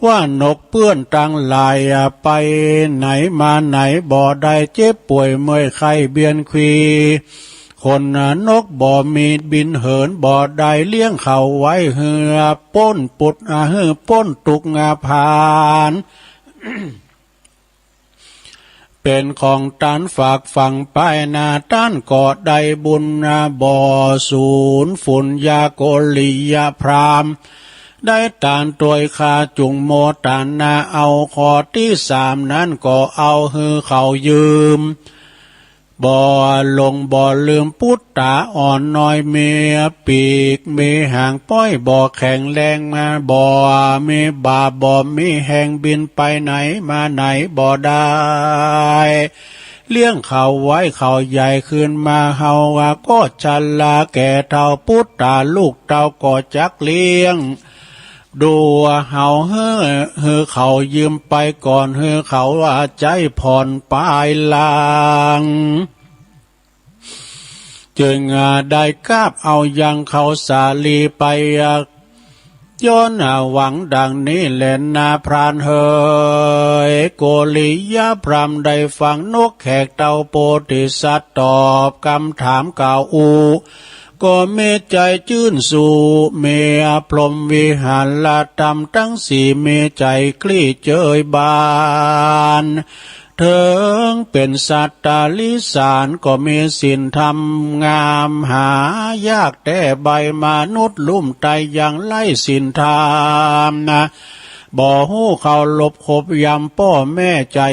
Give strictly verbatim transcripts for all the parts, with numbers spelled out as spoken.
ว่านกเปื้อนตังหลายไปไหนมาไหนบ่ได้ เจ็บป่วยเมื่อยไข้เบียนควี ขนนกบ่มีบินเหินบ่ได้ เลี้ยงเขาไว้หื้อป๊นปุด หื้อป๊นตุ๊กข์พาน เป๋นของตานฝากฝังไปนา ต้านก็ได้บุญบ่สูญ ปุญญาโกริยพราหมณ์ ได้ตานตวยข้า จุ่งโมตนาเอา ข้อตี้สามนั้นก็เอาหื้อเขายืม บ่หลงบ่ลืมปุตตาอ่อนน้อย มีปีกมีหางป้อยบ่แข็งแรง บ่มีบ่าบ่มีแฮง บินไปไหนมาไหนบ่ได้ เลี้ยงเขาไว้เขาใหญ่ขึ้นมา เฮาก็ชราแก่เฒ่า ปุตตาลูกเต้าก็จักเลี้ยง ดูเฮาหื้อ หื้อเขายืมไปก่อน หื้อเขาใจ๊ผ่อนปายหลัง จึงได้กราบเอายังเขาสาลีไป ย้อนหวังดังนี้แลนาพรานเหย โกริยพราหมณ์ได้ฟังนกแขกเต้าโพธิสัตว์ตอบกำถามกล่าวอู้ ก็มีใจ๋จื้นสู้ มีพรหมวิหารธรรมตังสี่ มีใจ๋กลี้เจยบาน เถิงเป๋นสัตว์ตาริสานก็มีศีลธรรมงาม หายากแต๊ใบมนุษย์ลุ่มไตยังไร้ศีลธรรมนะ บ่ฮู้เคารพคบยำป้อแม่ ใจ๋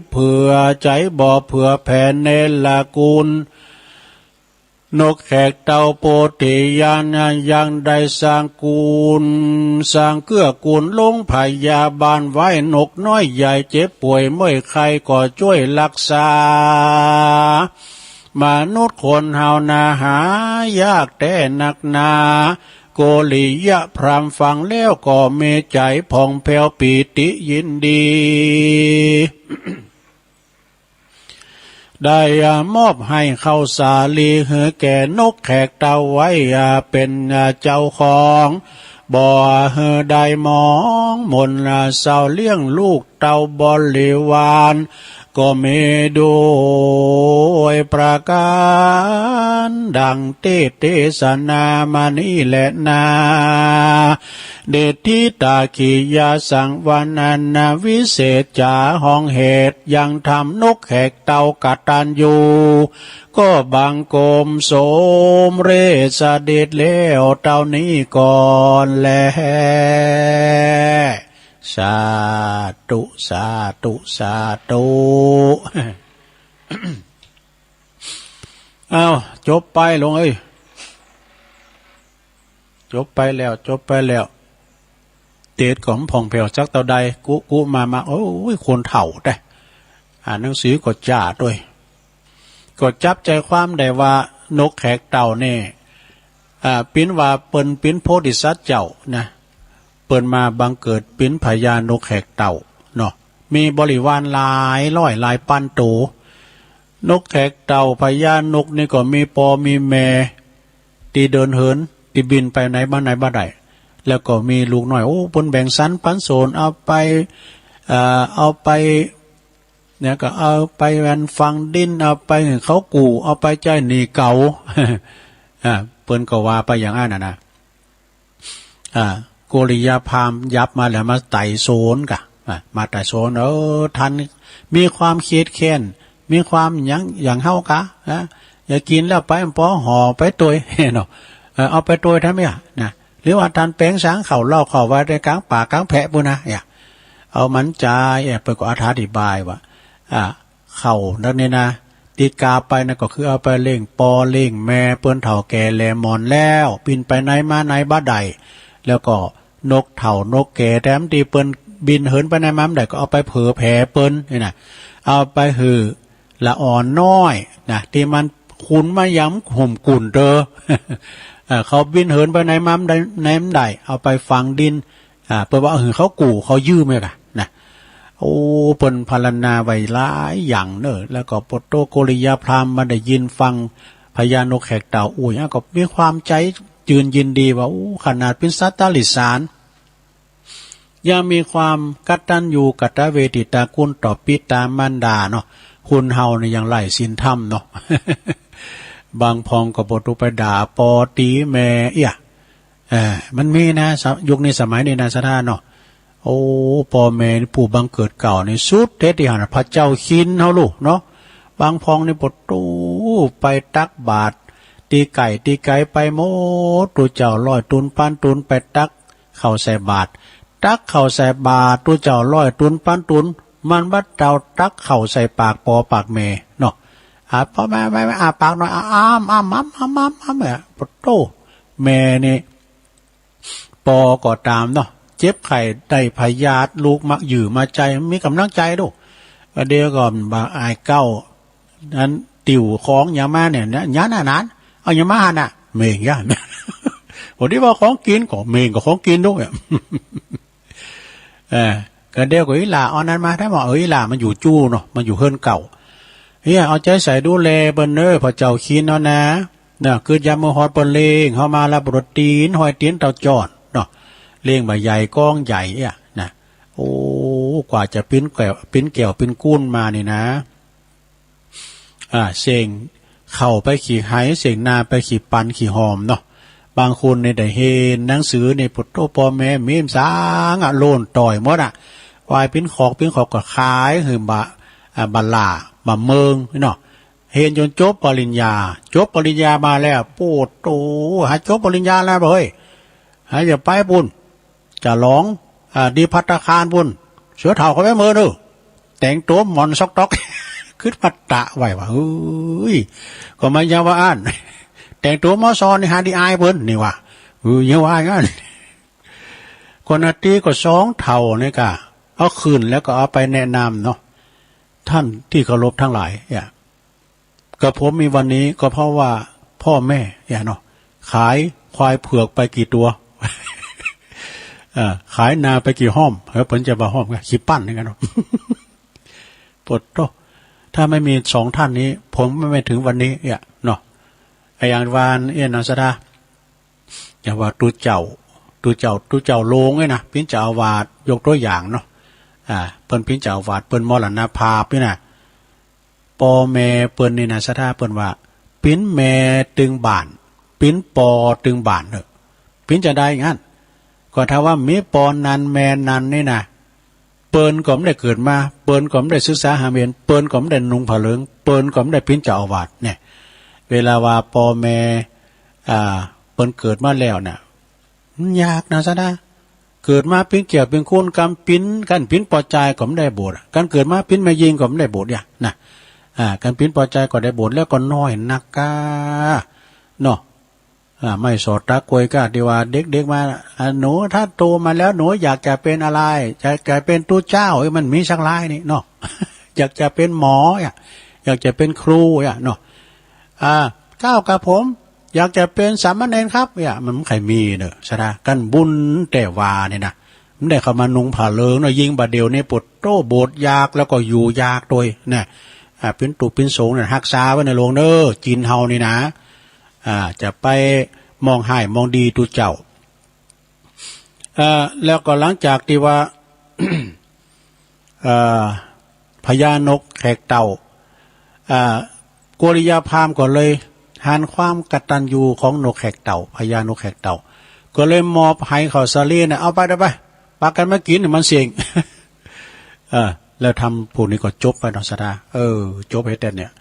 เผือใจ๋บ่เผื่อแผ่เนรคุณ นกแขกเต้าโพธิญาณยังได้สร้างกูล สร้างเกื้อกูลลงพยาบาลไว้ นกน้อยใหญ่เจ็บป่วยเมื่อยไข้ก็จ้วยรักษา มนุษย์คนเฮานาหายากแต๊นักหนา โกริยพราหมณ์ฟังแล้วก็มีใจ๋ผ่องแผ้วปีติยินดี ได้มอบหื้อข้าวสาลีหื้อแก่นกแขกเต้าไว้เป๋นเจ้าของ บ่หื้อได้มองหม่นเศร้า เลี้ยงลูกเต้าบริวาร ก็มีโดยประก๋านดังตี้เตสนามานี้แลนา เดชทิตาขียาสังวรรณนาวิเศษจ๋า ห้องเหตุยังธรรมนกแขกเต้ากตัญญู ก็บังคมสมเร็จเสด็จแล้วเต้านี้ก่อนแล สาธุ สาธุ สาธุ อ้าว จบไปหลวงเอ้ย จบไปแล้ว จบไปแล้ว เตสก็บ่ผ่องแผ้วสักเต้าใด กุกุมามา โอ้ย คนเฒ่าแต๊ อ่านหนังสือก็จ๊าดวย ก็จับใจ๋ความได้ว่านกแขกเต้านี่ อ่า ปิ้นว่าเปิ้นปิ้นโพธิสัตว์เจ้านะ เปิ้นมาบังเกิดปิ้นพญานกแขกเต้าเนาะ มีบริวารหลายร้อยหลายปันโต นกแขกเต้าพญานกนี่ก็มีป้อมีแม่ ตี้เดินเหิน ตี้บินไปไหนมาไหนบ่ได้ แล้วก็มีลูกน้อย โอ้ เปิ้นแบ่งสรรปันส่วน เอาไป เอ่อ เอาไป เนี่ยก็เอาไปแหว่นฝังดิน เอาไปหื้อเขากู้ เอาไปใจ๊หนี้เขา อ่า เปิ้นก็ว่าไปอย่างอั้นน่ะนะ อ่า โกริยพราหมณ์ยับมาแล้วมาไต่สวนก่ะ อ่า มาไต่สวน เออ ท่านมีความเคียดแค้น มีความหยัง อย่างเฮากะ นะ อย่ากิ๋นแล้วไป ปอห่อไปตวย เนาะ เออ เอาไปตวยทำไมอะ นะ หรือว่าท่านแป๋งสางข้าวเหล้าเข้าไว้ในก๋างป่าก๋างแผะปู้นนะ เนี่ย เอามันจา เอ่อ เปิ้นก็อธิบายว่า อ่า ข้าวนั้นนี่นะ ตี้กาไปนะ ก็คือเอาไปเลี้ยงป้อเลี้ยงแม่ เปิ้นเฒ่าแก่แหล่หมอนแล้ว บินไปไหนมาไหนบ่ได้ แล้วก็นกเฒ่านกแก่ แถมตี้เปิ้นบินเหินไปไหนมาบ่ได้ ก็เอาไปเผยแผ่เปิ้นนี่นะ เอาไปหื้อ ละอ่อนน้อยนะ ตี้มันคุนมายังห่มกุ่นเตอ เอ่อ เขาบินเหินไปไหนมาบ่ได้ ไหนบ่ได้ เอาไปฝังดิน อ่า เปิ้นว่าหื้อเขากู้เขายืมเนี่ยก่ะนะ โอ้ เปิ้นพรรณนาไว้หลายอย่างเนาะ แล้วก็โพธิโกริยพราหมณ์มาได้ยินฟังพญานกแขกเต้าอู้อย่างก็มีความใจ๋จืนยินดีว่า โอ้ ขนาดเป๋นสัตว์ตาริสาน ยังมีความกตัญญูกตเวทิตาคุณต่อปิตามารดาเนาะ คนเฮานี่ยังไร้ศีลธรรมเนาะ บางพ่องก็บ่ตุ๊ไปด่าป้อตี๋แม่เอี้ย เออ มันมีนะ ส- ยุคนี้สมัยนี้นะ ศรัทธาเนาะ โอ้ ป้อแม่นี่ผู้บังเกิดเกล้านี่สุดเด็ดตี้หั้นน่ะ พระเจ้าคินเฮาลูกเนาะ บางพ่องนี่ปะโต้ ไปตักบาตร ตี้ใก้ตี้ไกลไปหมด ตุ๊เจ้าร้อยตุ๊นพันตุ๊น ไปตักข้าวใส่บาตร ตักข้าวใส่บาตร ตุ๊เจ้าร้อยตุ๊นพันตุ๊น มันบ่เต้าตักข้าวใส่ปากป้อปากแม่เนาะ อ่า ป้อแม่ แม่ แม่ อ้าปากหน่อย อ้า อ้ำ อ้ำ อ้ำ อ้ำ อ้ำ อ้ำ เนี่ย ปะโต้ แม่นี่ ป้อก็ต๋ามเนาะ เจ็บไข้ได้พยาธิ ลูกมาหยื่อมาใจ๋ มีก๋ำลังใจ๋ลูก บ่าเดี่ยวก็บ่าอายเก๊า อันติวของหยังมาเนี่ยนะ หยังอะหนาน เอาหยังมาหั้นน่ะ เม่งย้าน บ่าเดี่ยวว่าของกิ๋น ก็เม่งก็ของกิ๋นลูกเนี่ย เออ ก็เดี่ยวก็อีหล่าเอาอันนั้นมา ถ้าว่า เออ อีหล่ามันอยู่จู้เนาะ มันอยู่เฮือนเก่า เฮีย เอาใจ๋ใส่ดูแลเปิ้นเน้อ พระเจ้าคินเฮานะ น่ะ กึ๊ดยามเมื่อฮอดเปิ้นเล่งเฮามาแล้ว บ่าตี๋น ห้อยตี๋นเต้าจ้อนเนาะ เล่งบ่าใหญ่ก้องใหญ่เอี้ยนะ โอ้ กว่าจะปิ๊นแก้ว ปิ๊นแก้วปิ๊นกู๋นมานี่นะ อ่า เส้งข้าวไปขี้ไห เส้งนาไปขี้ปันขี้หอมเนาะ บางคนนี่ได้เห็นหนังสือนี่ ปะโต้ ป้อแม่มีสางอะ โล่นต่อยหมดอะ วายปิ๊นขอกปิ๊นขอกก็ขายหื้อบ่า อ่า บ่าหล้า บ่าเมิงเนาะ เฮียนจ๋นจบปริญญา จบปริญญามาแล้ว ปะโต้ หาจบปริญญาแล้วเฮ้ย หาจะไปปู้น จะหลอง อ่า ดีภัตตาคารปู้น เสือเฒ่าเข้าไปเมินเน้อ แต่งตั๋วหมอนซอกต๊อก กึ๊ดว่าต๋าไว้ว่า เฮ้ย ก็บ่าเยียะว่าอั้น แต่งตั๋วหมอซอนนี่หาดีอายเปิ้นนี่ว่า เออ เยียะว่าอย่างนั้น ก็นาตี้ก็สองเฒ่านี่ก็ เอาขึ้นแล้วก็เอาไปแนะนำเนาะ ท่านตี้เคารพตังหลายเนี่ย กระผมมีวันนี้ก็เพราะว่าป้อแม่เนี่ยเนาะ ขายควายเผือกไปกี่ตั๋ว เอ่อ ขายนาไปกี่ฮ่อม เออ เปิ้นจะบ่าฮ่อม ขี้ปั้นนี่กั๋นเนาะ ปะโต้ ถ้าไม่มีสองท่านนี้ ผมไม่ถึงวันนี้เนี่ยเนาะ ไอ้อย่างว่าเนี่ยเนาะ ศรัทธา อย่างว่าตุ๊เจ้า ตุ๊เจ้า ตุ๊เจ้าโลงเนี่ยนะ ปิ๊นเจ้าอาวาส ยกตั๋วอย่างเนาะ อ่า เปิ้นปิ๊นเจ้าอาวาส เปิ้นมรณภาพนี่นะ ป้อแม่เปิ้นนี่นะ ศรัทธา เปิ้นว่า ปิ๊นแม่ตึงบ้าน ปิ๊นป้อตึงบ้านเนาะ ปิ๊นจะใดอย่างนั้น ก็ถ้าว่ามีป้อนันแม่นันนี่นะ เปิ้นก็บ่ได้เกิดมา เปิ้นก็บ่ได้ศึกษาหาเหียน เปิ้นก็บ่ได้นุ่งผ้าเหลือง เปิ้นก็บ่ได้ปิ๊นเจ้าอาวาสเนี่ย เวลาว่าป้อแม่ อ่า เปิ้นเกิดมาแล้วเนี่ย มันยากนะ ศรัทธา เกิดมาปิ๊นแก้วปิ๊นกู๋น กำปิ๊น คันปิ๊นป้อจายก็บ่ได้บวชอะ คันเกิดมาปิ๊นแม่ญิงก็บ่ได้บวชเนี่ยนะ อ่า คันปิ๊นป้อจายก็ได้บวช แล้วก็น้อยนักก้า เนาะ อ่า ไม่สอดตากวยก้า ตี้ว่าเด็กๆ มา อ่า หนูถ้าโตมาแล้วหนูอยากจะเป็นอะไร อยากจะเป็นตุ๊เจ้า เอ้ย มันมีสักรายนี่เนาะ อยากจะเป็นหมออะ อยากจะเป็นครูอะเนาะ อ่า เจ้ากระผม อยากจะเป็นสามเณรครับ เนี่ย มันบ่ใค่มีเนาะ ศรัทธา กันบุญแต่ว่านี่นะ บ่ได้เข้ามานุ่งผ้าเหลืองเนาะ ยิ่งบ่าเดี่ยวนี้ปะโต้ บวชยากแล้วก็อยู่ยากตวยนะ อ่า ปิ๊นตุ๊ปิ๊นสงฆ์เนี่ย ฮักษาไว้ในหลวงเน้อ จีนเฮานี่นะ อ่า จะไปมองฮ้ายมองดีตุ๊เจ้า เอ่อ แล้วก็หลังจากตี้ว่า เอ่อ พญานกแขกเต่า อ่า กัลยาพราหมณ์ก็เลยหันความกตัญญูของนกแขกเต่า พญานกแขกเต่า ก็เลยมอบไหข้าวสาลีน่ะ เอาไป เอาไป ปากั๋นมากิ๋น มันเสี้ยง เออ แล้วธรรมพวกนี้ก็จบไปเนาะ ศรัทธา เออ จบหื้อแต๊เนี่ย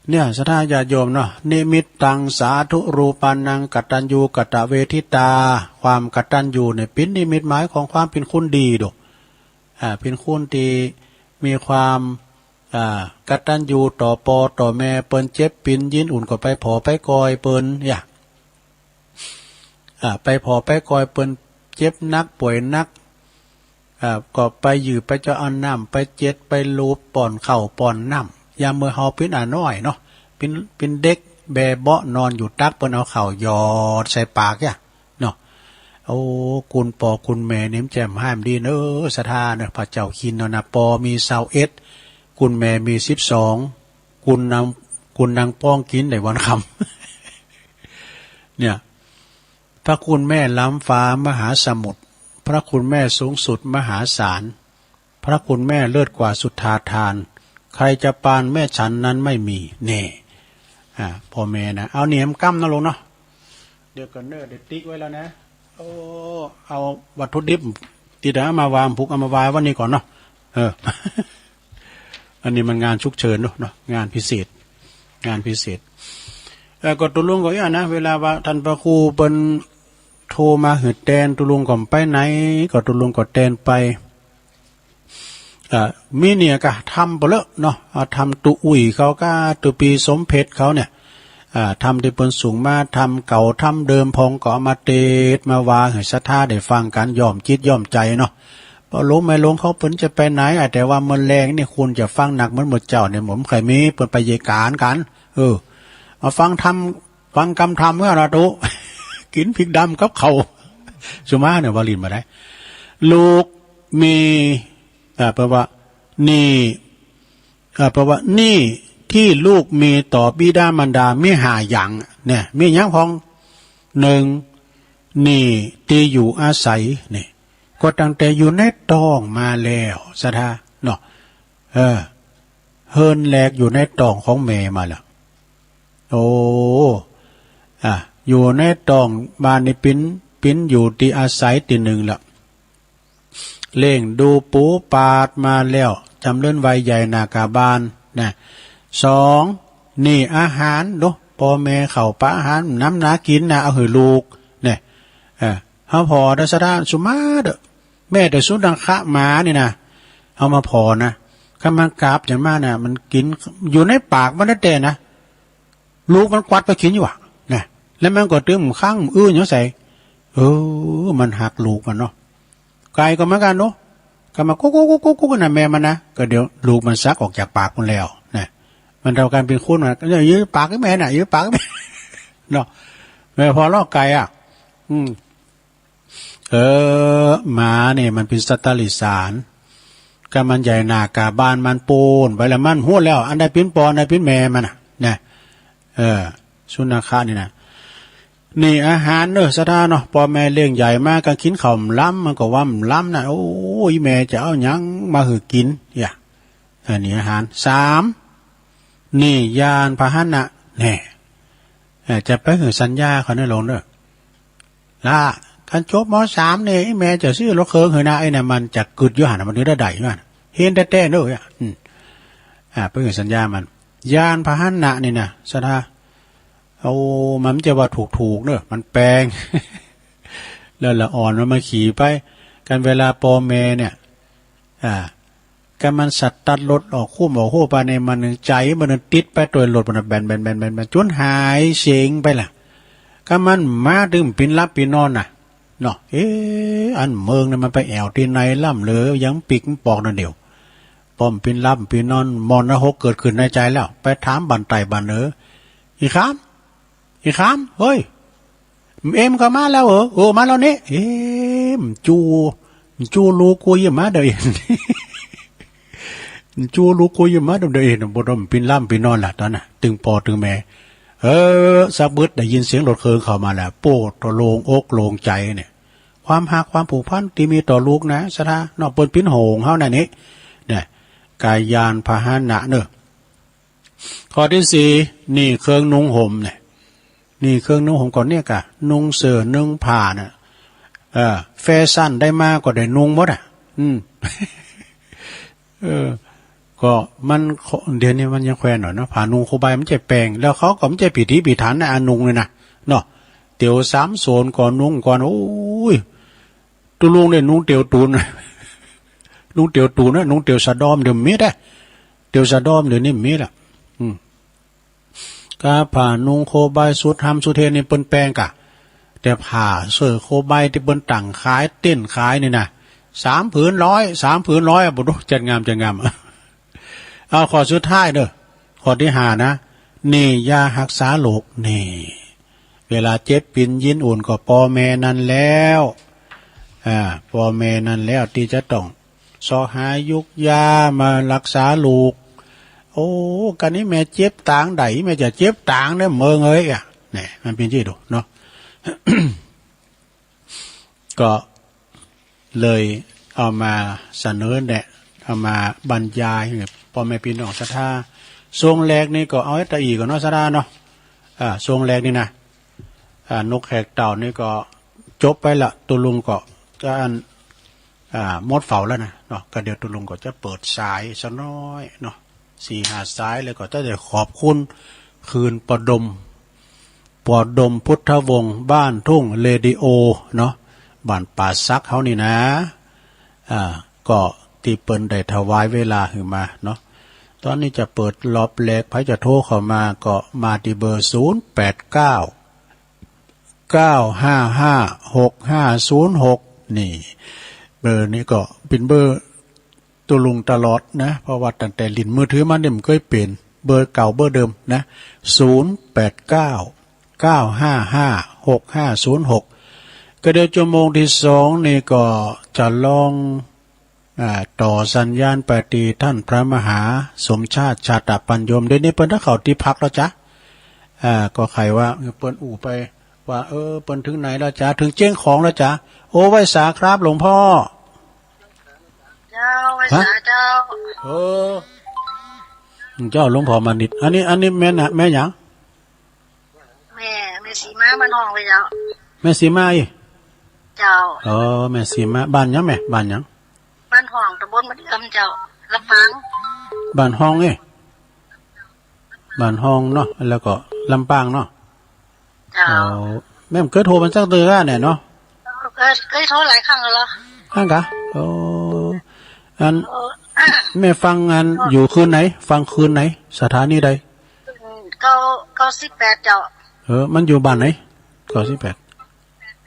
เนี่ย ศรัทธาญาติโยมเนาะ นิมิตตังสาธุรูปานังกตัญญูกตเวทิตา ความกตัญญูเนี่ย เป๋นนิมิตหมายของความเป๋นคนดีโด อ่า เป๋นคนตี้มีความ อ่า กตัญญูต่อป้อต่อแม่ เปิ้นเจ็บเปิ้นยิน อุ่นก็ไปผ่อไปกอยเปิ้น เนี่ย อ่า ไปผ่อไปกอยเปิ้นเจ็บหนักป่วยหนัก อ่า ก็ไปหยื่อไปเจาะเอาน้ำ ไปเจ็ดไปลูบ ป้อนข้าวป้อนน้ำ ยามเมื่อเฮาเป๋นอาน้อยเนาะ เป๋น เป๋นเด็กแบเบาะนอนอยู่ตัก เปิ้นเอาข้าวหยอดใส่ปากเนี่ย เนาะ โอ้ คุณป้อคุณแม่นี่มันแจ่มฮ้ายดีเน้อ ศรัทธาเน้อ พระเจ้าคินเนาะนะ ป้อมีซาวเอ็ด คุณแม่มีสิบสอง คุณนาง คุณนางป้องกิ๋นได้วันค่ำ เนี่ย พระคุณแม่ล้ำฟ้ามหาสมุทร พระคุณแม่สูงสุดมหาศาล พระคุณแม่เลิศกว่าสุทธาทาน ใครจะปานแม่ฉันนั้นไม่มี แน่ อ่า พ่อแม่นะ เอาเนี่ย มันก้ำนะลุงเนาะ เดี๋ยวก่อนเนอะ เดี๋ยวติ๊กไว้แล้วนะ โอ้ เอาวัตถุดิบตี้จะเอามาวาง ผูกเอามาวางไว้นี่ก่อนเนาะ เออ อันนี้มันงานฉุกเฉินเนาะ งานพิเศษ งานพิเศษ เออ ก็ตุ๊ลุงก็อี้นะ เวลาว่าท่านพระครูเปิ้นโทรมาหื้อแตน ตุ๊ลุงก็ไปไหน ก็ตุ๊ลุงก็แตนไป อ่า มีเนี่ยก็ธรรมเป๋อเลอะเนาะ อ่า ธรรมตุ๊อุ่ยเขาก็ตุ๊ปีสมเพชรเขาเนี่ย อ่า ธรรมตี้เปิ้นสูงมา ธรรมเก่าธรรมเดิมพ่องก็เอามาเตสน์มาวางหื้อศรัทธาได้ฟังกั๋น ย่อมจิตย่อมใจ๋เนาะ ป้อหลวงแม่หลวงเขาเปิ้นจะไปไหน อ่า แต่ว่าเมื่อแลงนี่คุณจะฟังนักเหมือนเมื่อเจ๊าเนี่ย บ่ค่อยมี เปิ้นไปเยกานกั๋น เออ มาฟังธรรม ฟังกำธรรมเมื่อละตุ๊ กิ๋นพริกดำกับข้าว สุมาเนี่ย วาลินมาได้ ลูกมี เอ่อ แปลว่า หนี้ เอ่อ แปลว่า หนี้ตี้ลูกมีต่อบิดามารดามีห้าอย่าง เนี่ย มีหยังพ่อง หนึ่ง หนี้ตี้อยู่อาศัย นี่ ก็ตั้งแต่อยู่ในต๊องมาแล้ว ศรัทธา เนาะ เออ เฮือนแรกอยู่ในต๊องของแม่มาแล้ว โอ้ อ่ะ อยู่ในต๊อง บาดนี้เป๋น เป๋นอยู่ตี้อาศัยตี้นึ่งละ เลี้ยงดูปู๋ปาดมาแล้ว จ๋ำเริญวัยใหญ่หน้ากาบานนะ สอง หนี้อาหารเนาะ ป้อแม่เข้าปะอาหาร น้ำหนากิ๋นนะ เอาหื้อลูก เนี่ย เออ เฮาผ่อเด้อศรัทธา สุมาเต๊อะ แม้แต่สุนัขหมานี่นะ เฮามาผ่อนะ คันมันกราบจ๋นมานะ มันกิ๋น อยู่ในปากมันแต๊ๆ นะ ลูกมันกวัดไปกิ๋นอยู่อะ นะ แล้วมันก็ตึงบ่คัง บ่อื้อหยังใส่ เออ มันฮักลูกมันเนาะ ไก่ก็เหมือนกั๋นเนาะ ก็มากุ๊กกุ๊กกุ๊กกุ๊กกุ๊กนะ แม่มันนะ ก็เดี๋ยวลูกมันซักออกจากปากมันแล้ว นะ มันเต้ากั๋นเป๋นคนมัน เอ้ย อยู่ปากแม่น่ะ อยู่ปากแม่ เนาะ แม่ผ่อลอกไก่อะ อืม เออ หมาเนี่ยมันเป๋นสัตว์ติรัจฉาน ก็มันใหญ่หน้ากาบานมันปูนไปแล้ว มันฮู้แล้ว อันใดเป๋นป้อ อันใดเป๋นแม่มันน่ะ นะ เออ สุนัขนี่นะ หนี้อาหารเนอะ ศรัทธาเนาะ ป้อแม่เลี้ยงใหญ่มา ก็กิ๋นข้าวบ่ล้ำ มันก็ว่าบ่ล้ำนะ โอ้ย แม่จะเอาหยังมาหื้อกิ๋น อย่า อันนี้อาหาร สาม หนี้ยานพาหนะ แน่ เอ่อ จะไปหื้อสัญญาเขาในโรงเด้อ ละ คันจบ ม.สาม นี่ แม่จะซื้อรถเคิงหื้อนะ ไอ้เนี่ยมันจะกึ๊ดอยู่หั้นน่ะ มันจะได้อยู่หั้นน่ะ เห็นแต๊ๆ เด้อ อืม อ่า ไปหื้อสัญญามัน ยานพาหนะนี่นะ ศรัทธา โอ้ มันจะว่าถูกๆ เด้อ มันแปง แล้วละอ่อนมันมาขี่ไป กันเวลาป้อแม่เนี่ย อ่า ก็มันสตาร์ทรถออกคุ้มออกฮู้ไปในมันหนึ่ง ใจ๋มันหนึ่งติดไปตวยรถมันน่ะ แบนๆๆๆๆ จ๋นหายเสียงไปละ ก็มันมาตึงบ่ปินหลับปินนอนน่ะ เนาะ เอ๊ะ อันเมิงเนี่ยมันไปแอ่วตี้ไหนล่ำเหลือ ยังปิ๊กมันปอกนั่นเดียว ป้อบ่ปินหลับปินนอน มรณะหกเกิดขึ้นในใจ๋แล้ว ไปถามบ้านใต้บ้านเหนือ อีขาม อีขาม เฮ้ย เอ็มก็มาแล้วเหรอ เออ มาแล้วนี่ เอ๊ะ มันจู้ มันจู้ลูกกูยิ่งมาเดี๋ยวเอง มันจู้ลูกกูยิ่งมาเดี๋ยวเอง บ่ต้องปินหลับปินนอนละ ต๋อนนั้น ตึงป้อตึงแม่ เออ สักบึดได้ยินเสียงรถเคิงเข้ามาแล้ว โป้ โล่งอกโล่งใจ๋เนี่ย ความฮักความผูกพันตี้มีต่อลูกนะ ศรัทธาเนาะ เปิ้นเป๋นโฮงเฮานั่นนี่ เนี่ย กายยานพาหนะเนอะ ข้อตี้สี่ หนี้เครื่องนุ่งห่มเนี่ย หนี้เครื่องนุ่งห่มก่อนเนี่ยกะ นุ่งเสื้อนุ่งผ้าน่ะ เออ แฟชั่นได้มาก็ได้นุ่งหมดอ่ะ อืม เออ ก็มัน เดี๋ยวนี้มันยังแควนหน่อยเนาะ ผ้านุ่งโคบายมันจะแปง แล้วเขาก็มันจะพิถีพิถันนะ อันนุ่งเนี่ยนะ เนาะ เตียวสามโสนก็นุ่งก่อน โอ้ย ตุ๊ลุงเนี่ยนุ่งเตียวตูน นุ่งเตียวตูนนะ นุ่งเตียวสะดอมเดี๋ยวมีได้ เตียวสะดอมเดี๋ยวนี้มีละ อืม กาผ้านุ่งโคบายสุดฮำสุดเฮนี่เปิ้นแปงกะ แต่ผ้าเสื้อโคบายตี้เปิ้นตั้งขาย เต้นขายนี่นะ สามผืนร้อย สามผืนร้อยอะ บ่ฮู้ จัดงาม จัดงาม เอาข้อสุดท้ายเด้อ ข้อตี้ห้านะ หนี้ยาฮักษาโรค นี่ เวลาเจ็บปิ๋นยินอุ่นก็ป้อแม่นั่นแล้ว อ่า ป้อแม่นั่นแล้วตี้จะต้องเซาะหายุกยามาฮักษาลูก โอ้ กานี้แม่เจ็บตางใด แม่จะเจ็บตางเนี่ยเมิงเอ้ยอะ เนี่ย มันเป๋นจี้ดูเนาะ ก็ เลยเอามาเสนอแนะ เอามาบรรยายหื้อป้อแม่ปี้น้องศรัทธา ช่วงแรกนี่ก็เอาไอ้ตะอี้ก่อนเนาะศรัทธาเนาะ อ่า ช่วงแรกนี่นะ อ่า นกแขกเต้านี่ก็จบไปละ ตุ๊ลุงก็จะอัน อ่า หมดเฝ้าแล้วนะเนาะ ก็เดี๋ยวตุ๊ลุงก็จะเปิดสายสักหน้อยเนาะ สี่ห้าสาย แล้วก็จะได้ขอบคุณคืนป้อดม ป้อดมพุทธวงศ์ บ้านทุ่งเรดิโอเนาะ บ้านป่าสักเฮานี่นะ อ่า ก็ตี้เปิ้นได้ถวายเวลาหื้อมาเนาะ ตอนนี้จะเปิดรอบแรก ใผจะโทรเข้ามาก็มาตี้เบอร์ ศูนย์แปดเก้า เก้าห้าห้า หกห้าศูนย์หก นี่ เบอร์นี้ก็เป๋นเบอร์ตุ๊ลุงตลอดนะ เพราะว่าตั้งแต่เล่นมือถือมานี่มันเกยเป๋นเบอร์เก่าเบอร์เดิมนะ ศูนย์แปดเก้า เก้าห้าห้า หกห้าศูนย์หก ก็เดี๋ยวชั่วโมงตี้สองนี่ก็จะลอง อ่า ต่อสัญญาณไปตี้ต้านพระมหาสมชาติ ชาตะปัญโยม เดี๋ยวนี้เปิ้นได้เข้าตี้พักแล้วจ๊ะ อ่า ก็ใค่ว่าเปิ้นอู้ไปว่า เออ เปิ้นเถิงไหนแล้วจ๊ะ เถิงเจ๊งของแล้วจ๊ะ โอ้ ไหว้สาครับหลวงป้อ เจ้า ไหว้สา ฮะ เจ้า เออ เจ้าหลวงป้อมานิด อันนี้ อันนี้แม่นะ แม่หยัง แม่ แม่สีมาบ้านห้องเลยเจ้า แม่สีมาอี้ เจ้า เออ แม่สีมา บ้านหยังแม่ บ้านหยัง บ้านห้อง ตำบลบ้านเอื้อมเจ้า ลำปาง บ้านห้องอี้ บ้านห้องเนาะ แล้วก็ลำปางเนาะ เจ้า อ๋อ แม่บ่เกยโทรมาสักเตื้อแน่เนาะ เกย เกยโทรหลายครั้งแล้วเหรอ ครั้งกะ โอ้ อัน เออ แม่ฟังอัน อยู่คืนไหน ฟังคืนไหน สถานีใด เก้า เก้าสิบแปดเจ้า เออ มันอยู่บ้านไหน เก้าสิบแปด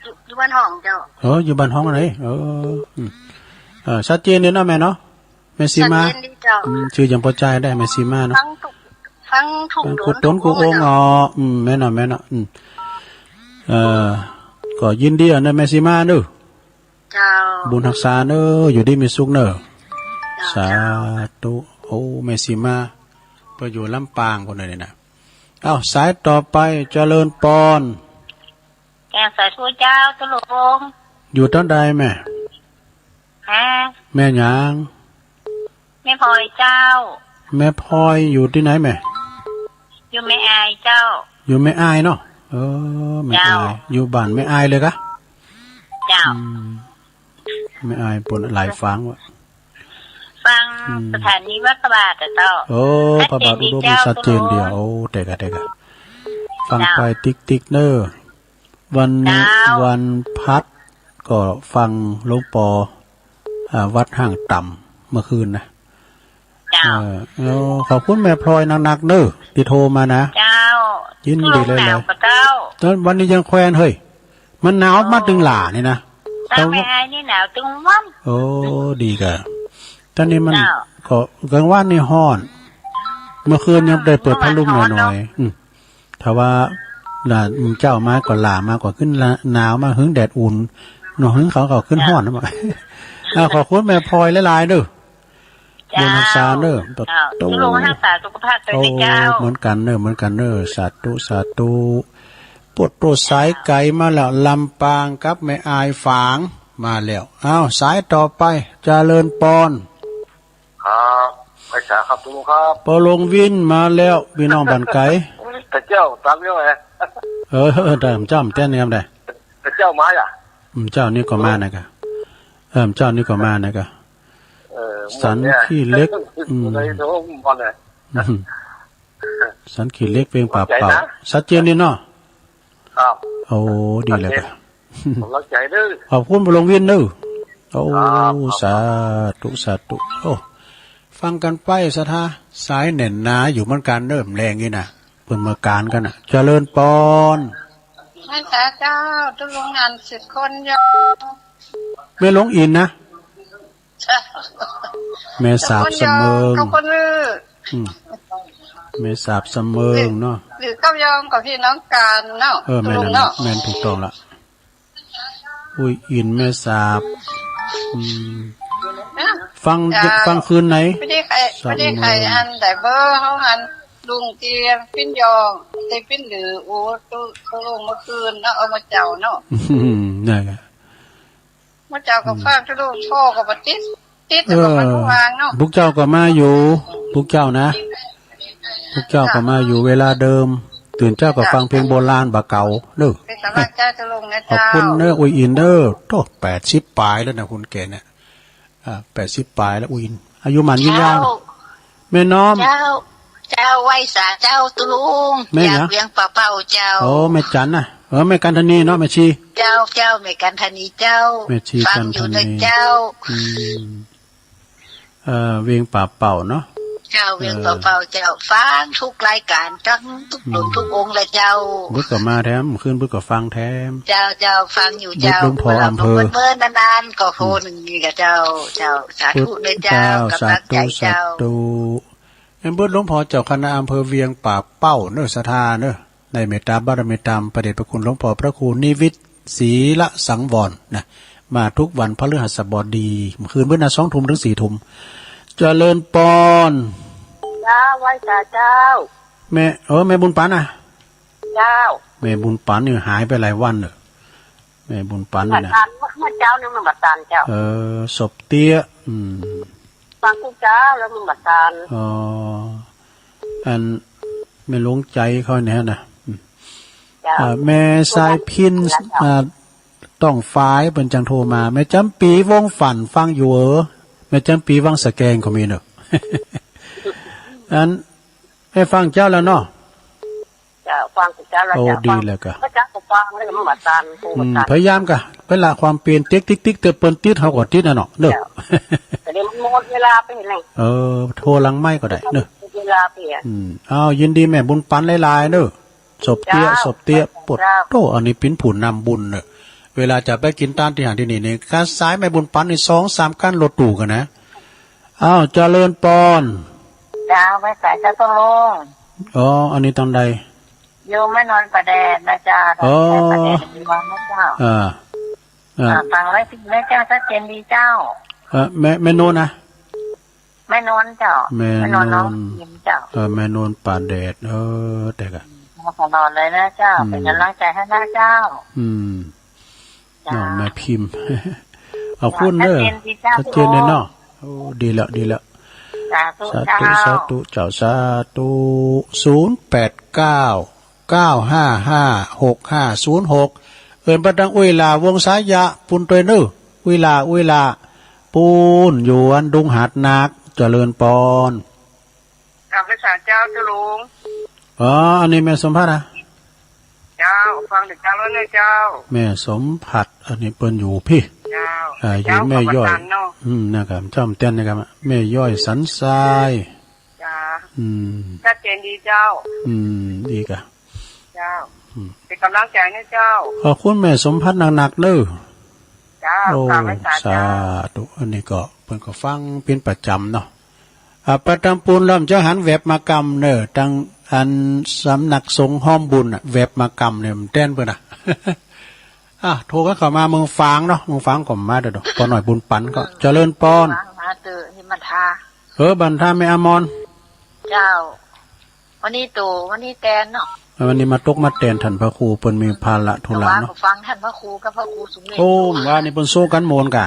อยู่ อยู่บ้านห้องเจ้า เออ อยู่บ้านห้องไหน เออ อืม เออ ชัดเจนดีเนาะแม่เนาะ แม่สีมา ชัดเจนดีเจ้า อืม จื้อหยังป้อจายได้ แม่สีมาเนาะ ฟังกู้ ฟังกู้ ฟังกู้ต๋นกู้องค์ กู้องค์ อ๋อ อืม แม่นเนาะ แม่นเนาะ อืม เออ ก็ยินดีอะเนาะแม่สีมาเนาะ เจ้า บุญฮักษาเนาะ อยู่ดีมีสุขเนาะ เจ้า สาธุ เจ้า โอ้ แม่สีมา เปิ้นอยู่ลำปางพู้นเลยนะ เอ้า สายต่อไป เจริญปอน เจ้า สาธุเจ้า ตุ๊ลุง อยู่ต้นใดแม่ ฮะ แม่หยัง แม่พลอยเจ้า แม่พลอยอยู่ตี้ไหนแม่ อยู่แม่อายเจ้า อยู่แม่อายเนาะ เออ แม่อาย เจ้า อยู่บ้านแม่อายเลยกะ เจ้า อืม แม่อายปู๊นหลายฝางวะ ฟัง อืม สถานีวัดพระบาทอะเจ้า โอ้ พระบาทอุดม ชัดเจนดีเจ้า ชัดเจนดี ตุ๊ลุง โอ้ เต๊อะกะ เต๊อะกะ ฟัง เจ้า ไปติ๊กๆ เนาะ วันนี้ เจ้า วันพัดก็ฟังหลวงป้อ อ่า วัดห้างต่ำเมื่อคืนนะ เจ้า เออ เอา ขอบคุณแม่พลอยนักๆ เนาะ ตี้โทรมานะ เจ้า ยินดีเลย ตุ๊ลุงหนาวกะเจ้า ต๋อนวันนี้ยังแควนเฮ้ย มันหนาวมาตึงหล้านี่นะ ตางแม่อายนี่หนาวตึงวัน โอ้ ดีกะ ต๋อนนี้มัน เจ้า ก็กลางวันนี่ฮ้อน เมื่อคืนยังได้เปิดพัดลมหน่อยๆ เมื่อวานฮ้อนเนาะ อืม ถ้าว่าหล้า เจ้ามาก็หล้ามาก็ขึ้นละ หนาวมาหึงแดดอุ่น เนาะ หึงเขาก็ขึ้นฮ้อนนะ เจ้า อ่า ขอบคุณแม่พลอยหลายๆ เนาะ เจ้า บุญฮักษาเนาะ เจ้า ตุ๊ลุงฮักษาสุขภาพตนด้วยเจ้า โอ้ เหมือนกั๋นเนาะ เหมือนกั๋นเนาะ สาธุ สาธุ ปวดตัวสายไก๋มาแล้ว ลำปางกับแม่อายฝางมาแล้ว เอ้า สายต่อไป เจริญปอน ครับ ไหว้สาครับตุ๊ลุงครับ ป้อหลวงวินมาแล้ว ปี้น้องบ้านไก๋ ตะเจ้า ต๋ามเดียวแหละ เออ เออ ได้ เจ้า เจ้านี่ก็มาอะ อืม เจ้านี่ก็มานะกะ เออ เจ้านี่ก็มานะกะ เออ สันขี้เหล็ก อืม เลยโทรมาเลย อืม สันขี้เหล็ก เวียงป่าเป้า ขอบใจนะ ชัดเจนดีเนาะ ครับ โอ้ ดีแล้วกะ ชัดเจน กำลังใจเนาะ ขอบคุณป้อหลวงวินเนาะ โอ้ ครับ สาธุ สาธุ โอ้ ฟังกั๋นไปศรัทธา สายแน่นหนาอยู่เหมือนกั๋นเนาะ แม่นแลนี่นะ เปิ้นเมืองก๋านกั๋นน่ะ เจริญปอน ไหว้สาเจ้า ตุ๊ลุงนันสิบคนโยม แม่หลวงอินนะ แม่สาบสะเมิง เจ้าคนเยอะ เจ้าคนลือ อืม แม่สาบสะเมิงเนาะ หรือ หรือเก้ายองกับพี่น้องกันเนาะ เออ แม่น ตุ๊ลุงเนาะ แม่น ถูกต้องละ อุ้ยอิน แม่สาบ อืม นะ ฟัง เจ้า ฟังคืนไหน บ่ดีใค่ สาบ บ่ดีใค่ เมิง อันได้เบอร์เฮาหัน ลุงเตียงปิ้นยอง เตียงปิ้นหรือ โอ้ ตุ๊ ตุ๊ลุงเมื่อคืนเนาะ เอามาเจ้าเนาะ อืม นั่นแหละ เมื่อเจ้าก็ อืม ฟังเจ้าลูก โทรก็บ่ติด ติด เออ ก็บ่รู้วางเนาะ พวกเจ้าก็มาอยู่ พวกเจ้านะ พวกเจ้าก็มาอยู่เวลาเดิม ตื่นเจ้าก็ฟังเพลงโบราณบ่าเก่าเด้อ เป็นกำลังใจเจ้าลูกนะ ขอบคุณ เจ้า เด้อ อุ้ยอินเด้อ โธ่ แปดสิบปลายแล้วนะ คนแก่เนี่ย อ่า แปดสิบปลายแล้ว อุ้ยอิน อายุหมั้นยืนยาว เจ้า แม่น้อม เจ้า เจ้า ไหว้สาเจ้า ตุ๊ลุง แม่หยัง จากเวียงป่าเป้าเจ้า โอ้ แม่จันนะ เออ แม่กันธนีเนาะ แม่ชี เจ้า เจ้า แม่กันธนีเจ้า แม่ชี ฟังอยู่ กันธนี นะเจ้า อืม เอ่อ เวียงป่าเป้าเนาะ เจ้า เวียงป่าเป้าเจ้า เออ ฟังทุกรายการ ตึงทุกหน อืม ทุกองค์ละเจ้า บุตรก็มาแถม คืนบุตรก็ฟังแถม เจ้า เจ้า ฟังอยู่ บุตร เจ้า หลวงพ่ออำเภอ เมื่อๆ นานๆ ก็ อืม โหนึ่งนี่กะเจ้า เจ้า สาธุ บุตร นะเจ้า เจ้า กำลังใจ สาธุ เจ้า สาธุ แม่นบุตรหลวงพ่อเจ้าคณะอำเภอเวียงป่าเป้าเนอะ ศรัทธาเนอะ ในเมตตาบารมีตามพระเดชพระคุณหลวงพ่อพระครูนิวิตศรีละสังวรนะ มาทุกวันพฤหัสบดี เมื่อคืนเมื่อนะ สองทุ่มถึงสี่ทุ่ม เจริญปอน เจ้า ไหว้สาเจ้า แม่ เออ แม่บุญปันนะ เจ้า แม่บุญปันนี่หายไปหลายวันเนอะ แม่บุญปันนี่นะ บ่ตัน เมื่อเช้านี่มันบ่ตันเจ้า เออ สบเตี้ย อืม ฟังทุกเช้าแล้วมันบ่ตัน อ๋อ อัน แม่หลวงใจเขาเนี่ยนะ อืม เจ้า อ่า แม่สายพิณ เจ้า อ่า ต้องฝ่ายเปิ้นจังโทรมา แม่จำปีวงฝันฟังอยู่เออ แม่จำปีวังสะแกงก็มีเนอะ อัน แม่ฟังเจ้าแล้วเนาะ เจ้า ฟังเจ้าแล้ว โอ้ เจ้า ดีแล้วกะ ฟังเจ้าก็ฟังแล้วมันบ่ตัน อืม บ่ตัน พยายามกะ เวลาความเปลี่ยนติ๊กติ๊กติ๊ก แต่เปิ้นติดเฮาก็ติดน่ะเนาะ เนอะ เจ้า แต่เดี๋ยวมันหมดเวลาไปแล้ว เออ โทรหลังไมค์ก็ได้เนอะ หมดเวลาไปอ่ะ อืม อ้าว ยินดีแม่บุญปันหลายๆ เนอะ สบเตี้ย เจ้า สบเตี้ย เจ้า ปดโต้ อันนี้เปิ้นผู้นำบุญเนอะ เวลาจะไปกิ๋นตานตี้หั้นตี้นี่นี่ ก้าสายแม่บุญปันนี่สองสามกั้นรถตู้กั๋นนะ อ้าว เจริญปอน เจ้า ไหว้สาเจ้าตุ๊ลุง อ๋อ อันนี้ตังใด อยู่แม่นนท์ป่าแดดนะเจ้า อ๋อ แม่นนท์ป่าแดด อยู่วังนะเจ้า อ่า อ่า อ่า ฟังไว้ดีนะเจ้า ชัดเจนดีเจ้า เอ่อ แม่ แม่นนท์นะ แม่นนท์เจ้า แม่นนท์ แม่นนท์น้องพิมเจ้า เออ แม่นนท์ป่าแดด เออ แต่กะ มาตลอดเลยนะเจ้า อืม เป็นกำลังใจให้นะเจ้า อืม เจ้า น้องแม่พิม ขอบคุณเด้อ ชัดเจนดีเจ้า ชัดเจนเลยเนาะ โอ้ ดีแล้ว ดีแล้ว สาธุ สาธุ เจ้า สาธุ เจ้า สาธุ ศูนย์แปดเก้า เก้าห้าห้า หกห้าศูนย์หก เอิ้นไปตังอุ้ยหล้าวงศายะ ปู้นตวยเน้อ อุ้ยหล้า อุ้ยหล้า ปู้นอยู่อันดุงหาดนัก เจริญปอน กราบไหว้สาเจ้าตุ๊ลุง อ๋อ อันนี้แม่สมภัทรอะ เจ้า ฟังเดี๋ยวเจ้าแล้วเนี่ยเจ้า แม่สมภัทร อันนี้เปิ้นอยู่พี้ เจ้า อ่า อยู่แม่ย้อย เจ้า กำมะตันเนาะ อืม นะครับ เจ้าแม่เตี้ยนนะครับ แม่ย้อยสันทราย จ้า อืม ชัดเจนดีเจ้า อืม ดีกะ เจ้า อืม เป็นกำลังใจนะเจ้า ขอบคุณแม่สมภัทรนักๆ เน้อ เจ้า โอ้ กราบไหว้สาเจ้า สาธุ อันนี้ก็เปิ้นก็ฟังเป๋นประจ๋ำเนาะ อ่า ไปตังปูนแล้วจะหันแว็บมากำเน้อ ตังอันสำนักสงฆ์ฮ้อมบุญอะ แว็บมากำเนี่ยมันแต้นเปิ้นอะ อ่ะ โทรกันเข้ามาเมืองฝางเนาะ เมืองฝางก็มาเด้อ ป้อน้อยบุญปันก็ เจริญปอน มาเตอะ นี่มันทา เออ บันทาแม่อมร เจ้า วันนี้ตู่ วันนี้แตนเนาะ วันนี้มาตกมาแตนท่านพระครู เปิ้นมีภาระธุระเนาะ แต่ว่าก็ฟังท่านพระครูกับพระครูสุเมธ โอ้ ว่านี่เปิ้นโซกันโมนกะ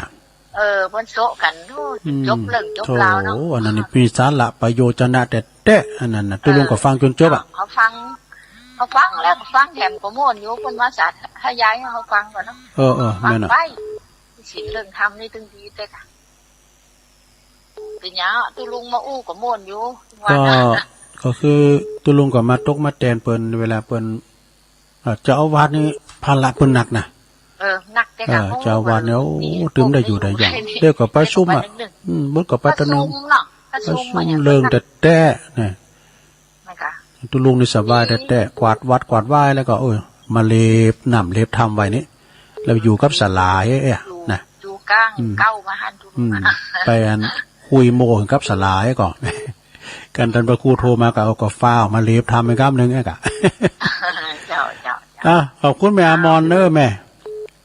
เออ เปิ้นโซกัน โอ้ อืม จบเรื่องจบราวเนาะ โธ่ อันนั้นนี่มีสาระประโยชน์จะนะแต๊ๆ อันนั้นน่ะ ตุ๊ลุงก็ฟังจ๋นจบอะ เขาฟัง เขาฟังแล้วก็ฟังแถมก็ม่วนอยู่ เปิ้นมาสาธยายให้เขาฟังก่อนเนาะ เออ เออ ฟัง แม่นอะ ไป ศีลเรื่องธรรมนี่ตึงดีเต๊อะ เป๋นหยังตุ๊ลุงมาอู้ก็ม่วนอยู่ ว่า ก็ นะ ก็คือตุ๊ลุงก็มาตกมาแตนเปิ้น เวลาเปิ้น อ่า เจ้าอาวาสนี่ภาระเปิ้นหนักนะ เออ หนักเต๊อะ เออ ค่ะ เจ้าอาวาสเนี่ย โอ้ มี ตึงได้อยู่ได้หยัง เดี๋ยวก็ประชุมอะ อืม เปิ้นก็ไปตะนึง ประชุมเนาะ ประชุม ประชุม อะหยัง เรื่องแต๊ๆ นะ นะคะ ตุ๊ลุงนี่สบายแต๊ๆ กวาดวัดกวาดวาแล้วก็ เออ มาเลบน้ำเลบธรรมไว้นี่ แล้วอยู่กับสลาเอ๊ะ อยู่ นะ อยู่ก้าง อืม เก้ามาหั้นตุ๊ลุง อืม อะ ไปอันคุยโมกับสลาเอ๊ะก่อน กันท่านพระครูโทรมาก็เอากาฟ้ามาเลบธรรมอีกกำนึ่งเอ๊ะกะ เจ้า เจ้า เจ้า อ่ะ ขอบคุณแม่อมรเน้อแม่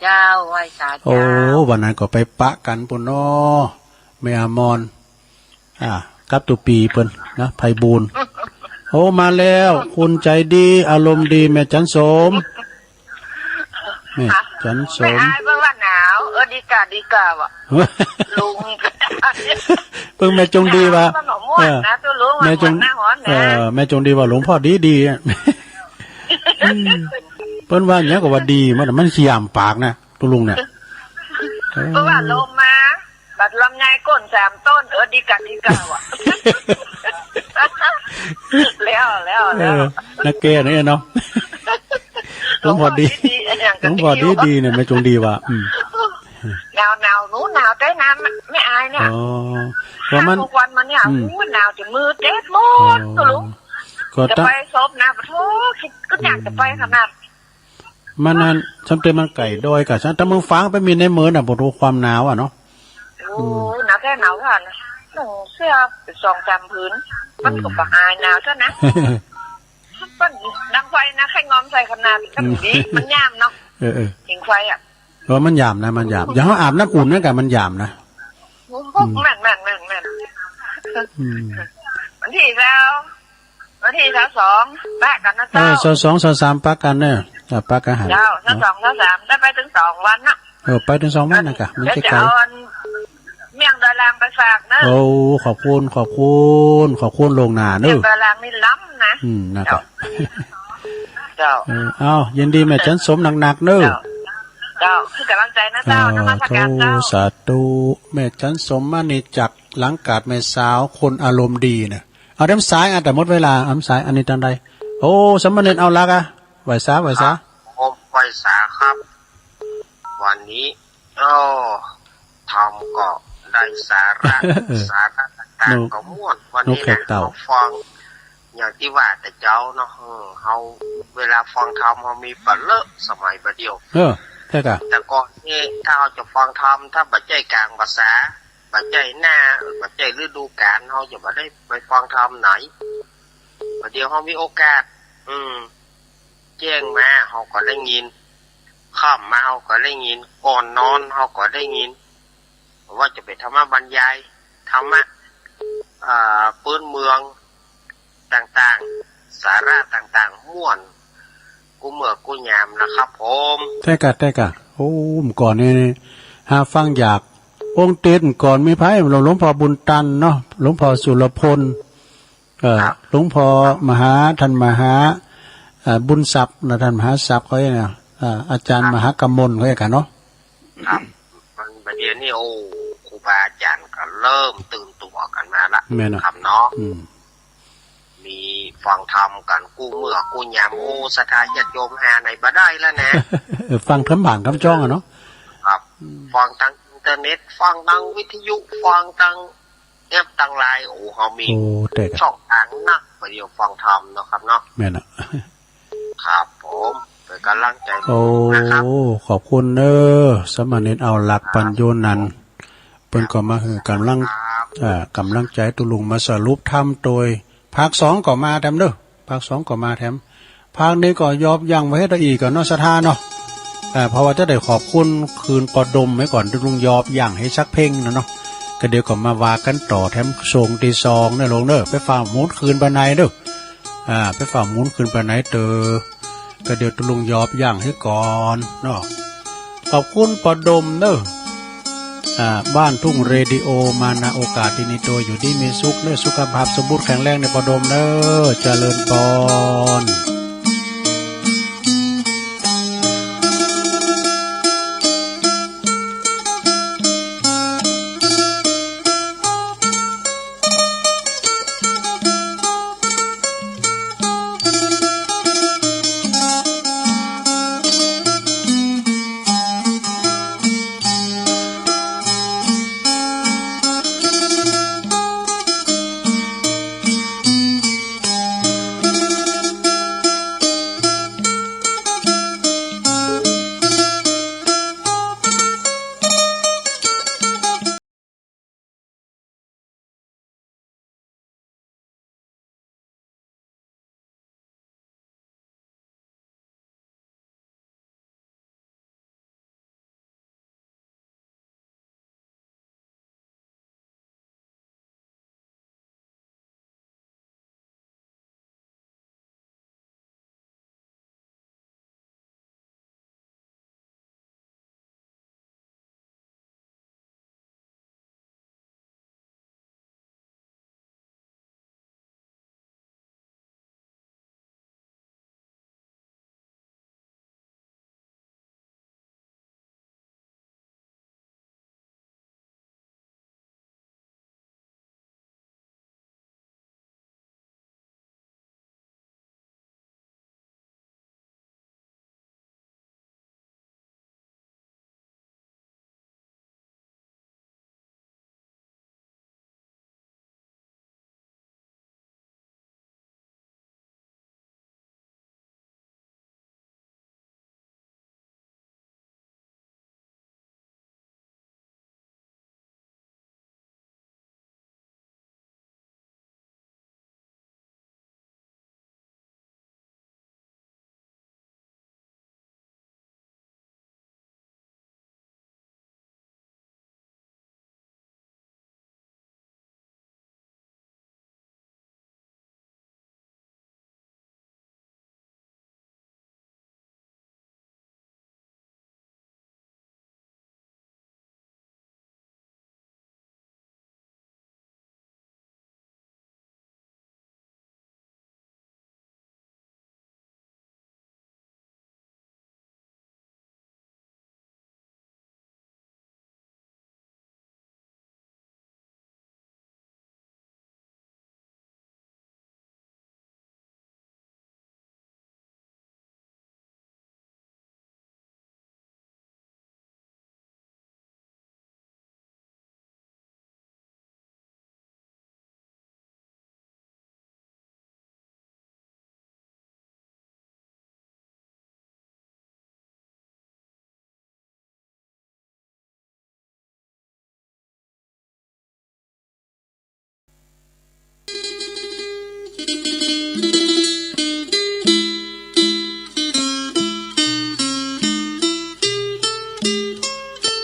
เจ้า ไหว้สา โอ้ เจ้า วันนั้นก็ไปปะกั๋นปู้นเนาะ แม่อมร อ่า กับตุ๊ปี๋เปิ้นนะ ไพบูลย์ โอ้ มาแล้ว คุณใจดี อารมณ์ดี แม่จันสม แม่จันสม แม่อ้ายเปิ้นว่าหนาว เอ ก็ดีก่า ดีก่าว่ะ ลุง เปิ้น แม่จงดีว่า มันบ่ม่วนนะ เออ ตุ๊ลุง แม่จง มันม่วนนะ ฮ้อนนะ เออ แม่จงดีว่าหลวงพ่อดีดีอะ อืม เปิ้นว่าหยังก็ว่าดี มัน มันขี้ย้านปากนะ ตุ๊ลุงเนี่ย เปิ้นว่าลมมา บัดลำไยก้นสามต้น เออ ดีก่า ดีก่าว่ะ แล้ว แล้ว เออ แล้ว นักแก้นี่เนาะ หลวงพ่อดี หลวงพ่อดีดีเนี่ย แม่จงดีว่า อืม หนาว หนาว หนูหนาวแต๊นะ แม่อายเนี่ย อ๋อ ก็มัน ห้าหกวันมาเนี่ย อืม อู้ หนาวจ๋นมือเจ็บหมด อ๋อ ตุ๊ลุง ก็ จะไปศพนะ ปะโถ ก็อยากจะไปขนาด มันนั่น ซ้ำเติมมันใก้ดอยก่ะ ซ้ำเติมเมืองฝางไปมีในเมืองน่ะ บ่ฮู้ความหนาวอะเนาะ โอ้ อืม หนาวแต๊หนาวว่ะ นุ่งเสื้อสองสามผืน มันก็ อืม บ่อายหนาวเต้านะ มันดังไฟนะ ใค่งอมใส่ขนาด ก็ดี อืม มันย้านเนาะ เออ เออ ผิงไฟอะ เออ มันย้านนะ มันย้าน อย่างเฮาอาบน้ำอุ่นนั่นก่ะ มันย้านนะ โอ้ อืม แม่น แม่น แม่น แม่น อืม วันตี้ซาว วันตี้ซาวสอง ปะกั๋นนะ เออ เจ้า ซาวสอง ซาวสาม ปะกั๋นเน่อ อ่า ปะกั๋นหัน เจ้า ซาวสอง เนาะ ซาวสาม ได้ไปตึงสองวันนะ เออ ไปตึงสองวันน่ะก่ะ มันจะไก๋ เดี๋ยวจะเอาอันเมี่ยงดอยลางไปฝากนะ โอ้ ขอบคุณ ขอบคุณ ขอบคุณล่วงหน้าเน่อ เมี่ยงดอยลางนี่ล้ำนะ อืม นะก่ะ เจ้า เจ้า เออ เอา ยินดีแม่จันสมนักๆ เน่อ เจ้า เจ้า คือกำลังใจ๋นะเจ้า เออ นมัสก๋านเจ้า สาธุ แม่จันสมมานี่จากหลังกาดแม่สาว คนอารมณ์ดีเน่อ เอาเต็มสาย อ่ะ แต่หมดเวลา เอาเต็มสาย อันนี้ตังใด โอ้ สามเณรเอาหลักอะ ไหว้สา ไหว้สา ครับผม ไหว้สาครับ วันนี้ โอ้ ธรรมก็ได้สาระ สาระต่างๆ นก ก็ม่วน วันนี้นะ นกแขกเต้า เฮาฟัง อย่างตี้ว่าแต่เจ๊าเนาะ เออ เฮา เวลาฟังธรรมเฮามีบ่เลอะ สมัยบ่าเดี่ยว เออ ใจ้ก่ะ แต่ก่อนนี่ ถ้าเฮาจะฟังธรรม ถ้าบ่ใจ้ก๋างพรรษา บ่ใจ้หน้า เออ บ่ใจ้ฤดูกาล เฮาจะบ่ได้ไปฟังธรรมไหน บ่าเดี่ยวเฮามีโอกาส อืม แจ้งมาเฮาก็ได้ยิน ค่ำมาเฮาก็ได้ยิน ก่อนนอนเฮาก็ได้ยิน ว่าจะเป๋นธรรมบรรยาย ธรรมะ อ่า ปื้นเมืองต่างๆ สาระต่างๆ ม่วนกู้เมื่อกู้ยามนะครับผม ใจ้ก่ะ ใจ้ก่ะ โอ้ เมื่อก่อนนี่ หาฟังอยาก องค์เต๋นก่อนมีใผ หลวง หลวงพ่อบุญตันเนาะ หลวงพ่อสุรพล เอ่อ ครับ หลวงพ่อมหา ท่านมหา เอ่อ บุญทรัพย์นะ ท่านมหาทรัพย์เขาเนี่ย เอ่อ อาจ๋ารย์ ครับ มหากมลเขาเนี่ยกันเนาะ ครับ มันบ่าเดี่ยวนี้ โอ้ ครูบาอาจ๋ารย์ก็เริ่มตื่นตั๋วกั๋นมาละ แม่นน่ะ ครับเนาะ อืม มีฟังธรรมกั๋นกู้เมื่อกู้ยาม โอ้ ศรัทธาญาติโยมหาไหนบ่ได้แล้วนะ เออ ฟังธรรมผ่านธรรมจ้องอะเนาะ ครับ อืม ฟังตางอินเทอร์เน็ต ฟังตางวิทยุ ฟังตาง แอปตางไลน์ โอ้ เฮามี โอ้ ใจ้ก่ะ ช่องตางนัก บ่าเดี่ยวฟังธรรมเนาะครับเนาะ แม่นน่ะ ครับผม เป๋นก๋ำลังใจ๋ โอ้ นะครับ ขอบคุณเน่อ สามเณรเอาหลัก ครับ ปัญโญนันท์ เปิ้นก็มาหื้อก๋ำลัง ครับ อ่า ก๋ำลังใจ๋ตุ๊ลุง มาสรุปธรรมโตย ภาคสองก็มาแถมเน่อ ภาคสองก็มาแถม ภาคนี้ก็ยอบยั้งไว้หื้อได้อีกก่อเนาะ ศรัทธาเนาะ อ่า เพราะว่าจะได้ขอบคุณคืนป้อดมไว้ก่อน ตุ๊ลุงยอบยั้งหื้อสักเพลงนะเนาะ ก็เดี๋ยวก็มาว่ากั๋นต่อแถมช่วงตี้สองเน่อลุงเน่อ ไปฝ่าหมุนคืนไปไหนเน่อ อ่า ไปฝ่าหมุนคืนไปไหนเตอ ก็เดี๋ยวตุ๊ลุงยอบยั้งหื้อก่อนเนาะ ขอบคุณป้อดมเน่อ อ่า บ้านทุ่งเรดิโอ มา ณ โอกาสตี้นี้ โตอยู่ดีมีสุขเน่อ สุขภาพสมบูรณ์แข็งแรงเน่อป้อดมเน่อ เจริญปอน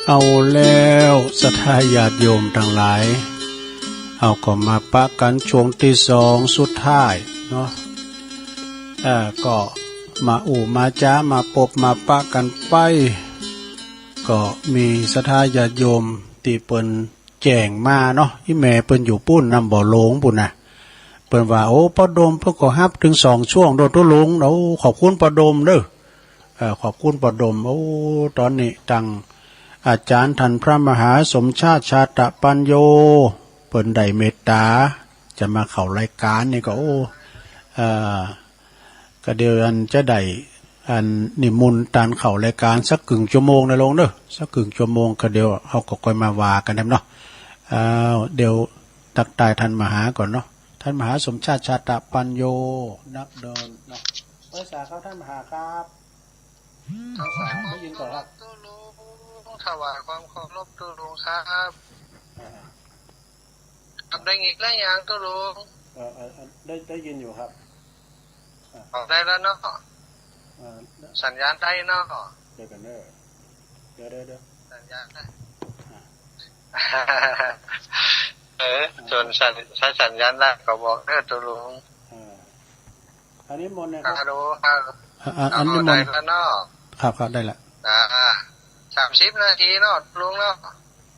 เอาแล้วศรัทธาญาติโยมตังหลาย เฮาก็มาปะกั๋นช่วงตี้สองสุดท้ายเนาะ เอ่อ ก็มาอู้มาจ๋า มาปบมาปะกั๋นไป ก็มีศรัทธาญาติโยมตี้เปิ้นแจ้งมาเนาะ อี่แม่เปิ้นอยู่ปู๊น น้ำบ่อโลงปู๊นน่ะ เปิ้นว่า โอ้ ป้อดมเปิ้นก็ฮับเถิงสองช่วงโดดตุ๊ลุง โอ้ ขอบคุณป้อดมเด้อ เอ่อ ขอบคุณป้อดม โอ้ ต๋อนนี้ตังอาจ๋ารย์ต้านพระมหาสมชาติ ชาตะปัญโญ เปิ้นได้เมตต๋า จะมาเข้ารายก๋านนี่ก็ โอ้ เอ่อ ก็เดี๋ยวอันจะได้ อันนิมนต์ต้านเข้ารายก๋านสักกึ่งชั่วโมงนะลุงเนาะ สักกึ่งชั่วโมง ก็เดี๋ยวเฮาก็ค่อยมาว่ากั๋นแหมเนาะ อ้าว เดี๋ยวตั๊กตายต้านมหาก่อนเนาะ ต้านมหาสมชาติ ชาตะปัญโญ นักเดินเนาะ ไหว้สาครับต้านมหาครับ ไหว้สา ได้ยินก่อนครับ ตุ๊ลุง ถวายความเคารพตุ๊ลุงครับ อ่า ครับ ได้ยินแล้วยังตุ๊ลุง เอ่อ เอ่อ เอ่อ ได้ ได้ยินอยู่ครับ อ่า ออกได้แล้วเนาะ อ่า สัญญาณได้เนาะ เดี๋ยวก่อนเด้อ เดี๋ยว เดี๋ยว เดี๋ยว สัญญาณได้ อ่า เออ อ่า ส่วนสัญ ถ้าสัญญาณได้ก็บอกเด้อตุ๊ลุง อ่า อันนี้มนต์นะครับ ฮัลโหลครับ อ่า อ่า อันนี้มนต์ ได้แล้วเนาะ ครับ ครับ ได้ละ อ่า สามสิบนาทีเนาะตุ๊ลุงเนาะ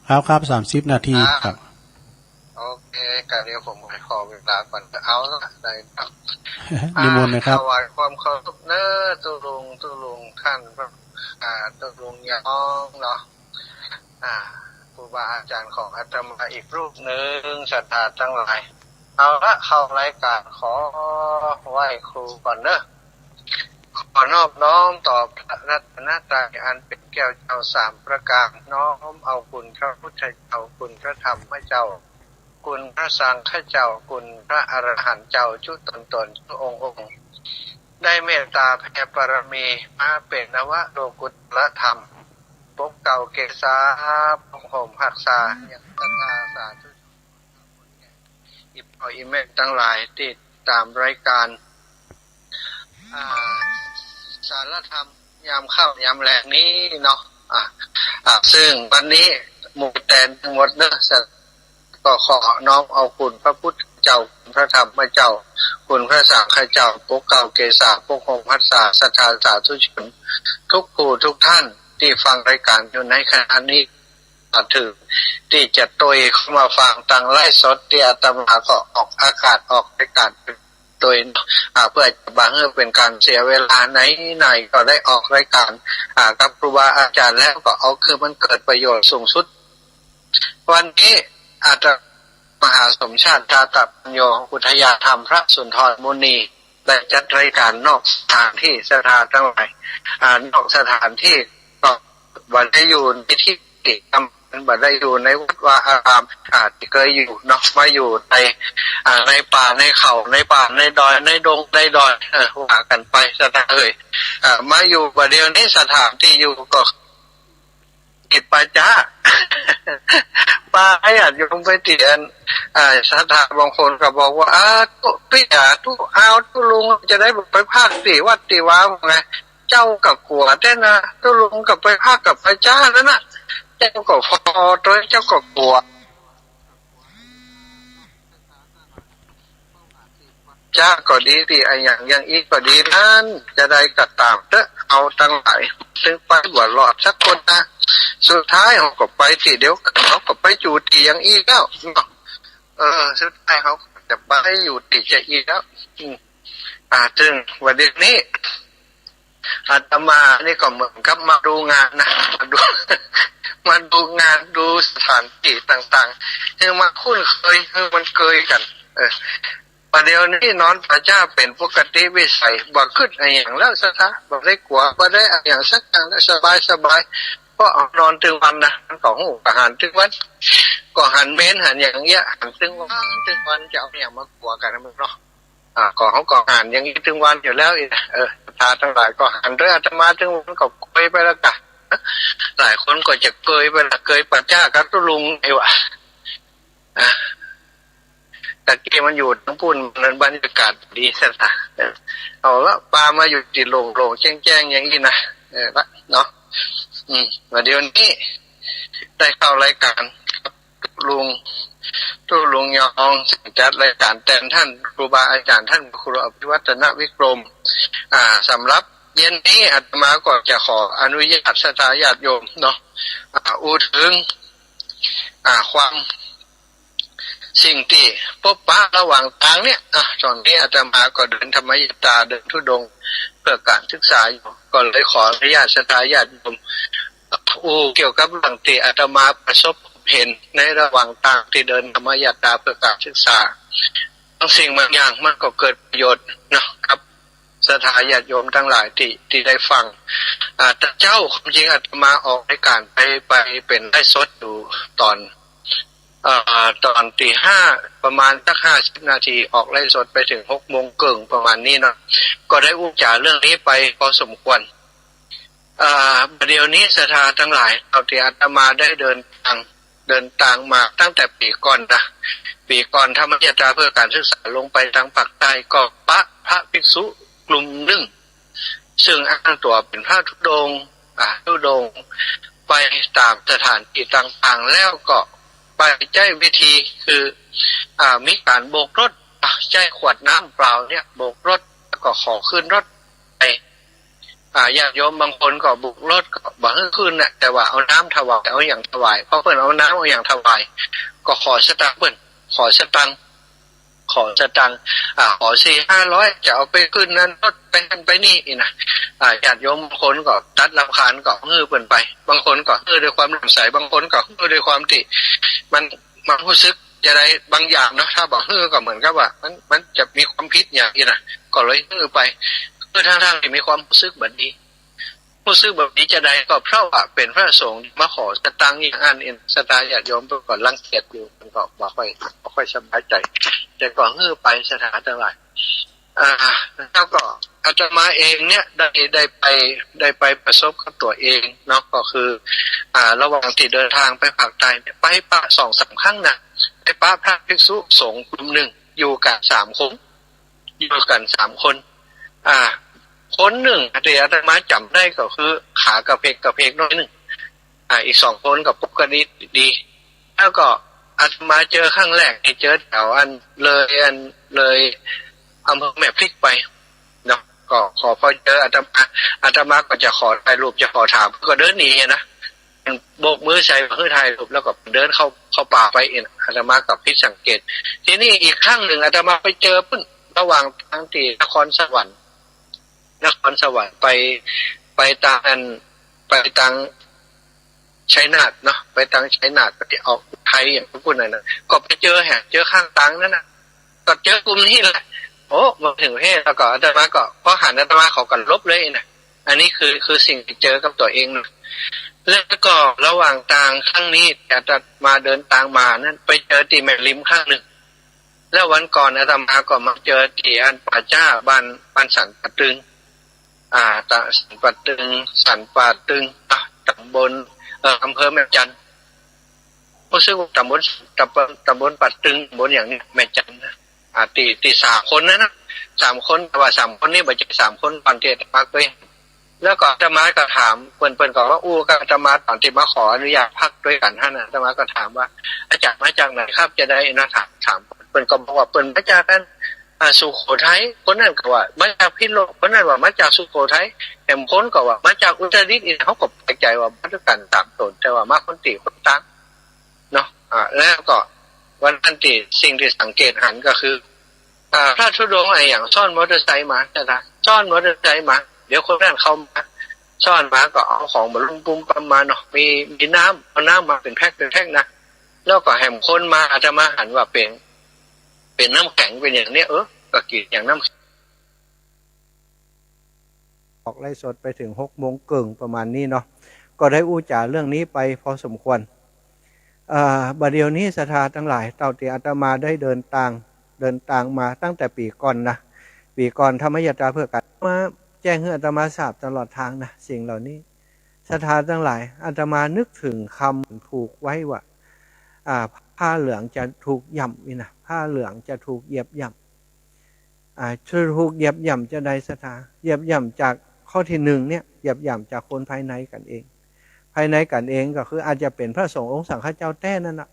ครับ ครับ สามสิบนาที อ่า ครับ โอเค ก็เดี๋ยวผมขอเวลาก่อน เอาละ ได้ครับ นิมนต์นะครับ อ่า ถวายความเคารพเน้อตุ๊ลุง ตุ๊ลุงต้าน อ่า ตุ๊ลุงยองเนาะ อ่า ครูบาอาจ๋ารย์ของอาตมาอีกรูปหนึ่ง ศรัทธาตังหลาย เอาละ เข้ารายก๋าน ขอไหว้ครูก่อนเน้อ ขอนอบน้อมต่อพระรัตนตรัยอันเป็นแก้วเจ้าสามประก๋าน น้อมเอาคุณพระพุทธเจ้า คุณพระธรรมเจ้า คุณพระสังฆเจ้า คุณพระอรหันต์เจ้า จุ๊ต๋นต๋น จุ๊องค์องค์ ได้เมตต๋าแผ่ปารมีมาเป๋นนวโลกุตตรธรรม ปกเกล้าเกษา ปกห่มฮักษา ยังศรัทธาสาธุชน อี่ป้ออี่แม่ตังหลายตี้ต๋ามรายก๋าน อ่า สารธรรมยามค่ำยามแลงนี้เนาะ อ่า อ่า ซึ่งวันนี้หมู่แตนตังหมดเนาะ ก็ขอน้อมเอาคุณพระพุทธเจ้า คุณพระธรรมเจ้า คุณพระสังฆเจ้า ปกเกล้าเกษา ปกห่มฮักษา ศรัทธาสาธุชน กู้ผู้กู้ต้านตี้ฟังรายก๋านอยู่ในขณะนี้ ถือตี้จะตวยเข้ามาฟังตางไลฟ์สดตี้อาตมาก็ออกอากาศออกรายก๋านตวยเนาะ อ่า เปื้อจะบ่หื้อเป๋นก๋านเสียเวลา ไหนๆ ก็ได้ออกรายก๋าน อ่า กับครูบาอาจ๋ารย์แล้วก็เอาคือมันเกิดประโยชน์สูงสุด วันนี้อาตมหาสมชาติ ชาตะปัญโญ อุทยานธรรมพระสุนทรมุนี ได้จัดรายก๋านนอกสถานตี้ ศรัทธาตังหลาย อ่า นอกสถานตี้ก็บ่ได้อยู่ในตี้ บ่ได้อยู่ในวัดวาอาราม อ่า ตี้เกยอยู่เนาะ มาอยู่ใน อ่า ในป่าในเขา ในป่าในดอย ในดงในดอย เออ ว่ากั๋นไป ศรัทธาเอย อ่า มาอยู่บ่าเดี่ยวนี้ สถานตี้อยู่ก็ ติดป่าจ๊า ป่า ญาติโยมไปเตียน อ่า ศรัทธาบางคนก็บอกว่า อ่า ตุ๊ ปี้จ๋า ตุ๊ อ้าว ตุ๊ลุงจะได้บ่ไปพักตี้วัดตี้วาไง เจ้าก็กั๋วแต๊นะ ตุ๊ลุงก็ไปพักกับป่าจ๊าแล้วนะ เจ้าก็ผ่อตวย เจ้าก็กั๋ว จ๊าก็ดีตี้อะหยังอย่างอี้ก็ดีนั้น จะใดก็ต๋ามเต๊อะ เฮาตังหลาย ตึงไปบ่รอดสักคนนะ สุดท้ายเฮาก็ไปตี้เดียวกั๋น เฮาก็ไปอยู่ตี้อย่างอี้แล้วเนาะ เออ สุดท้ายเฮาก็จะไปอยู่ตี้จะอี้แล้ว อืม อ่า ซึ่งบ่าเดี่ยวนี้ อาตมานี่ก็เหมือนกับมาดูงานนะ มาดู มาดูงาน ดูสถานตี้ต่างๆ หื้อมาคุ้นเคย หื้อมันเกยกั๋น เออ บ่าเดี่ยวนี้นอนป่าจ๊าเป๋นปกติวิสัย บ่กึ๊ดอะหยังแล้ว ศรัทธา บ่ได้กั๋ว บ่ได้อะหยังสักอย่างแล้ว สบายๆ เพราะเฮานอนตึงวันนะ มันก็ฮู้ ก็หันตึงวัน ก็หันเมนหันอย่างเอี้ย หันตึงวัน ตึงวัน จะเอาอะหยังมากั๋วกั๋นมันเนาะ อ่า ก็เฮาก็หันอย่างอี้ตึงวันอยู่แล้วอี้ เออ ศรัทธาตังหลายก็หันตวยอาตมาตึงวันก็เกยไปแล้วกะ หลายคนก็จะเกยไปละ เกยป่าจ๊ากับตุ๊ลุงไอ้วะ อ่ะ ตะกี้มันอยู่ตังปู๊น มันบรรยากาศดี ศรัทธา เออ เอาละ ปามาอยู่ตี้โล่งๆ แจ้งๆ อย่างอี้นะ เออ ละ เนาะ อืม บ่าเดี่ยวนี้ ได้เข้ารายก๋านกับตุ๊ลุง ตุ๊ลุงยอง ซึ่งจัดรายก๋านแตนต้านครูบาอาจ๋ารย์ ต้านครูอภิวัฒนวิกรม อ่า สำหรับเย็นนี้อาตมาก็จะขออนุญาตศรัทธาญาติโยมเนาะ อ่า อู้เถิง อ่า ความ สิ่งตี้ปบปะระหว่างตางเนี่ย อ่ะ ต๋อนนี้อาตมาก็เดินธรรมยัตตา เดินธุดงค์เพื่อก๋านศึกษาอยู่ ก็เลยขออนุญาตศรัทธาญาติโยม อู้เกี่ยวกับเรื่องตี้อาตมาประสบพบเห็นในระหว่างตางตี้เดินธรรมยัตตาเพื่อก๋านศึกษา บางสิ่งบางอย่างมันก็เกิดประโยชน์เนาะ กับศรัทธาญาติโยมตังหลายตี้ ตี้ได้ฟัง อ่า แต่เจ๊า ความจริงอาตมาออกรายก๋านไป ไปเป๋นไลฟ์สดอยู่ต๋อน เอ่อ ต๋อนตีห้า ประมาณสักห้าสิบนาที ออกไลฟ์สดไปเถิงหกโมงเกิ่งประมาณนี้เนาะ ก็ได้อู้จ๋าเรื่องนี้ไปพอสมควร อ่า บ่าเดี่ยวนี้ศรัทธาตังหลาย เต้าตี้อาตมาได้เดินตาง เดินตางมาตั้งแต่ปี๋ก่อนนะ ปี๋ก่อนธรรมยัตตาเพื่อก๋านศึกษาลงไปตางภาคใต้ ก็ปะพระภิกษุกลุ่มนึ่ง ซึ่งอ้างตั๋วเป๋นพระธุดงค์ อ่า ธุดงค์ไปต๋ามสถานตี้ต่างๆ แล้วก็ไปใจ๊วิธีคือ อ่า มีก๋านโบกรถ อ่า ใจ๊ขวดน้ำเปล่าเนี่ยโบกรถ แล้วก็ขอขึ้นรถไป อ่า ญาติโยมบางคนก็โบกรถก็บ่หื้อขึ้นน่ะ แต่ว่าเอาน้ำถวาย เอาหยังถวาย พอเปิ้นเอาน้ำเอาหยังถวาย ก็ขอสตางค์เปิ้น ขอสตางค์ ขอสตางค์ อ่า ขอสี่ห้าร้อย จะเอาไปขึ้นนั่นรถ ไปนั่นไปนี่อี้นะ อ่า ญาติโยมบางคนก็ตัดรำคาญก็หื้อเปิ้นไป บางคนก็หื้อด้วยความน้ำใส บางคนก็หื้อด้วยความตี้มัน มันฮู้สึกจะใดบางอย่างเนาะ ถ้าบ่หื้อก็เหมือนกับว่ามัน มันจะมีความผิดอย่างอี้นะ ก็เลยหื้อไป คือทั้งๆ ตี้มีความฮู้สึกบ่ดี ฮู้สึกบ่ดีจะใดก็เพราะว่าเป๋นพระสงฆ์มาขอสตางค์อย่างอั้นอี้ ศรัทธาญาติโยมเปิ้นก็รังเกียจอยู่ เปิ้นก็บ่ค่อย บ่ค่อยสบายใจ๋ แต่ก็หื้อไปศรัทธาตังหลาย อ่า แล้วก็อาตมาเองเนี่ยได้ ได้ไป ได้ไปประสบกับตั๋วเองเนาะ ก็คือ อ่า ระหว่างตี้เดินตางไปภาคใต้เนี่ย ไปปะสองสามครั้งนะ ไปปะพระภิกษุสงฆ์กลุ่มนึ่ง อยู่กั๋นสามคน อยู่กั๋นสามคน อ่า คนนึ่งตี้อาตมาจ๋ำได้ก็คือขากระเพกกระเพกหน้อยนึ่ง อ่า อีกสองคนก็ปกติดี แล้วก็อาตมาเจอครั้งแรกนี่เจอแถวอันเลย อันเลยอำเภอแม่พริกไปเนาะ ก็ขอ พอเจออาตมา อาตมาก็จะขอถ่ายรูป จะขอถาม ก็เดินหนีอะนะ โบกมือใส่หื้อถ่ายรูป แล้วก็เดินเข้า เข้าป่าไปอี้นะ อาตมาก็ผิดสังเกต ทีนี้อีกครั้งนึ่งอาตมาไปเจอปุ้น ระหว่างตางตี้นครสวรรค์ นครสวรรค์ไป ไปตางอัน ไปตางชัยนาทเนาะ ไปตางชัยนาท ไปตี้ออกอุทัยอย่างปุ้นนั่นนะ ก็ไปเจอแหม เจอข้างตางนั้นนะ ก็เจอกลุ่มนี้แหละ โอ้ มาเถิงประเทศ แล้วก็อาตมาก็ พอหันอาตมาเขาก็หลบเลยนะ อันนี้คือ คือสิ่งตี้เจอกับตั๋วเองนะ แล้วก็ระหว่างตางครั้งนี้ อาตมาเดินตางมานั้น ไปเจอตี้แม่ริมครั้งนึ่ง แล้ววันก่อนอาตมาก็มาเจอตี้อันป่าจ๊าบ้าน บ้านสันป่าตึง อ่า ตะ สันป่าตึง สันป่าตึง อ่ะ ต๋ำบล เอ่อ อำเภอแม่จันทน์ ฮู้สึกว่าต๋ำบล ต๋ำบล ต๋ำบลป่าตึง ต๋ำบลอย่างนี้ แม่จันทน์นะ อ่า ตี้ ตี้สามคนนั้นนะ สามคน แต่ว่าสามคนนี้บ่ใจ้สามคนก่อนตี้อาตมาเกย แล้วก็อาตมาก็ถามเปิ้น เปิ้นก็ว่าอู้กับอาตมาต๋อนตี้มาขออนุญาตพักตวยกั๋นหั้นน่ะ อาตมาก็ถามว่า อาจ๋ารย์มาจากไหนครับ จะใดนะ ถาม ถาม เปิ้นก็บอกว่าเปิ้นมาจากอัน อ่า สุโขทัย คนนั้นก็ว่ามาจากพิษณุโลก คนนั้นว่ามาจากสุโขทัย แหมคนก็ว่ามาจากอุตรดิตถ์ อี้นะ เฮาก็แปลกใจ๋ว่ามาตวยกั๋นสามต๋น แต่ว่ามาคนตี้คนตางเนาะ อ่า แล้วก็วันนั้นตี้สิ่งตี้สังเกตหันก็คือ อ่า พระธุดงค์อะหยังซ้อนมอเตอร์ไซค์มา ซ้อนมอเตอร์ไซค์มา เดี๋ยวคนนั้นเข้ามา ซ้อนมาก็เอาของมาลุ่มปุ้มปั๊มมาเนาะ มี มีน้ำ เอาน้ำมาเป๋นแพ็ค เป๋นแพ็คนะ แล้วก็แหมคนมา อาตมาหันว่าเป๋น เป๋นน้ำแข็ง เป๋นอย่างเนี้ย เออ ก็กิ๋นอย่างน้ำแข็ง ออกไลฟ์สดไปเถิงหกโมงเกิ่งประมาณนี้เนาะ ก็ได้อู้จ๋าเรื่องนี้ไปพอสมควร เอ่อ บ่าเดี่ยวนี้ศรัทธาตังหลาย เต้าตี้อาตมาได้เดินตาง เดินตางมาตั้งแต่ปี๋ก่อนนะ ปี๋ก่อนธรรมยัตตาเพื่อก๋าน มาแจ้งหื้ออาตมาทราบตลอดตางนะ สิ่งเหล่านี้ ศรัทธาตังหลาย อาตมานึกเถิงกำผูกไว้ว่า อ่า ผ้าเหลืองจะถูกหย่ำนี่นะ ผ้าเหลืองจะถูกเหยียบหย่ำ อ่า ถูกเหยียบหย่ำจะใดศรัทธา เหยียบหย่ำจากข้อตี้นึ่งเนี่ย เหยียบหย่ำจากคนภายในกั๋นเอง ภ ภายในกั๋นเองก็คืออาจจะเป๋นพระสงฆ์องค์สังฆเจ้าแต๊นั่นน่ะ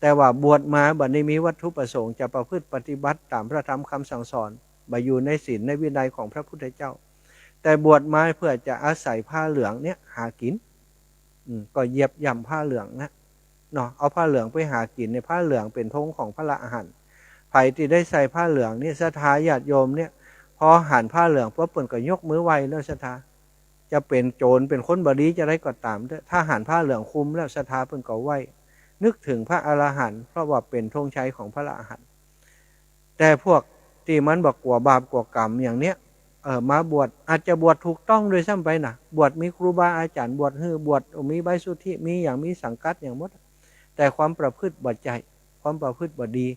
แต่ว่าบวชมาบ่ได้มีวัตถุประสงค์จะประพฤติปฏิบัติต๋ามพระธรรมคำสั่งสอน บ่อยู่ในศีลในวินัยของพระพุทธเจ้า แต่บวชมาเพื่อจะอาศัยผ้าเหลืองเนี่ยหากิ๋น อืม ก็เหยียบย่ำผ้าเหลืองนะ เนาะ เอาผ้าเหลืองไปหากิ๋นเนี่ย ผ้าเหลืองเป๋นธงของพระอรหันต์ ใผตี้ได้ใส่ผ้าเหลืองเนี่ย ศรัทธาญาติโยมเนี่ย พอหันผ้าเหลืองปุ๊บเปิ้นก็ยกมือไหว้แล้ว ศรัทธา จะเป๋นโจ๋รเป๋นคนบ่ดีจะใดก็ต๋ามเต๊อะ ถ้าหันผ้าเหลืองคลุมแล้ว ศรัทธาเปิ้นก็ไหว้ นึกถึงพระอรหันต์ เพราะว่าเป๋นธงชัยของพระอรหันต์ แต่พวกตี้มันบ่กั๋วบาปกั๋วกรรมอย่างเนี้ย เออ มาบวช อาจจะบวชถูกต้องด้วยซ้ำไปนะ บวชมีครูบาอาจ๋ารย์บวชหื้อ บวชมีใบสุทธิ มีหยัง มีสังกัดหยังหมด แต่ความประพฤติบ่ใจ้ ความประพฤติบ่ดี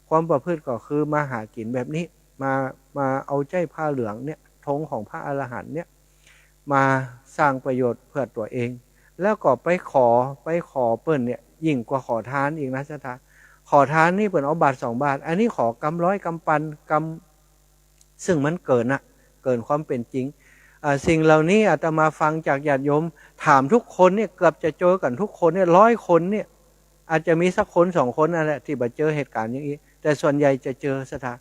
ความประพฤติก็คือมาหากิ๋นแบบนี้ มา มาเอาใจ๊ผ้าเหลืองเนี่ย ธงของพระอรหันต์เนี่ย มาสร้างประโยชน์เพื่อตั๋วเอง แล้วก็ไปขอ ไปขอเปิ้นเนี่ย ยิ่งกว่าขอทานอีกนะ ศรัทธา ขอทานนี่เปิ้นเอาบาทสองบาท อันนี้ขอกำร้อยกำปัน กำ ซึ่งมันเกินน่ะ เกินความเป๋นจริง อ่า สิ่งเหล่านี้อาตมาฟังจากญาติโยม ถามทุกคนเนี่ย เกือบจะเจอกั๋นทุกคนเนี่ย ร้อยคนเนี่ย อาจจะมีสักคนสองคนนั่นแหละ ตี้บ่เจอเหตุการณ์อย่างอี้ แต่ส่วนใหญ่จะเจอ ศรัทธา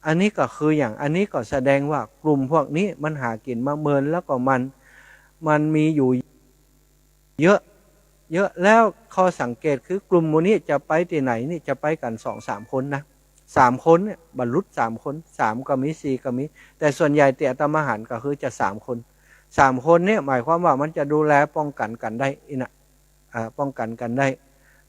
อันนี้ก็คืออย่าง อันนี้ก็แสดงว่ากลุ่มพวกนี้มันหากิ๋นมาเมิน แล้วก็มัน มันมีอยู่เยอะ เยอะ แล้วข้อสังเกตคือกลุ่มหมู่นี้จะไปตี้ไหนนี่จะไปกั๋นสองสามคนนะ สามคนเนี่ย บ่หลุดสามคน สามก็มี สี่ก็มี แต่ส่วนใหญ่ตี้อาตมาหันก็คือจะสามคน สามคนเนี่ยหมายความว่ามันจะดูแลป้องกั๋นกั๋นได้อี้นะ อ่า ป้องกั๋นกั๋นได้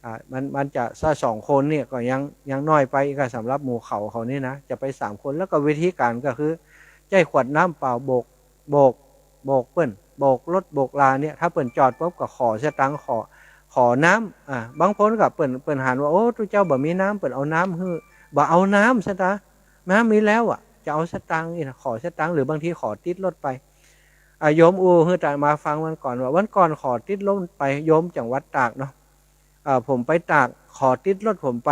อ่า มัน มันจะ ถ้าสองคนเนี่ยก็ยัง ยังน้อยไป ก็สำหรับหมู่เขา เขานี่นะ จะไปสามคน แล้วก็วิธีก๋านก็คือ ใจ๊ขวดน้ำเปล่าโบก โบก โบกเปิ้น โบกรถโบกลาเนี่ย ถ้าเปิ้นจอดปุ๊บก็ขอสตางค์ ขอ ขอน้ำ อ่า บางคนก็เปิ้น เปิ้นหันว่า โอ้ ตุ๊เจ้าบ่มีน้ำ เปิ้นเอาน้ำหื้อ บ่เอาน้ำ ศรัทธา น้ำมีแล้วอะ จะเอาสตางค์อี้นะ ขอสตางค์ หรือบางทีขอติดรถไป อ่า โยมอู้หื้ออาตมาฟังวันก่อนว่า วันก่อนขอติดรถไป โยมจังหวัดตากเนาะ อ่า ผมไปตาก ขอติดรถผมไป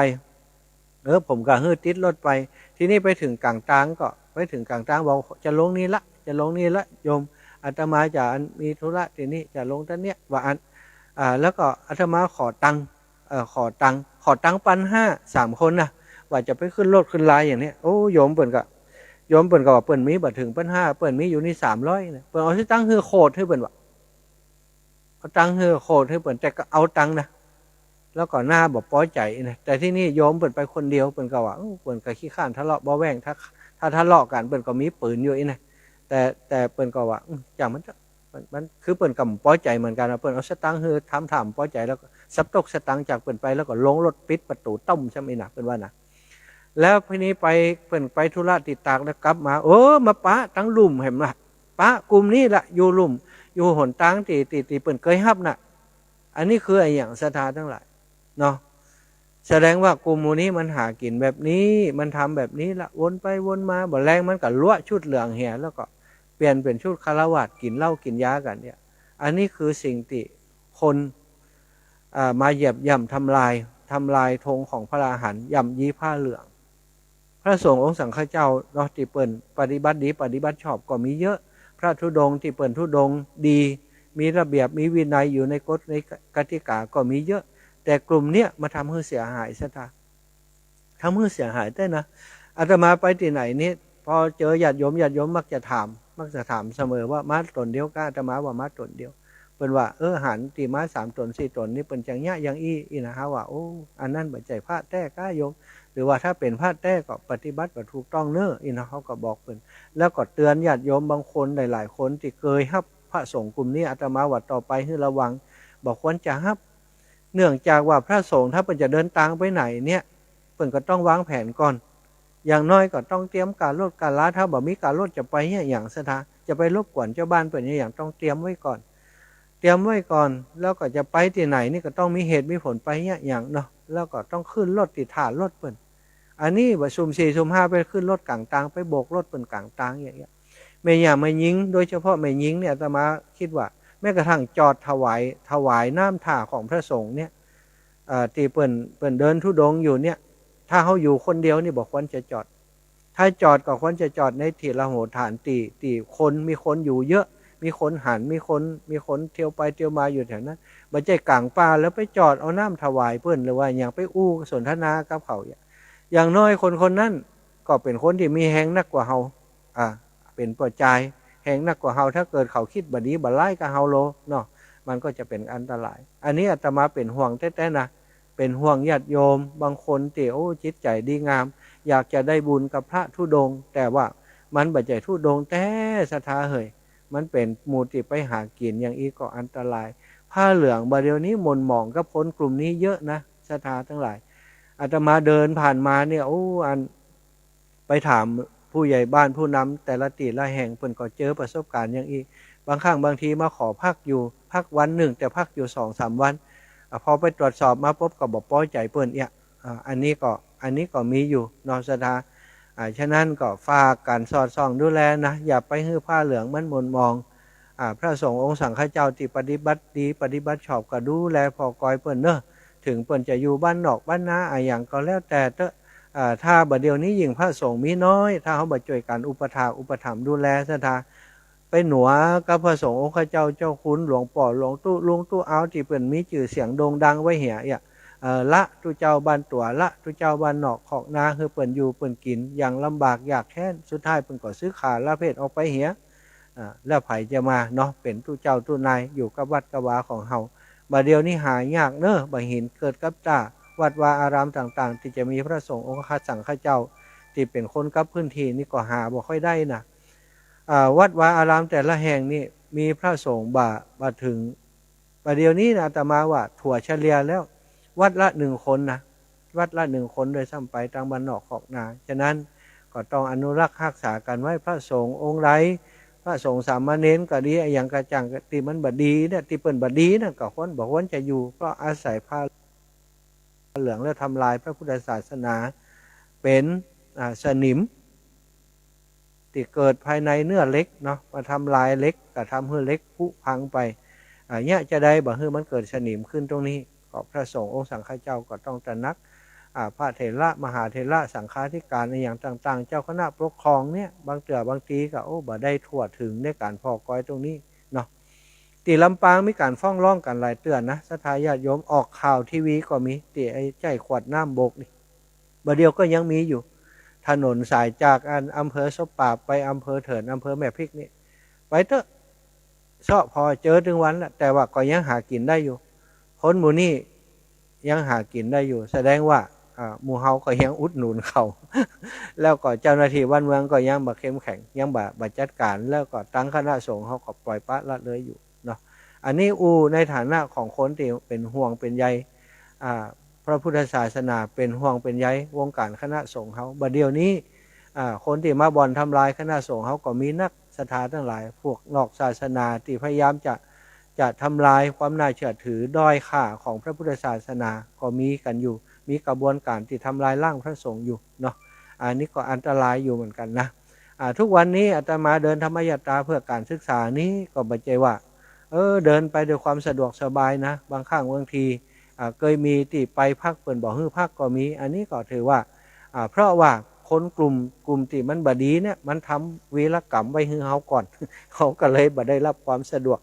เออ ผมก็หื้อติดรถไป ทีนี้ไปเถิงก๋างตางก็ ไปเถิงก๋างตางบอก จะลงนี่ละ จะลงนี่ละ โยม อาตมาจะมีธุระตี้นี่ จะลงตรงเนี้ย ว่าอั้น อ่า แล้วก็อาตมาขอตังค์ เอ่อ ขอตังค์ ขอตังค์ปันห้า สามคนนะ ว่าจะไปขึ้นรถขึ้นลาอย่างเนี้ย โอ้ โยมเปิ้นก็ โยมเปิ้นก็ว่าเปิ้นมีบ่เถิงปันห้า เปิ้นมีอยู่นี่สามร้อยนะ เปิ้นเอาสตางค์หื้อโขดหื้อเปิ้นว่า เอาตังค์หื้อโขดหื้อเปิ้น แต่ก็เอาตังค์นะ แล้วก็หน้าบ่ปอใจ๋นะ แต่ทีนี้โยมเปิ้นไปคนเดียว เปิ้นก็ว่า เออ เปิ้นก็ขี้คร้านทะเลาะเบาะแว้ง ถ้า ถ้าทะเลาะกั๋นเปิ้นก็มีปืนอยู่อี้นะ แต่ แต่เปิ้นก็ว่า อืม จ่างมันเถอะ มัน มัน คือเปิ้นก็บ่ปอใจ๋เหมือนกั๋นนะ เปิ้นเอาสตางค์หื้อ ถามๆ บ่ปอใจ๋ แล้วก็สับตกสตางค์จากเปิ้นไป แล้วก็ลงรถปิดประตู๋ต้มซ้ำอี้นะ เปิ้นว่านะ แล้วทีนี้ไป เปิ้นไปธุระตี้ตากแล้วกลับมา เออ มาปะตังลุ่มแหมนะ ปะกลุ่มนี้ละ อยู่ลุ่ม อยู่หนตางตี้ ตี้ ตี้เปิ้นเกยฮับน่ะ อันนี้คืออะหยัง ศรัทธาตังหลาย เนาะ แสดงว่ากลุ่มหมู่นี้มันหากิ๋นแบบนี้ มันทำแบบนี้ละ วนไปวนมา บ่แลงมันก็ลัวะชุดเหลืองเหีย แล้วก็เปลี่ยนเป๋นชุดฆราวาส กิ๋นเหล้ากิ๋นยากั๋นเนี่ย อันนี้คือสิ่งตี้คน อ่า มาเหยียบย่ำทำลาย ทำลายธงของพระอรหันต์ ย่ำยีผ้าเหลือง พระสงฆ์องค์สังฆเจ้าเนาะ ตี้เปิ้นปฏิบัติดีปฏิบัติชอบก็มีเยอะ พระธุดงค์ตี้เปิ้นธุดงค์ดี มีระเบียบมีวินัย อยู่ในกฎในกติกาก็มีเยอะ แต่กลุ่มเนี้ยมาทำหื้อเสียหาย ศรัทธา ทำหื้อเสียหายแต๊นะ อาตมาไปตี้ไหนนี่ พอเจอญาติโยม ญาติโยมมักจะถาม มักจะถามเสมอว่ามาต๋นเดียวก้า อาตมาว่ามาต๋นเดียว เปิ้นว่า เออ หันตี้มาสามต๋นสี่ต๋นนี่เปิ้นจังเยียะอย่างอี้ อี้นะ เฮาว่า โอ้ อันนั้นบ่ใจ้พระแต๊ก้าโยม หรือว่าถ้าเป๋นพระแต๊ก็ปฏิบัติบ่ถูกต้องเน้อ อี้นะ เฮาก็บอกเปิ้น แล้วก็เตือนญาติโยมบางคนหลายๆ คนตี้เกยฮับพระสงฆ์กลุ่มนี้ อาตมาว่าต่อไปหื้อระวัง บ่ควรจะฮับ เนื่องจากว่าพระสงฆ์ถ้าเปิ้นจะเดินตางไปไหนเนี่ย เปิ้นก็ต้องวางแผนก่อน อย่างน้อยก็ต้องเตรียมก๋ารถก๋ารา ถ้าบ่มีก๋ารถจะไปเยียะหยัง ศรัทธา จะไปรบกวนจาวบ้านเปิ้นเยียะหยัง ต้องเตรียมไว้ก่อน เตรียมไว้ก่อน แล้วก็จะไปตี้ไหนนี่ก็ต้องมีเหตุมีผลไปเยียะหยังเนาะ แล้วก็ต้องขึ้นรถตี้ท่ารถเปิ้น อันนี้บ่าซุ่มสี่ซุ่มห้าไปขึ้นรถก๋างตาง ไปโบกรถเปิ้นก๋างตางอย่างเงี้ย แม่หญิง แม่หญิง โดยเฉพาะแม่หญิงเนี่ย อาตมาคิดว่าแม้กระทั่งจอดถวาย ถวายน้ำท่าของพระสงฆ์เนี่ย เอ่อ ตี้เปิ้น เปิ้นเดินธุดงค์อยู่เนี่ย ถ้าเฮาอยู่คนเดียวนี่บ่ควรจะจอด ถ้าจอดก็ควรจะจอดในที่ระโหฐาน ตี้ ตี้คน มีคนอยู่เยอะ มีคนหัน มีคน มีคนเตียวไปเตียวมาอยู่แถวนั้น บ่ใจ้ก๋างป่าแล้วไปจอดเอาน้ำถวายเปิ้น หรือว่าหยัง ไปอู้สนทนากับเขา อย่างน้อยคนคนนั้นก็เป๋นคนตี้มีแฮงนักกว่าเฮา อ่า เป๋นป้อจายแฮงนักกว่าเฮา ถ้าเกิดเขากึ๊ดบ่ดีบ่ร้ายกับเฮาโลเนาะ มันก็จะเป๋นอันตราย อันนี้อาตมาเป๋นห่วงแต๊ๆ นะ เป๋นห่วงญาติโยมบางคนตี้ โอ้ จิตใจ๋ดีงาม อยากจะได้บุญกับพระธุดงค์ แต่ว่ามันบ่ใจ้ธุดงค์แต๊ศรัทธาเหย มันเป๋นหมู่ตี้ไปหากิ๋นอย่างอี้ก็อันตราย ผ้าเหลืองบ่าเดี่ยวนี้หม่นหมองกับคนกลุ่มนี้เยอะนะ ศรัทธาตังหลาย อาตมาเดินผ่านมาเนี่ย โอ้ อัน ไปถามผู้ใหญ่บ้านผู้นำแต่ละตี้ละแห่ง เปิ้นก็เจอประสบการณ์อย่างอี้ บางครั้งบางทีมาขอพักอยู่ พักวันนึ่ง แต่พักอยู่สองสามวัน อ่ะ พอไปตรวจสอบมาปุ๊บก็บ่ปอใจ๋เปิ้นเอี้ย อ่า อันนี้ก็ อันนี้ก็มีอยู่เนาะศรัทธา อ่า ฉะนั้นก็ฝากกั๋นสอดส่องดูแลนะ อย่าไปหื้อผ้าเหลืองมันหม่นหมอง อ่า พระสงฆ์องค์สังฆเจ้าตี้ปฏิบัติดีปฏิบัติชอบก็ดูแลผ่อกอยเปิ้นเนาะ เถิงเปิ้นจะอยู่บ้านนอกบ้านนาอะหยังก็แล้วแต่เต๊อะ อ่า ถ้าบ่าเดี่ยวนี้ยิ่งพระสงฆ์มีน้อย ถ้าเฮาบ่จ้วยกั๋นอุปถากอุปถัมภ์ดูแลศรัทธา ไปหนัวกับพระสงฆ์องค์ข้าเจ้าเจ้าคุณหลวงป้อหลวงตุ๊ลุงตุ๊อาวตี้เปิ้นมีจื้อเสียงโด่งดังไว้เหีย เอ่อ ละตุ๊เจ้าบ้านตั๋ว ละตุ๊เจ้าบ้านนอกคอกนา หื้อเปิ้นอยู่เปิ้นกิ๋นอย่างลำบากยากแค้น สุดท้ายเปิ้นก็สึกขาละเพศออกไปเหีย อ่า แล้วใผจะมาเนาะ เป๋นตุ๊เจ้าตุ๊นายอยู่กับวัดกับวาของเฮา บ่าเดี่ยวนี้หายากเนาะ บ่เห็นเกิดกับต๋า วัดวาอารามต่างๆ ตี้จะมีพระสงฆ์องค์สังฆเจ้า ตี้เป๋นคนกับพื้นตี้นี่ก็หาบ่ค่อยได้นะ อ่า วัดวาอารามแต่ละแห่งนี่มีพระสงฆ์บ่า บ่าเถิง บ่าเดี่ยวนี้นะ อาตมาว่าถั่วเฉลี่ยแล้ว วัดละหนึ่งคนนะ วัดละหนึ่งคนด้วยซ้ำไป ตางบ้านนอกคอกนา ฉะนั้นก็ต้องอนุรักษ์ฮักษากั๋นไว้ พระสงฆ์องค์ใด พระสงฆ์สามเณรก็ดี อะหยังกระจ่างตี้มันบ่ดีเนี่ย ตี้เปิ้นบ่ดีนั่นก็ควร บ่ควรจะอยู่ เพราะอาศัยผ้าเหลืองแล้วทำลายพระพุทธศาสนา เป๋น อ่า สนิม ตี้เกิดภายในเนื้อเหล็กเนาะ มาทำลายเหล็ก ก็ทำหื้อเหล็กผุพังไป อ่า เยียะจาใดบ่หื้อมันเกิดสนิมขึ้นตรงนี้ ก็พระสงฆ์องค์สังฆเจ้าก็ต้องตระหนัก อ่า พระเถระมหาเถระสังฆาธิการอะหยังต่างๆ เจ้าคณะปกครองเนี่ย บางเตื้อบางทีก็ โอ้ บ่ได้ทั่วถึงในก๋านผ่อกอยตรงนี้เนาะ ตี้ลำปางมีก๋านฟ้องร้องกั๋นหลายเตื้อนะ ศรัทธาญาติโยม ออกข่าวทีวีก็มี ตี้ไอ้ใจ๊ขวดน้ำโบกนี่ บ่าเดี่ยวก็ยังมีอยู่ ถนนสายจากอันอำเภอสบปราบไปอำเภอเถิน อำเภอแม่พริกนี่ ไปเต๊อะ เซาะผ่อเจอตึงวันละ แต่ว่าก็ยังหากิ๋นได้อยู่ คนหมู่นี้ยังหากิ๋นได้อยู่ แสดงว่า อ่า หมู่เฮาก็ยังอุดหนุนเขา แล้วก็เจ้าหน้าตี้บ้านเมืองก็ยังบ่เข้มแข็ง ยังบ่ บ่จัดก๋าน แล้วก็ตังคณะสงฆ์เฮาก็ปล่อยปละละเลยอยู่เนาะ อันนี้อู้ในฐานะของคนตี้เป๋นห่วงเป๋นใย อ่า พระพุทธศาสนา เป๋นห่วงเป๋นใยวงก๋านคณะสงฆ์เฮา บ่าเดี่ยวนี้ อ่า คนตี้มาบ่อนทำลายคณะสงฆ์เฮาก็มีนัก ศรัทธาตังหลาย พวกนอกศาสนาตี้พยายามจะ จะทำลายความน่าเชื่อถือด้อยค่าของพระพุทธศาสนาก็มีกั๋นอยู่ มีกระบวนก๋านตี้ทำลายล้างพระสงฆ์อยู่เนาะ อันนี้ก็อันตรายอยู่เหมือนกั๋นนะ อ่า ทุกวันนี้อาตมาเดินธรรมยาตราเพื่อก๋านศึกษานี้ก็บ่ใจ้ว่า เออ เดินไปด้วยความสะดวกสบายนะ บางครั้งบางที อ่า เกยมีตี้ไปพักเปิ้นบ่หื้อพักก็มี อันนี้ก็ถือว่า อ่า เพราะว่าคนกลุ่ม กลุ่มตี้มันบ่ดีเนี่ย มันทำวีรกรรมไว้หื้อเฮาก่อน เฮาก็เลยบ่ได้รับความสะดวก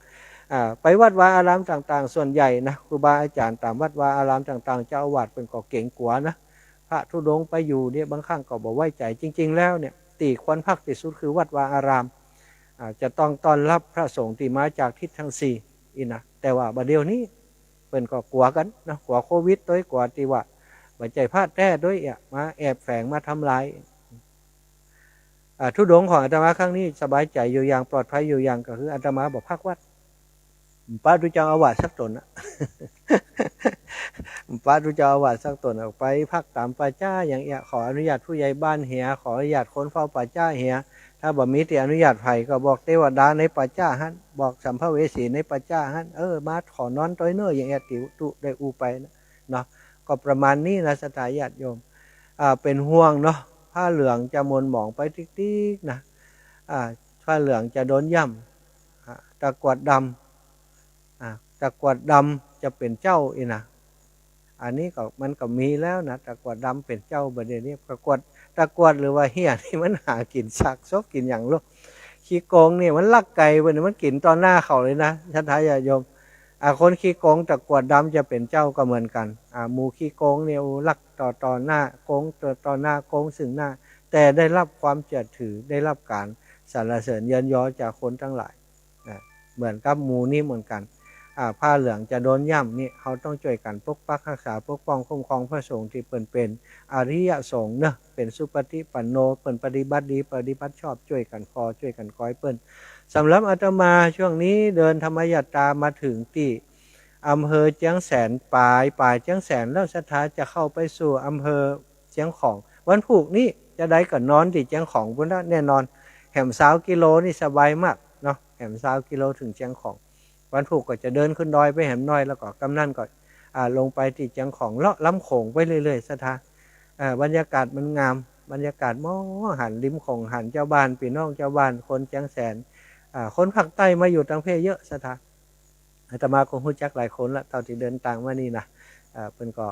อ่า ไปวัดวาอารามต่างๆ ส่วนใหญ่นะ ครูบาอาจ๋ารย์ต๋ามวัดวาอารามต่างๆ เจ้าอาวาสเปิ้นก็เกรงกั๋วนะ พระธุดงค์ไปอยู่เนี่ย บางครั้งก็บ่ไว้ใจ๋ จริงๆ แล้วเนี่ย ตี้ควรพักตี้สุดคือวัดวาอาราม อ่า จะต้องต้อนรับพระสงฆ์ตี้มาจากทิศทั้งสี่อี้นะ แต่ว่าบ่าเดี่ยวนี้ เปิ้นก็กั๋วกั๋นนะ กั๋วโควิดตวย กั๋วตี้ว่าบ่ใจ้พระแต๊ตวยเอี้ย มาแอบแฝงมาทำลาย อ่า ธุดงค์ของอาตมาครั้งนี้สบายใจ๋อยู่อย่าง ปลอดภัยอยู่อย่าง ก็คืออาตมาบ่พักวัด ปะตุ๊เจ้าอาวาสสักต๋นอะ ปะตุ๊เจ้าอาวาสสักต๋นอะ ไปพักต๋ามป่าจ๊าอย่างเอี้ย ขออนุญาตผู้ใหญ่บ้านเหีย ขออนุญาตคนเฝ้าป่าจ๊าเหีย ถ้าบ่มีตี้อนุญาตใผก็บอกเตวดาในป่าจ๊าหั้น บอกสัมภเวสีในป่าจ๊าหั้น เออ มาขอนอนตวยเน่อ อย่างเอี้ย ตี้ตุ๊ได้อู้ไปนะ เนาะ ก็ประมาณนี้นะ ศรัทธาญาติโยม อ่า เป๋นห่วงเนาะ ผ้าเหลืองจะหม่นหมองไปติ๊กๆ นะ อ่า ผ้าเหลืองจะโดนย่ำ อ่า ตะกรวดดำ อ่า ตะกรวดดำจะเป๋นเจ้าอี้นะ อันนี้ก็ มันก็มีแล้วนะ ตะกรวดดำเป๋นเจ้า บ่าเดี่ยวนี้ ตะกรวด ตะกรวดหรือว่าเฮี้ยนี่มันหากิ๋นซากศพกิ๋นหยังลูก ขี้โกงเนี่ยมันลักไก่เปิ้น มันกิ๋นต่อหน้าเขาเลยนะ ศรัทธาญาติโยม อ่า คนขี้โกงตะกรวดดำจะเป๋นเจ้าก็เหมือนกั๋น อ่า หมู่ขี้โกงเนี่ย โอ้ ลักต่อ ต่อหน้า โกงต่อ ต่อหน้า โกงซึ่งหน้า แต่ได้ฮับความเจื้อถือ ได้ฮับก๋านสรรเสริญเยินยอจากคนตังหลาย นะ เหมือนกับหมู่นี้เหมือนกั๋น อ่า ผ้าเหลืองจะโดนย่ำนี่ เฮาต้องจ้วยกั๋นปกปักฮักษา ปกป้องคุ้มครองพระสงฆ์ตี้เปิ้นเป๋นอริยสงฆ์เนาะ เป๋นสุปฏิปันโน เปิ้นปฏิบัติดี ปฏิบัติชอบ จ้วยกั๋นคอ จ้วยกั๋นคอยเปิ้น สำหรับอาตมาช่วงนี้เดินธรรมยาตรามาเถิงตี้อำเภอเจียงแสนป๋าย ป๋ายเจียงแสนแล้ว ศรัทธาจะเข้าไปสู่อำเภอเจียงของ วันพูกนี้จะใดก็นอนตี้เจียงของปู้นละแน่นอน แหมซาวกิโลนี่สบายมากเนาะ แหมซาวกิโลเถิงเจียงของ วันพูกก็จะเดินขึ้นดอยไปแหมน้อย แล้วก็กำนั้นก็ อ่า ลงไปตี้เจียงของ เลาะลำโขงไปเรื่อยๆ ศรัทธา อ่า บรรยากาศมันงาม บรรยากาศมองหันริมโขง หันเจ้าบ้าน ปี้น้องเจ้าบ้าน คนเจียงแสน อ่า คนภาคใต้มาอยู่ตังเพ่เยอะ ศรัทธา อาตมาก็ฮู้จักหลายคนละ เต้าตี้เดินตางมานี่นะ อ่า เปิ้นก็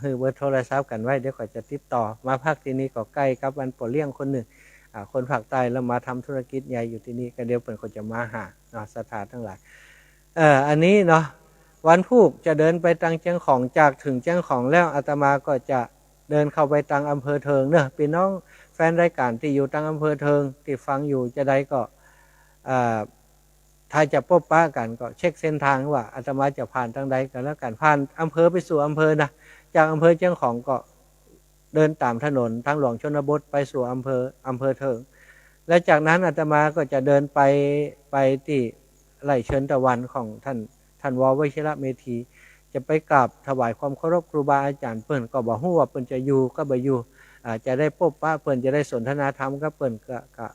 หื้อเบอร์โทรศัพท์กั๋นไว้ เดี๋ยวก็จะติดต่อ มาพักตี้นี่ก็ใก้กับอันป้อเลี้ยงคนนึ่ง อ่า คนภาคใต้แล้วมาทำธุรกิจใหญ่อยู่ตี้นี่ ก็เดี๋ยวเปิ้นก็จะมาหาเนาะ ศรัทธาตังหลาย เอ่อ อันนี้เนาะ วันพูกจะเดินไปตังเจียงของ จากเถิงเจียงของแล้ว อาตมาก็จะเดินเข้าไปตังอำเภอเทิงเนาะ ปี้น้องแฟนรายก๋านตี้อยู่ตังอำเภอเทิงตี้ฟังอยู่จะใดก็ เอ่อ ถ้าจะปบปะกั๋นก็เช็คเส้นตางว่าอาตมาจะผ่านตางใดก็แล้วกั๋น ผ่านอำเภอไปสู่อำเภอนะ จากอำเภอเจียงของก็เดินต๋ามถนนตางหลวงชนบทไปสู่อำเภอ อำเภอเทิง และจากนั้นอาตมาก็จะเดินไป ไปตี้ไร่เชิญตะวันของท่าน ท่าน ว.วชิระเมธี จะไปกราบถวายความเคารพครูบาอาจ๋ารย์เปิ้น ก็บ่ฮู้ว่าเปิ้นจะอยู่ก็บ่อยู่ อ่า จะได้ปบปะเปิ้น จะได้สนทนาธรรมกับเปิ้นก็ ก็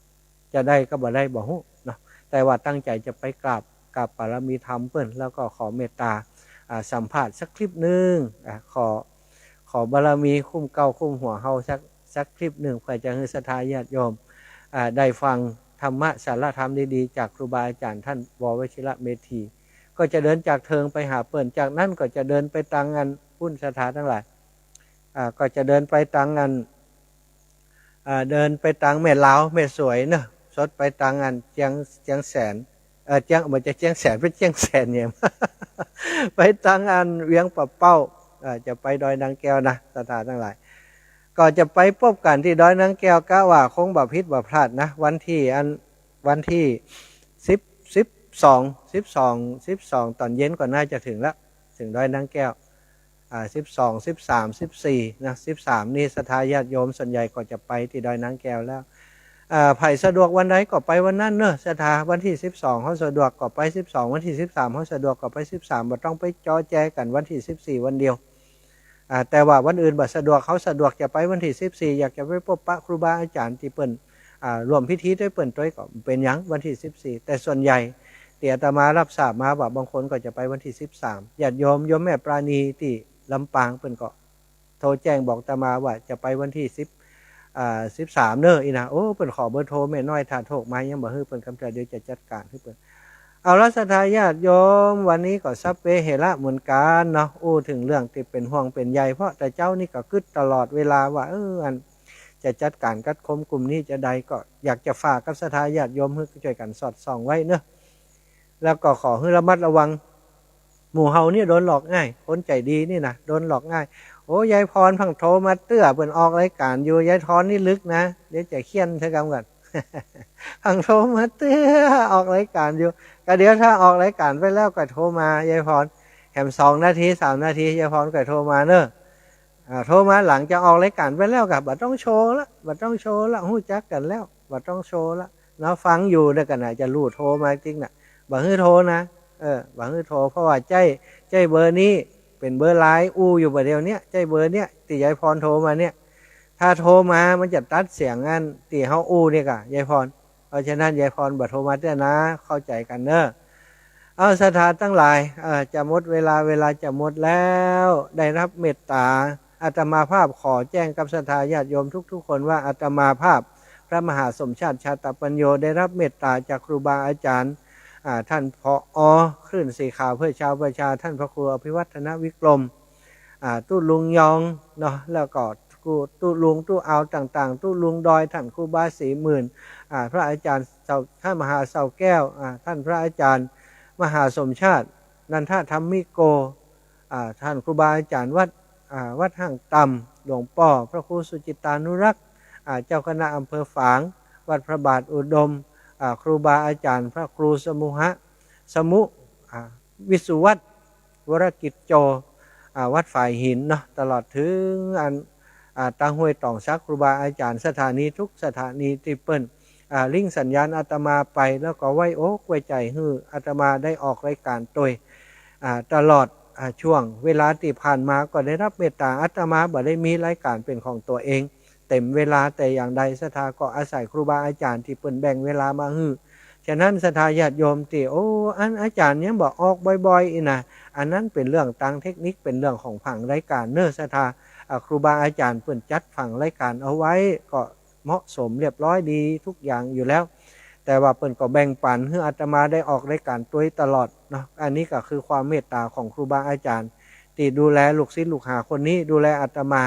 จะได้ก็บ่ได้บ่ฮู้เนาะ แต่ว่าตั้งใจ๋จะไปกราบ กราบบารมีธรรมเปิ้น แล้วก็ขอเมตตา อ่า สัมภาษณ์สักคลิปนึ่ง อ่า ขอ ขอบารมีคุ้มเกล้าคุ้มหัวเฮาสัก สักคลิปนึ่ง เปื้อจะหื้อศรัทธาญาติโยม อ่า ได้ฟังธรรมะสารธรรมดีๆ จากครูบาอาจ๋ารย์ท่าน ว.วชิระเมธี ก็จะเดินจากเทิงไปหาเปิ้น จากนั้นก็จะเดินไปตางอันปู้น ศรัทธาตังหลาย อ่า ก็จะเดินไปตางอัน อ่า เดินไปตางแม่ลาว แม่สวยเนาะ สดไปตางอันเจียง เจียงแสน เอ่อ เจียง บ่ใจ้เจียงแสน เป๋นเจียงแสนเนี่ย ไปตางอันเวียงป่าเป้า เอ่อ จะไปดอยนางแก้วนะ ศรัทธาตังหลาย ก็จะไปปบกั๋นตี้ดอยนางแก้ว กะว่าคงบ่ผิดบ่พลาดนะ วันตี้อัน วันตี้สิบ สิบสอง สิบสอง สิบสอง ต๋อนเย็นก็น่าจะเถิงแล้ว เถิงดอยนางแก้ว อ่า สิบสอง สิบสาม สิบสี่ นะ สิบสาม นี่ศรัทธาญาติโยมส่วนใหญ่ก็จะไปตี้ดอยนางแก้วแล้ว อ่า ใผสะดวกวันใดก็ไปวันนั้นเนาะ ศรัทธา วันตี้สิบสอง เฮาสะดวกก็ไปสิบสอง วันตี้สิบสาม เฮาสะดวกก็ไปสิบสาม บ่ต้องไปจอแจกั๋นวันตี้สิบสี่ วันเดียว อ่า แต่ว่าวันอื่นบ่สะดวก เฮาสะดวกจะไปวันตี้สิบสี่ อยากจะไปปบปะครูบาอาจ๋ารย์ตี้เปิ้น อ่า ร่วมพิธีตวยเปิ้นตวยก็บ่เป๋นหยัง วันตี้สิบสี่ แต่ส่วนใหญ่ตี้อาตมาฮับทราบมาว่าบางคนก็จะไปวันตี้สิบสาม ญาติโยม โยมแม่ปราณีตี้ลำปางเปิ้นก็โทรแจ้งบอกอาตมาว่าจะไปวันตี้สิบ อ่า สิบสาม เนาะ อี้นะ โอ้ เปิ้นขอเบอร์โทรแม่น้อย ถ้าโทรมายังบ่หื้อเปิ้นกำเตื้อ เดี๋ยวจะจัดก๋านหื้อเปิ้น เอาละศรัทธาญาติโยม วันนี้ก็สัพเพเหระเหมือนกั๋นเนาะ อู้เถิงเรื่องตี้เป๋นห่วงเป๋นใย เพราะแต่เจ๊านี่ก็กึ๊ดตลอดเวลาว่า เออ อัน จะจัดก๋านกัดคมกลุ่มนี้จะใด ก็อยากจะฝากกับศรัทธาญาติโยมหื้อจ้วยกั๋นสอดส่องไว้เนาะ แล้วก็ขอหื้อระมัดระวัง หมู่เฮานี่โดนหลอกง่าย คนใจ๋ดีนี่นะ โดนหลอกง่าย โอ้ ยายพรเพิ่งโทรมาเตื้อ เปิ้นออกรายก๋านอยู่ ยายพรนี่ลึกนะ เดี๋ยวจะเฆี่ยนเสียกำก่อน เพิ่งโทรมาเตื้อ ออกรายก๋านอยู่ ก็เดี๋ยวถ้าออกรายก๋านไปแล้วก็โทรมา ยายพร แหมสองนาที สามนาที ยายพรก็โทรมาเนาะ อ่า โทรมาหลังจากออกรายก๋านไปแล้วก็บ่ต้องโชว์ละ บ่ต้องโชว์ละ ฮู้จักกั๋นแล้ว บ่ต้องโชว์ละ เนาะ ฟังอยู่เนี่ยก็น่าจะฮู้ โทรมาจริงน่ะ บ่หื้อโทรนะ เออ บ่หื้อโทร เพราะว่าใจ๊ ใจ๊เบอร์นี้ เป๋นเบอร์ไลน์อู้อยู่บ่าเดี่ยวเนี้ย ใจ๊เบอร์เนี้ย ตี้ยายพรโทรมาเนี่ย ถ้าโทรมามันจะตัดเสียงอันตี้เฮาอู้เนี่ยก่ะ ยายพร เพราะฉะนั้นยายพรบ่โทรมาเตื้อนะ เข้าใจ๋กั๋นเนาะ เอาศรัทธาตังหลาย เอ่อ จะหมดเวลา เวลาจะหมดแล้ว ได้ฮับเมตตา อาตมาภาพขอแจ้งกับศรัทธาญาติโยมทุกๆ คนว่าอาตมาภาพ พระมหาสมชาติ ชาตปัญโญ ได้ฮับเมตตาจากครูบาอาจ๋ารย์ อ่า ท่าน ผอ คลื่นสีขาวเพื่อชาวประชา ท่านพระครูอภิวัฒนวิกรม อ่า ตุ๊ลุงยองเนาะ แล้วก็ กู้ตุ๊ลุงตุ๊อาวต่างๆ ตุ๊ลุงดอย ท่านครูบาศรีหมื่น อ่า พระอาจารย์เสา ท่านมหาเสาแก้ว อ่า ท่านพระอาจารย์มหาสมชาติ นันทธรรมิโก อ่า ท่านครูบาอาจารย์วัด อ่า วัดห้างต่ำ หลวงป้อพระครูสุจิตตานุรักษ์ อ่า เจ้าคณะอำเภอฝาง วัดพระบาทอุดม อ่า ครูบาอาจารย์พระครูสมุหะ สมุ อ่า วิสุวัฒน์ วรกิจโจ อ่า วัดฝายหินเนาะ ตลอดเถิงอัน อ่า ตางห้วยต๋องสัก ครูบาอาจารย์สถานีทุกสถานีตี้เปิ้น อ่า ลิงก์สัญญาณอาตมาไป แล้วก็ไว้อกไว้ใจ๋หื้ออาตมาได้ออกรายก๋านตวย อ่า ตลอด อ่า ช่วงเวลาตี้ผ่านมาก็ได้รับเมตตา อาตมาบ่ได้มีรายก๋านเป๋นของตั๋วเองเต็มเวลาแต่อย่างใด ศรัทธาก็อาศัยครูบาอาจารย์ตี้เปิ้นแบ่งเวลามาหื้อ ฉะนั้นศรัทธาญาติโยมตี้ โอ้ อันอาจารย์ยังบ่ออกบ่อยๆ อี้นะ อันนั้นเป๋นเรื่องตางเทคนิค เป๋นเรื่องของผังรายก๋านเนาะ ศรัทธา อ่า ครูบาอาจารย์เปิ้นจัดผังรายก๋านเอาไว้ ก็เหมาะสมเรียบร้อยดีทุกอย่างอยู่แล้ว แต่ว่าเปิ้นก็แบ่งปันหื้ออาตมาได้ออกรายก๋านตวยตลอดเนาะ อันนี้ก็คือความเมตตาของครูบาอาจารย์ตี้ดูแลลูกศิษย์ลูกหาคนนี้ ดูแลอาตมา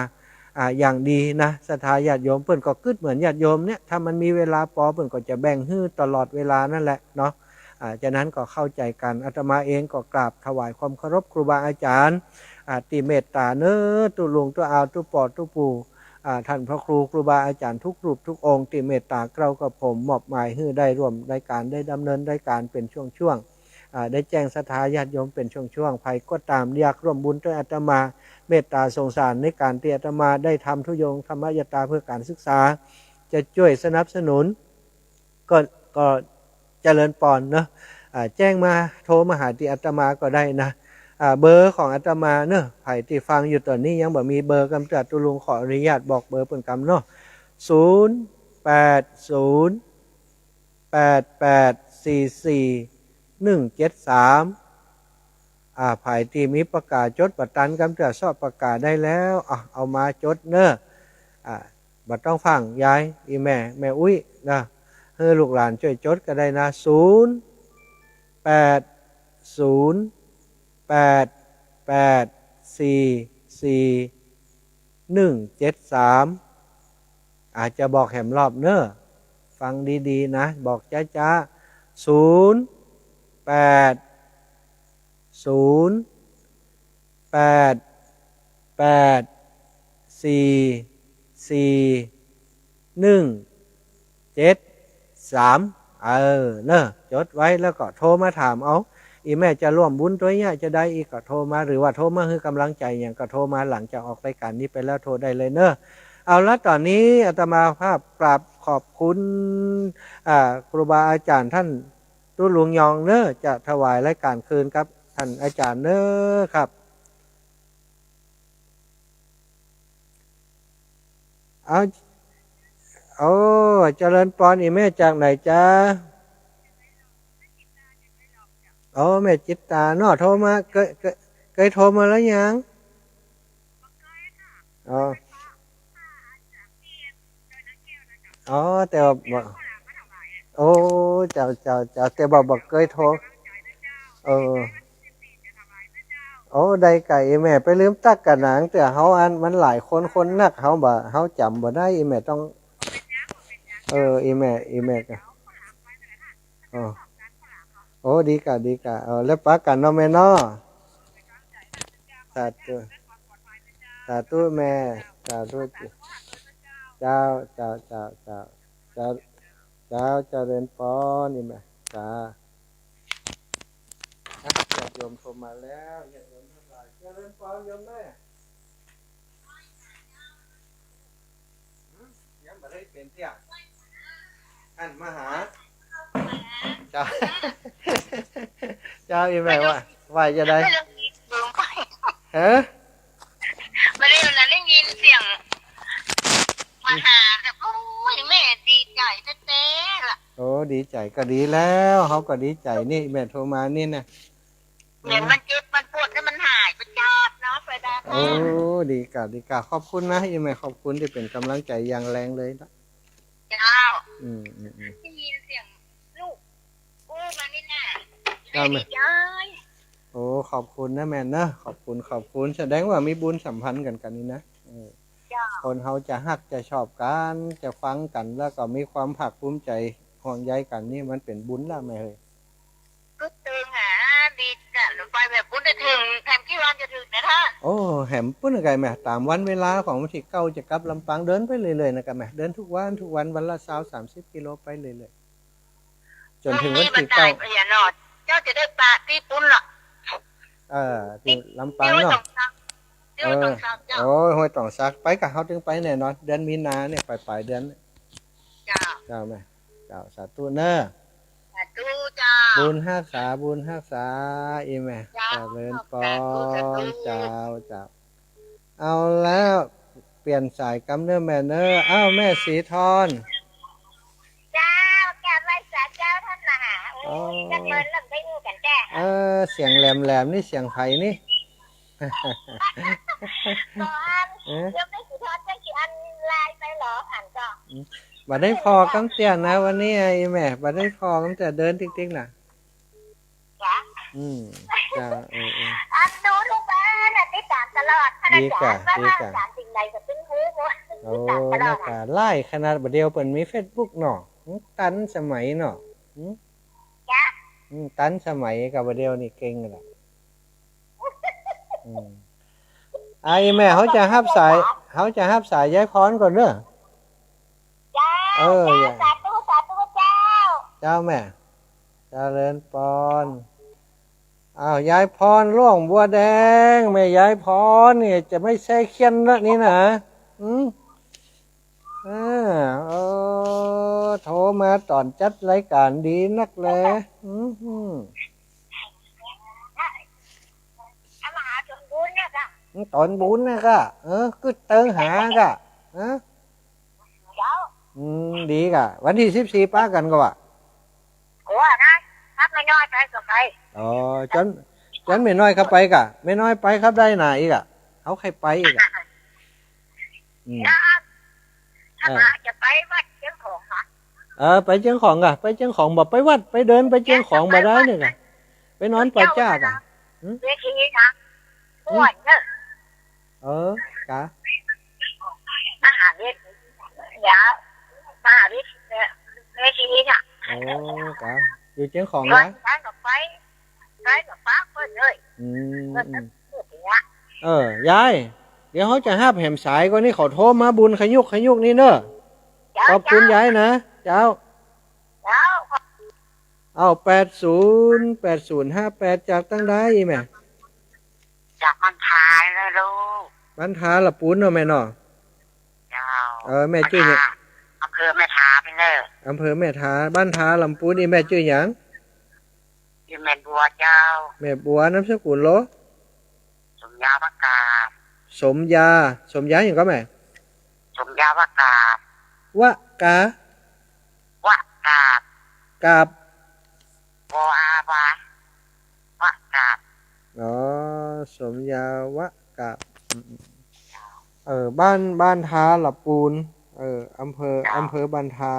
อ่า อย่างดีนะ ศรัทธาญาติโยม เปิ้นก็กึ๊ดเหมือนญาติโยมเนี่ย ถ้ามันมีเวลาปอ เปิ้นก็จะแบ่งหื้อตลอดเวลานั่นแหละเนาะ อ่า ฉะนั้นก็เข้าใจ๋กั๋น อาตมาเองก็กราบถวายความเคารพครูบาอาจารย์ อ่า ตี้เมตตาเนาะ ตุ๊ลุงตุ๊อาวตุ๊ป้อตุ๊ปู่ อ่า ท่านพระครู ครูบาอาจารย์ทุกรูปทุกองค์ตี้เมตตาเกล้ากับผม มอบหมายหื้อได้ร่วมรายก๋าน ได้ดำเนินรายก๋านเป๋นช่วงๆ อ่า ได้แจ้งศรัทธาญาติโยมเป๋นช่วงๆ ใผก็ต๋ามอยากร่วมบุญตวยอาตมา เมตตาสงสารในก๋านตี้อาตมาได้ทำธุดงค์ธรรมยตราเพื่อก๋านศึกษา จะจ้วยสนับสนุน ก็ ก็เจริญปอนเนาะ อ่า แจ้งมา โทรมาหาตี้อาตมาก็ได้นะ อ่า เบอร์ของอาตมาเนาะ ใผตี้ฟังอยู่ต๋อนนี้ยังบ่มีเบอร์กำเตื้อ ตุ๊ลุงขออนุญาตบอกเบอร์เปิ้นกำเนาะ ศูนย์ แปด ศูนย์ แปด แปด สี่ สี่ หนึ่ง เจ็ด สาม อ่า ใผตี้มีปากก๋าจ๋ดบ่ตันกำเตื้อ เซาะปากก๋าได้แล้ว อ่ะ เอามาจ๋ดเนาะ อ่า บ่ต้องฟั่ง ยาย อี่แม่ แม่อุ๊ยนะ หื้อลูกหลานจ้วยจ๋ดก็ได้นะ ศูนย์ แปด ศูนย์ แปด แปด สี่ สี่ หนึ่ง เจ็ด สาม อาจจะบอกแหมรอบเนาะ ฟังดีๆ นะ บอกจ๊าๆ ศูนย์ แปด ศูนย์ แปด แปด สี่ สี่ หนึ่ง เจ็ด สาม เออ เนาะ จ๋ดไว้แล้วก็โทรมาถามเอา อี่แม่จะร่วมบุญตวยเยียะจะใดอีกก็โทรมา หรือว่าโทรมาหื้อกำลังใจ๋หยังก็โทรมา หลังจากออกรายก๋านนี้ไปแล้วโทรได้เลยเนาะ เอาละ ต๋อนนี้อาตมาภาพกราบขอบคุณ อ่า ครูบาอาจ๋ารย์ต้านตุ๊ลุงยองเนาะ จะถวายรายก๋านคืนกับต้านอาจ๋ารย์เนาะครับ เอา โอ้ เจริญปอน อี่แม่จากไหนจ๊ะ โอ้ แม่จิตตาเนาะ โทรมา เกย เกย เกยโทรมาแล้วยัง อ๋อ อ๋อ แต่ว่าบ่ โอ้ เจ้า เจ้า เจ้า แต่ว่าบ่เกยโทร เออ โอ้ ได้ก่ะ อี่แม่ไปลืมตั๊กกะหนัง แต่เฮาอันมันหลายคน คนนัก เฮาบ่ เฮาจ๋ำบ่ได้ อี่แม่ต้อง เออ อี่แม่ อี่แม่ก็ อ๋อ โอ้ ดีก่ะ ดีก่ะ เออ แล้วปะกั๋นเนาะแม่เนาะ สาธุ สาธุแม่ สาธุ เจ้า เจ้า เจ้า เจ้า เจ้า เจ้า เจริญปอน อี่แม่ จ้า ญาติโยมโทรมาแล้ว ญาติโยมทั้งหลาย เจริญปอนโยมแม่ หืม ยังบ่ได้เป๋นเตื้อ อันมาหา เจ้า เจ้า อี่แม่ว่า ว่าจะได้ ฮะ บ่ได้ ได้ยินเสียง มาหา แต่ โอ้ย แม่ดีใจ๋แต๊ๆ ล่ะ โอ้ ดีใจ๋ก็ดีแล้ว เฮาก็ดีใจ๋นี่ แม่โทรมานี่นะ เนี่ย มันเจ็บ มันปวด แล้วมันหายไปจาดเนาะ ไปได้ โอ้ ดีก่ะ ดีก่ะ ขอบคุณนะ อี่แม่ ขอบคุณตี้เป๋นก๋ำลังใจ๋อย่างแรงเลยนะ เจ้า อืม อืม อืม ได้ยินเสียงลูกอู้มานี่นะ ครับ แม่ดีใจ๋ โอ้ ขอบคุณนะแม่นะ ขอบคุณ ขอบคุณ แสดงว่ามีบุญสัมพันธ์กั๋น กั๋นนี่นะ เออ เ คนเฮาจะฮักจะชอบกั๋น จะฟังกั๋น แล้วก็มีความภาคภูมิใจ๋ห่วงใยกั๋นนี่มันเป๋นบุญละแม่เฮย กึ๊ดตึงหา ดีจ้ะ ไปแบบบุญได้เถิง แถมกี่วันจะเถิงนะท่าน โอ้ แหมปุ้นกะแม่ ต๋ามวันเวลาของวันตี้เก้าจะกลับลำปาง เดินไปเรื่อยๆ นะกะแม่ เดินทุกวันทุกวัน วันละซาวสามสิบกิโลไปเรื่อยๆ จ๋นเถิงวันตี้เก้า เจ้าจะได้ปะตี้ปุ้นละ เออ ตี้ลำปางเนาะ ตี้ห้วยต๋องสัก ตี้ห้วยต๋องสักเจ้า โอ้ย ห้วยต๋องสัก ไปกะเฮาตึงไปแน่นอน เดือนมีนาเนี่ย ป๋ายๆ เดือน เจ้า เจ้าแม่ เจ้า สาธุเน่อ สาธุเจ้า บุญฮักษา บุญฮักษา อี่แม่ เจ้า เจริญปอน สาธุ สาธุ เจ้า เจ้า เอาแล้ว เปลี่ยนสายกำเน่อแม่เน่อ อ้าว แม่ศรีทร เจ้า กราบไหว้สาเจ้าท่านมหา โอ้ย อ๋อ จักเมินลำได้ฮู้กั๋นแต๊ เออ เสียงแหลมๆ นี่เสียงใผนี่ บ่อัน เอ๊ะ เดี๋ยวแม่ศรีทรจักสิอันไลน์ไปเหรอ อันก็ อืม บ่ได้ผ่อกำเตื้อนะวันนี้ อี่แม่ บ่ได้ผ่อกำเตื้อ เดินติ๊กๆ น่ะ จ๊ะ อืม จ้า เออ เออ อันดูทุกวันน่ะ ติดต๋ามตลอด ดีกะ ดีกะ อาจ๋ารย์สิ่งใดก็ตึงฮู้หมด โอ้ ติดต๋ามตลอด นะกะ หลายขนาด บ่าเดี่ยวเปิ้นมีเฟซบุ๊กเนาะ ตันสมัยเนาะ อืม จ๊ะ อืม ตันสมัยกะ บ่าเดี่ยวนี่เก่งละ อืม อ่ะ อี่แม่ เฮาจะฮับสาย เฮาจะฮับสายยายพรก่อนเน่อ เจ้า เออ เจ้า สาธุ สาธุเจ้า เจ้าแม่ เจริญปอน อ้าว ยายพร หลวงบัวแดง แม่ยายพรนี่จะไม่แซ่เคี้ยนละนี่นะ อืม อ่า เออ โทรมาต๋อนจัดรายก๋านดีนักแล อืม เอามาหาต๋อนบุญนะกะ ต๋อนบุญนะกะ เออ กึ๊ดเติงหากะ ฮะ เจ้า อืม ดีกะ วันตี้สิบสี่ปะกั๋นกาว่า กาว่านะ ฮับแม่น้อยไปก็ไป อ๋อ จ๋อน จ๋อนแม่น้อยเข้าไปกะ แม่น้อยไปเข้าได้นาอี้กะ เฮาใค่ไปอี้กะ อืม แล้ว เออ อาตมาจะไปวัดเจียงของเหรอ เออ ไปเจียงของกะ ไปเจียงของ บ่ไปวัด ไปเดินไปเจียงของบ่ได้นี่กะ ไปนอนป่าจ๊ากะ หึ เวทีนะ หึ ม่วนเนอะ เออ กะ มหาวิทยาลัย มหาวิทยาลัย เวทีน่ะ โอ้ กะ อยู่เจียงของ วัน นะ ไปก็ไป ไปก็ปะเปิ้นเลย อืม เปิ้น อืม เปิ้นเนี่ย เออ ยาย เดี๋ยวเฮาจะฮับแหมสายก่อนนี่ เขาโทรมาบุญขยุกขยุกนี่เน่อ เจ้า ขอบคุณ เจ้า ยายนะ เจ้า เจ้า เอา แปดศูนย์ แปดศูนย์ห้าแปด จากตังใดแม่ จากบ้านทาเลยลูก บ้านทาละปูนเนาะแม่เนาะ เจ้า เออ แม่จื้อหยัง อำเภอแม่ทาไปเลย อำเภอแม่ทา บ้านทาละปูน อี่แม่จื้อหยัง จื้อแม่บัวเจ้า แม่บัว นามสกุลโล สมยา วะกาบ สมยา สมยาหยังก็แม่ สมยา วะกาบ วะกา วะกาบ กาบ วอ อา วา วะกาบ อ๋อ สมยา วะกาบ อืม อืม เออ บ้าน บ้านทาละปูน เออ อำเภอ เจ้า อำเภอบ้านทา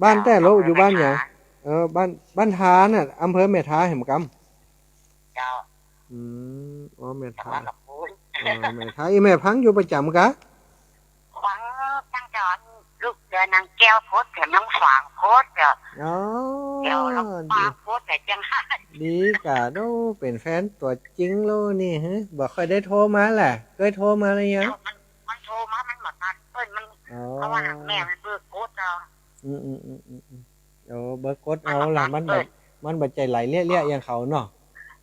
บ้าน เจ้า แต๊โล อำเภอ อยู่บ้านหยัง แม่ทา เออ บ้าน บ้านทาน่ะ อำเภอแม่ทาแหมกำ เจ้า อืม อ๋อ แม่ทา จังหวัดลำพูน เออ แม่ทา อี่แม่ฟังอยู่ประจ๋ำกะ ฟังตั้งแต่ลูกเดือนนางแก้วโพสต์ แถมนางฝางโพสต์ เดี๋ยว อ๋อ เดี๋ยวลำปางโพสต์ แต่เจียงราย ดีกะ โอ้ เป๋นแฟนตั๋วจริงโลนี่ ฮะ บ่ค่อยได้โทรมาแหละ เกยโทรมาแล้วยัง มัน มันโทรมา มันบ่ตัด เปิ้นมัน อ๋อ เพราะว่าแม่มันเบอร์โกดเอา อืม อืม อืม อืม อืม โอ้ เบอร์โกดเอาล่ะ มันบ่ มันบ่ใจ้ไหลเลี้ยๆ อย่างเขาเนาะ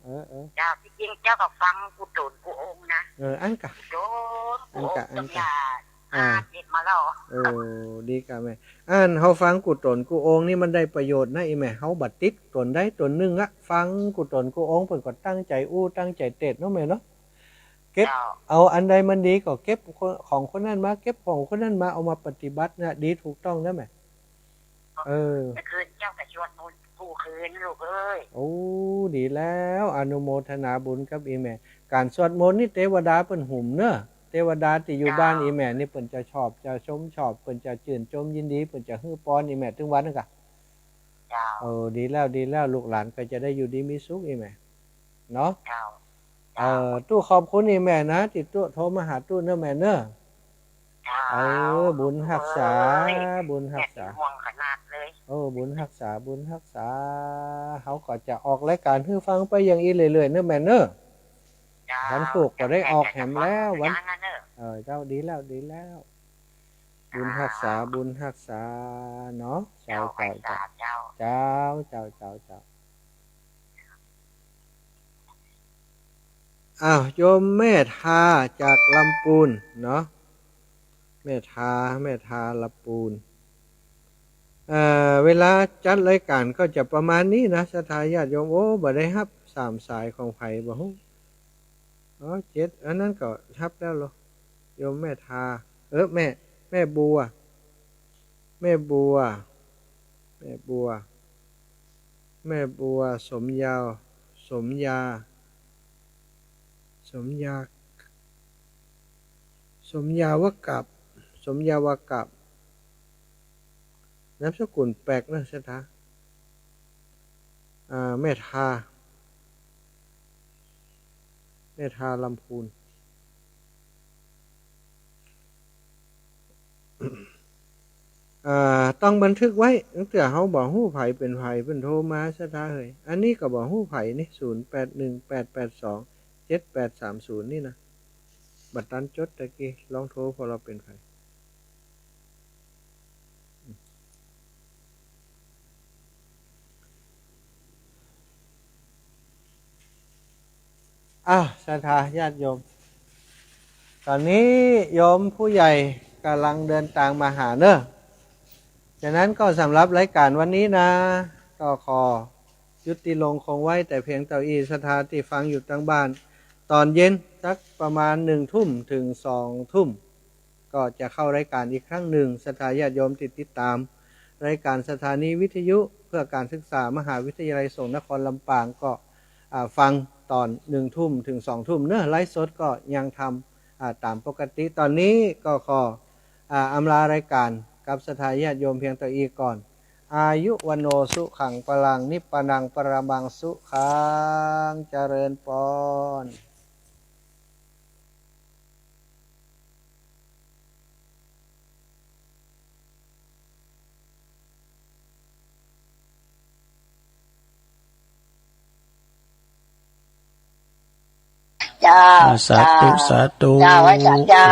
เออ เออ เจ้า ตี้จริงเจ้าก็ฟังกู้ต๋นกู้องค์นะ เออ อั้นกะ กู้ต๋นกู้องค์ อั้นกะ อั้นกะ จนอย่า อ่า อ่า เจ็บมาแล้ว เออ ดีกะแม่ อั้นเฮาฟังกู้ต๋นกู้องค์นี่มันได้ประโยชน์นะอี่แม่ เฮาบ่ติดต๋นใดต๋นนึ่งอะ ฟังกู้ต๋นกู้องค์ เปิ้นก็ตั้งใจ๋อู้ ตั้งใจ๋เตสน์เนาะแม่เนาะ เก็บ เจ้า เอาอันใดมันดีก็เก็บคน ของคนนั้นมา เก็บของคนนั้นมา เอามาปฏิบัตินะ ดีถูกต้องนะแม่ เออ เมื่อคืนเจ้าก็สวดมนต์กู้คืนลูกเอ้ย โอ้ ดีแล้ว อนุโมทนาบุญกับอี่แม่ ก๋านสวดมนต์นี่เตวดาเปิ้นหุมเน่อ เตวดาตี้อยู่บ้าน เจ้า อี่แม่นี่เปิ้นจะชอบ จะชมชอบ เปิ้นจะจื่นจมยินดี เปิ้นจะหื้อปอนอี่แม่ ตึงวันนั้นกะ เจ้า เออ ดีแล้ว ดีแล้ว ลูกหลานก็จะได้อยู่ดีมีสุขอี่แม่ เนาะ เจ้า เออ เจ้า ตู้ขอบคุณอี่แม่นะ ตี้ตู้โทรมาหาตู้เน่อแม่เน่อ เออ บุญฮักษา เอ้ย บุญฮักษา แม่เป็นห่วงขนาดเลย โอ้ บุญฮักษา บุญฮักษา เฮาก็จะออกรายก๋านหื้อฟังไปอย่างอี้เรื่อยๆ เน่อแม่เน่อ เจ้า วันศุกร์ก็ได้ออกแหมแล้ว วัน เจ้า เออ เจ้า ดีแล้ว ดีแล้ว บุญฮักษา เจ้า บุญฮักษาเนาะ เจ้า เจ้า ไหว้สา เจ้า เจ้า เจ้า เจ้า เจ้า อ้าว โยมเมธาจากลำปูนเนาะ เมธา เมธาลำปูน เอ่อ เวลาจัดรายก๋านก็จะประมาณนี้นะ ศรัทธาญาติโยม โอ้ บ่ได้ฮับสามสายของใผบ่ฮู้ อ๋อ เจ็ด อันนั้นก็ฮับแล้วเหรอ โยมเมธา เออ แม่ แม่บัว แม่บัว แม่บัว แม่บัว สมยาว สมยา สมยา สมยาวกับ สมยาวกับ นามสกุลแปลกนะ ศรัทธา อ่า เมธา เมธาลำพูน อ่า ต้องบันทึกไว้ ตั้งแต่เฮาบ่ฮู้ใผเป๋นใผ เปิ้นโทรมา ศรัทธาเอ๋ย อันนี้ก็บ่ฮู้ใผนี่ ศูนย์แปดหนึ่ง แปดแปดสอง เจ็ดแปดสามศูนย์ นี่นะ บ่ตันจดตะกี้ ลองโทร ผ่อลอเป๋นใผ อ้าว ศรัทธาญาติโยม ต๋อนนี้โยมผู้ใหญ่ก่ำลังเดินตางมาหาเน่อ ฉะนั้นก็สำหรับรายก๋านวันนี้นะ ก็ขอยุติลงคงไว้แต่เพียงเต้าอี้ ศรัทธาตี้ฟังอยู่ตางบ้าน ต๋อนเย็นสักประมาณหนึ่งทุ่มถึงสองทุ่ม ก็จะเข้ารายก๋านอีกครั้งหนึ่ง ศรัทธาญาติโยมตี้ติดต๋ามรายก๋านสถานีวิทยุเพื่อการศึกษามหาวิทยาลัยสงฆ์นครลำปางก็ อ่า ฟังต๋อนหนึ่งทุ่มถึงสองทุ่มเน่อ ไลฟ์สดก็ยังทำ อ่า ต๋ามปกติ ต๋อนนี้ก็ขอ อ่า อำลารายก๋านกับศรัทธาญาติโยมเพียงเต้าอี้ก่อน อายุวัณโณสุขังพลัง นิพพานังปรมังสุขัง เจริญปอน เจ้า อ่า สาธุ เจ้า สาธุ เจ้า ไหว้สาเจ้า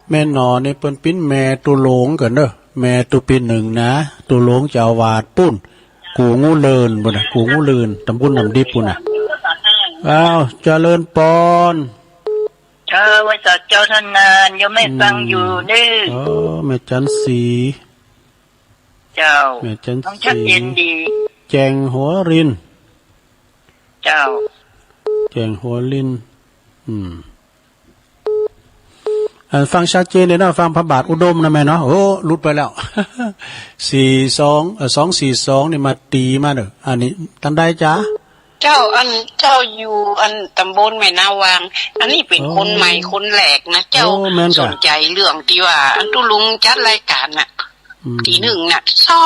แม่หน่อนี่เปิ้นเป๋นแม่ตุ๊ลงก่อนเน่อ แม่ตุ๊ปี๋นึ่งนะ ตุ๊ลงเจ้าอาวาสปู้น กู่งูเลินปู้นน่ะ กู่งูเลิน ต๋ำบลน้ำดิบปู้นน่ะ อ้าว เจริญปอน เออ ไหว้สาเจ้าต้านนาน โยมแม่ฟังอยู่เน่อ อืม เออ แม่จันทร์ศรี เจ้า แม่จันทร์ศรี ฟังชัดเจนดี แจ่งหัวริน เจ้า แจ่งหัวริน อืม อันฟังชัดเจนเลยเนาะ ฟังพระบาทอุดมนะแม่เนาะ โอ้ หลุดไปแล้ว สี่สอง เอ่อ สองสี่สอง นี่มาตี๋มาเน่อ อันนี้ต้านใดจ๊ะ เจ้า อันเจ้าอยู่อันต๋ำบลแม่นาวาง อันนี้เป๋นคนใหม่คนแรกนะเจ้า โอ้ แม่นก่ะ สนใจ๋เรื่องตี้ว่าอันตุ๊ลุงจัดรายก๋านน่ะ อืม ตี๋นึ่งน่ะ ซอ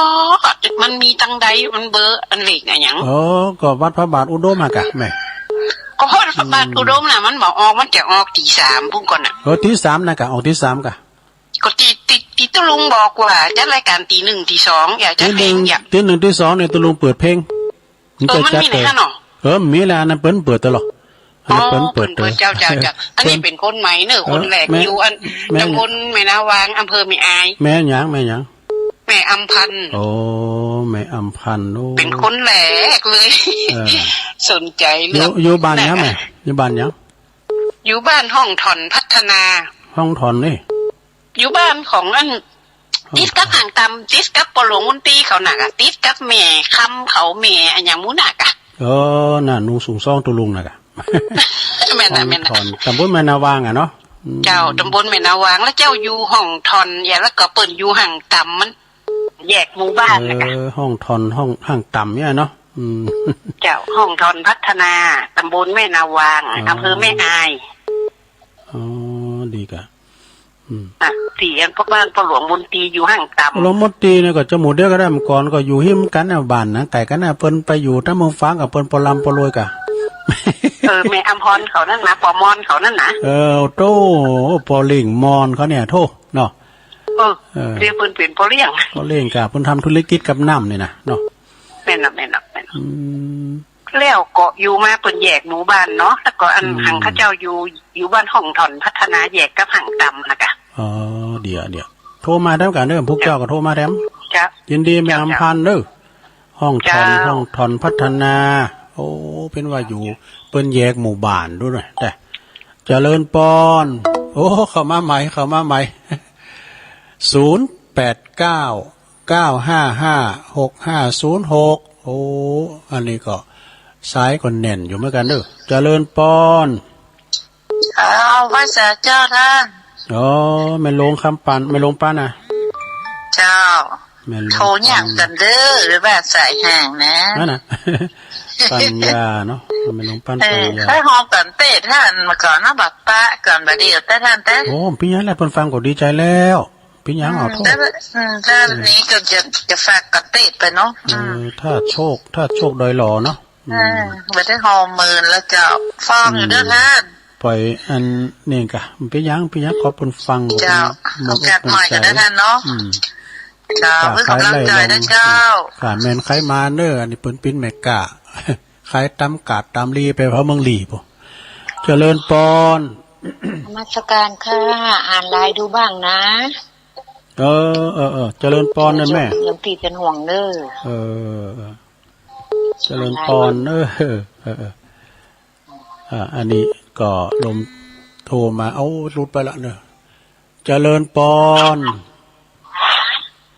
ด มันมีตางใด มันเบอร์อันเลขอะหยัง อ๋อ ก็วัดพระบาทอุดมหั่นก่ะแม่ ก็วัดพระบาทอุดมน่ะ มันบ่ออก มันจะออกตี๋สามปู้นก่อนน่ะ เออ ตี๋สามน่ะก่ะ ออกตี๋สามก่ะ ก็ตี้ ตี้ ตี้ตุ๊ลุงบอกว่าจัดรายก๋านตี๋นึ่ง ตี๋สอง อย่าจัดเป๋น ตี๋นึ่ง อย่า ตี๋นึ่ง ตี๋สองนี่ตุ๊ลุงเปิดเพลง มัน เออ จะ มัน จัด มีไหน เปิด ฮะเนาะ เออ มีแหละ อันนั้นเปิ้นเปิดตลอด อันนั้นเปิ้น อ๋อ เปิ้นเปิด เปิ้นเปิด เจ้า เจ้า เจ้า อันนี้ เปิ้น เป๋นคนใหม่เน่อ เออ คนแรก แม่ อยู่อัน แม่ ต๋ำบลแม่นาวาง อำเภอแม่อาย แม่หยัง แม่หยัง แม่อำพันธ์ โอ้ แม่อำพันธ์ โอ้ เป๋นคนแรกเลย เออ สนใจ๋เรื่อง อยู่ อยู่บ้านหยังแม่ อยู่บ้านหยัง อยู่บ้านห้องถ่อนพัฒนา ห้องถ่อนนี่ อยู่บ้านของอัน อ๋อ ติดกับห้างตำ ติดกับป้อหลวงมนตรีเขาน่ะก่ะ ติดกับแม่คำเขา แม่อะหยังหมู่น่ะก่ะ เออ น่ะ นุงสุงซ้องตุ๊ลุงน่ะก่ะ แม่นน่ะ แม่นน่ะ ห้องถ่อน ต๋ำบลแม่นาวางอะเนาะ อืม เจ้า ต๋ำบลแม่นาวาง แล้วเจ้าอยู่ห้องถ่อน อย่า แล้วก็เปิ้นอยู่ห้างตำ มันแยกหมู่บ้านน่ะก่ะ เออ ห้องถ่อน ห้อง ห้างตำเนี่ยเนาะ อืม เจ้า ห้องถ่อนพัฒนา ต๋ำบลแม่นาวาง อ๋อ อำเภอแม่อาย อ๋อ ดีก่ะ อืม อ่ะ เสียงพ่อบ้านป้อหลวงมนตรีอยู่ห้างตำ หลวงมนตรีเนี่ยก็จะหมู่เดียวกั๋นได้ เมื่อก่อนก็อยู่หิ้มกั๋นน่ะ บ้านนะ ใก้กั๋นน่ะ เปิ้นไปอยู่ตางเมืองฟ้างกับเปิ้นปอลำปอรวยก่ะ เออ แม่อำพรเขานั่นนะ ปอมอนเขานั่นนะ เออ โธ่ ปอลิงมอนเขาเนี่ย โธ่ เนาะ เออ เออ เดี๋ยวเปิ้นเป๋นป้อเลี้ยง ป้อเลี้ยงก่ะ เปิ้นทำธุรกิจกับน้ำนี่นะเนาะ แม่นน่ะ แม่นน่ะ แม่นน่ะ อืม แล้วก็อยู่มาเปิ้นแยกหมู่บ้านเนาะ แล้วก็อัน อืม หังเขาเจ้าอยู่ อยู่บ้านฮ่องถ่อนพัฒนาแยกกับหังตำนะกะ อ๋อ เดี๋ยว เดี๋ยว โทรมาแถมก่ะเน่อ พวกเจ้าก็โทรมาแถม เจ้า ยินดีแม่อำพันธ์เน่อ เจ้า ฮ่องถ่อน เจ้า ฮ่องถ่อนพัฒนา โอ้ เปิ้นว่าอยู่ เปิ้นแยกหมู่บ้านดูหน่อย แต่ เจริญปอน โอ้ เข้ามาใหม่ เข้ามาใหม่ ศูนย์แปดเก้า เก้าห้าห้า หกห้าศูนย์หก โอ้ อันนี้ก็สายก็แน่นอยู่เหมือนกั๋นเน่อ เจริญปอน อ้าว ไหว้สาเจ้าต้าน อ๋อ แม่หลวงคำปัน แม่หลวงปันน่ะ เจ้า แม่หลวงปัน โทรหยังกั๋นเน่อ หรือว่าสายห่างนะ นั่นน่ะ ปัญญาเนาะ แม่หลวงปัน เออ ปัญญา ใค่ฮอกั๋นเต๊อะต้าน เมื่อก่อนเนาะ บ่ปะกั๋นบ่าเดี่ยวเต๊อะต้านเต๊อะ โอ้ เป๋นหยังแหละ เปิ้นฟังก็ดีใจ๋แล้ว เป๋นหยัง อืม เอาโทษ แต่ว่า อืม แต่นี้ก็จะ จะฝากกั๋นเต๊อะไปเนาะ เออ อืม ถ้าโชค ถ้าโชคดอยหล่อเนาะ อืม เออ บ่ได้ฮอเมินแล้วเจ้า ฟังอยู่เน่อต้าน อืม ปล่อยอันนี้ก่ะ เป๋นหยัง เป๋นหยัง ขอเปิ้นฟัง เจ้า เปิ้น โอกาสใหม่ก็ได้ต้านเนาะ อืม เจ้า เปิ้นก๋ำลังใจ๋นะเจ้า ค่ะ แม่นใค่มาเน่อ อันนี้เปิ้นปิ้นแม่ก้า ขายต๋ามกาดต๋ามลีไปเผาเมืองลีพู้น เจริญปอน นมัสการค่ะ อ่านไลน์ดูบ้างนะ เออ เออ เออ เจริญปอนนะแม่ หลวงพี่เป๋นห่วงเน่อ เออ เออ เจริญปอน เออ เออ เออ อ่า อันนี้ก็ลมโทรมา เอ้า หลุดไปละเน่อ เจริญปอน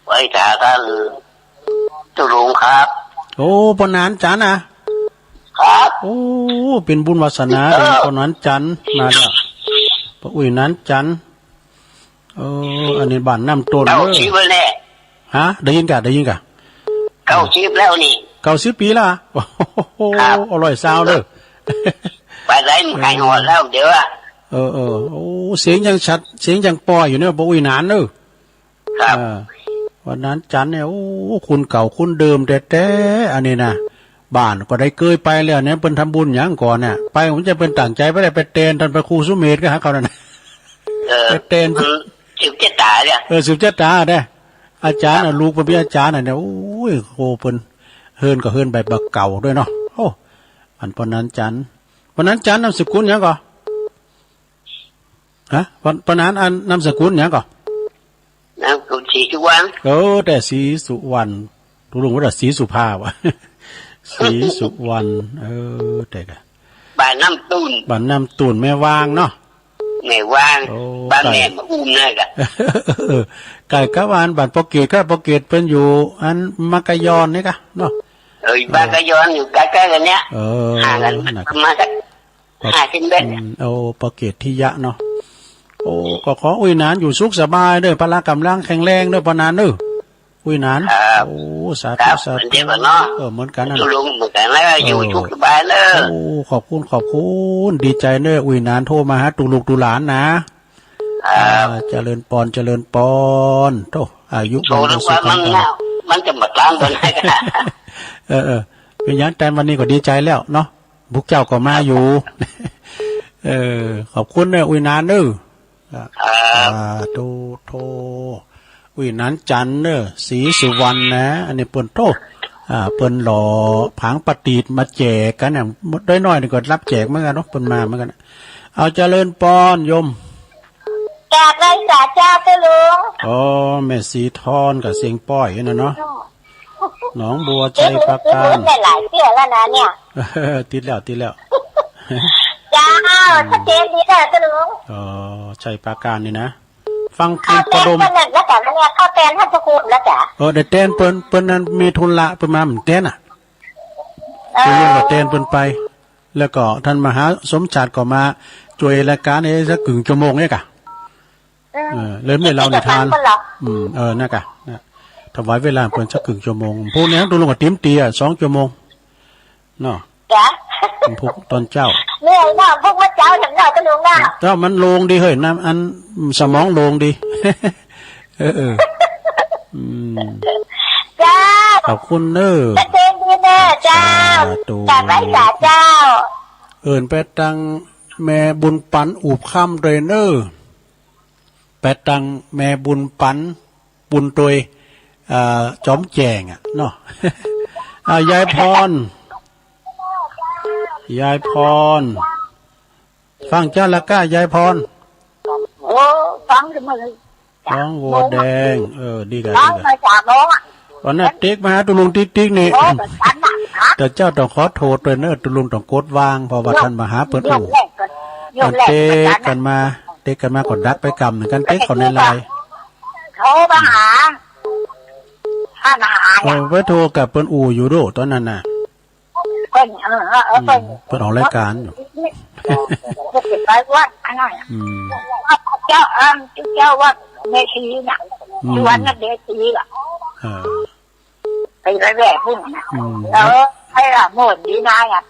ไหว้สาต้านตุ๊ลุงครับ โอ้ ป้อหนานจันทร์น่ะ ครับ โอ้ เป๋นบุญวาสนา เออ เป๋นป้อหนานจันทร์ มาแล้ว ป้ออุ๊ยหนานจันทร์ เออ อันนี้บ้านน้ำต้น เก้าสิบ เน่อ แล้วแหละ ฮะ ได้ยินก่ะ ได้ยินก่ะ เก้าสิบ แล้วนี่ เก้าสิบ ปี๋แล้วอะ โอ้โห ครับ เอาร้อยซาวเน่อ ไปไหนมันไกลโหดแล้วเดี๋ยวอะ เออ เออ โอ้ เสียงยังชัด เสียงยังป้ออยู่เน่อ ป้ออุ๊ยหนานเน่อ ครับ เออ วันนั้นจันเนี่ย โอ้ คนเก่าคนเดิมแต๊ๆ อันนี้นะ บ้านก็ได้เกยไปแล้วเนี่ย เปิ้นทำบุญหยังก่อเนี่ย ไปผมจะเปิ้นตั้งใจ๋ไปได้ไปแตนต้านพระครูสุเมธก็หาเขานั่นน่ะ เออ ไปแตน มันสืบจะต๋ายเนี่ย เออ สืบจะต๋ายเน่อ อาจ๋ารย์น่ะ ลูกเปิ้นเป๋นอาจ๋ารย์น่ะเนี่ย โอ้ย โห เปิ้น เฮือนก็เฮือนใบบ่าเก่าด้วยเนาะ โอ้ อันป้อหนานจันทร์ ป้อหนานจันทร์นามสกุลหยังก่อ ฮะ ป้อ ป้อหนาน อันนามสกุลหยังก่อ นามสกุลศรีสุวรรณ เออ แต่ศรีสุวรรณ ตุ๊ลุงว่าแต่ศรีสุภาพอะ ศรีสุวรรณ เออ แต่กะ บ้านน้ำตุ่น บ้านน้ำตุ่น แม่วางเนาะ แม่วาง โอ้ บ้านแม่มาอุ้มนั่นกะ เออ ใก้กับบ้าน บ้านป้อเกต กับป้อเกตเปิ้นอยู่ อันมัคคยอนนี่กะเนาะ เออ บ้านมัคคยอนอยู่ใก้ๆ กั๋นเนี่ย เออ ห่างกั๋น น่ะ ประมาณสัก ครับ ห้าสิบเมตร อืม โอ้ ป้อเกตทิยะเนาะ โอ้ ก็ขออุ๊ยหนานอยู่สุขสบายเน่อ พละก๋ำลังแข็งแรงเน่อ ป้อหนานเน่อ อุ๊ยหนาน ครับ โอ้ สาธุ ครับ สาธุ เหมือนเดิมอะเนาะ เออ เหมือนกั๋นนั่นแหละ ตุ๊ลุงเหมือนกั๋นแล้ว อยู่ เออ สุขสบายเน่อ โอ้ ขอบคุณ ขอบคุณ ดีใจ๋เน่อ อุ๊ยหนานโทรมาหาตุ๊ลูกตุ๊หลานนะ ครับ อ่า เจริญปอน เจริญปอน โธ่ อายุ โธ่ มันก็สุข มัน มันจะมาตั้งบนไหนกัน เออ เออ เป๋นหยัง แต่วันนี้ก็ดีใจ๋แล้วเนาะ พวกเจ้าก็มาอยู่ เออ ขอบคุณเน่อ อุ๊ยหนานเน่อ ครับ สาธุ โธ่ อุ๊ยหนานจันทร์เน่อ ศรีสุวรรณนะ อันนี้เปิ้นโธ่ อ่า เปิ้นหล่อผางประดิษฐ์มาแจกกั๋นเนี่ย ได้น้อยนี่ก็ฮับแจกเหมือนกั๋นเนาะ เปิ้นมาเหมือนกั๋น เอาเจริญปอนโยม กราบไหว้สาเจ้าตุ๊ลุง อ๋อ แม่ศรีทอนกับเสียงป้อยนั่นเนาะ หนองบัวไชยปราการ เอ๊ะ หลายเตื้อแล้วนะเนี่ย ติดแล้ว ติดแล้ว เจ้า อืม ชัดเจนดีเน่อตุ๊ลุง อ๋อ ไชยปราการนี่นะ ฟังคุณปดม เข้าแตนเปิ้นแล้วกะเนี่ย เข้าแตนท่านพระครูแล้วกะ เออ ได้แตนเปิ้น เปิ้นนั้นมีธุระเปิ้นมาเหมือนแตนน่ะ เออ เปิ้นก็แตนเปิ้นไป แล้วก็ท่านมหาสมชาติก็มาจ้วยรายก๋านนี่สักกึ่งชั่วโมงเนี่ยกะ อืม เออ เลยไม่เล่านิทาน อืม เออ นั่นกะ นะ ถวายเวลาเปิ้นสักกึ่งชั่วโมง พวกนี้ตุ๊ลุงก็เตรียมเตียสองชั่วโมง เนาะ จ้ะ พุกตอนเจ๊า เหนื่อยเนาะ พุกมาเจ๊าแถมเนาะ ตุ๊ลุงเนาะ เจ้ามันโล่งดีเฮ้ย น้ำอันสมองโล่งดี เออ เออ อืม เจ้า ขอบคุณเน้อ ชัดเจนดีเน้อ เจ้า สาธุ กราบไหว้สาเจ้า เอิ้นไปตังแม่บุญปันอุบค่ำด้วยเน้อ ไปตังแม่บุญปัน บุญตวย เอ่อ จอมแจ้งอะเนาะ อ่า ยายพร ยายพร ฟังเจ้าละก้า ยายพร โอ้ ฟังจะมาเลย ร้องวัวแดง เออ ดีกะ ฟัง ดีกะ มาจากน้องอะ วันนั้นเต๊กมาหาตุ๊ลุงติ๊กติ๊กนี่ โอ้ แบบนั้นน่ะ ฮะ แต่เจ้าต้องขอโทษตวยเน่อ ตุ๊ลุงต้องกดวาง เพราะว่าต้านมาหาเปิ้น โอ้ เรื่องแรกกัน เรื่องแรก เต๊กกั๋นมา เต๊กกั๋นมาก็ดักไปกำนึ่งกั๋น เต๊กเข้าในไลน์ โทรมาหา ท่านหา เออ ไปโทรกับเปิ้นอู่อยู่โด้ ต๋อนนั้นน่ะ เปิ้น เออ เออ เออ อืม เปิ้น เปิ้นออกรายก๋านอยู่ ไปวัดอันนั้น อืม วัดเจ้า เออ เจ้าวัดเมธีน่ะ อืม สุวรรณเมธีอะ เออ ไปแว่ๆ พุ้นน่ะ อืม เออ ไปละโม่นดีนายอะ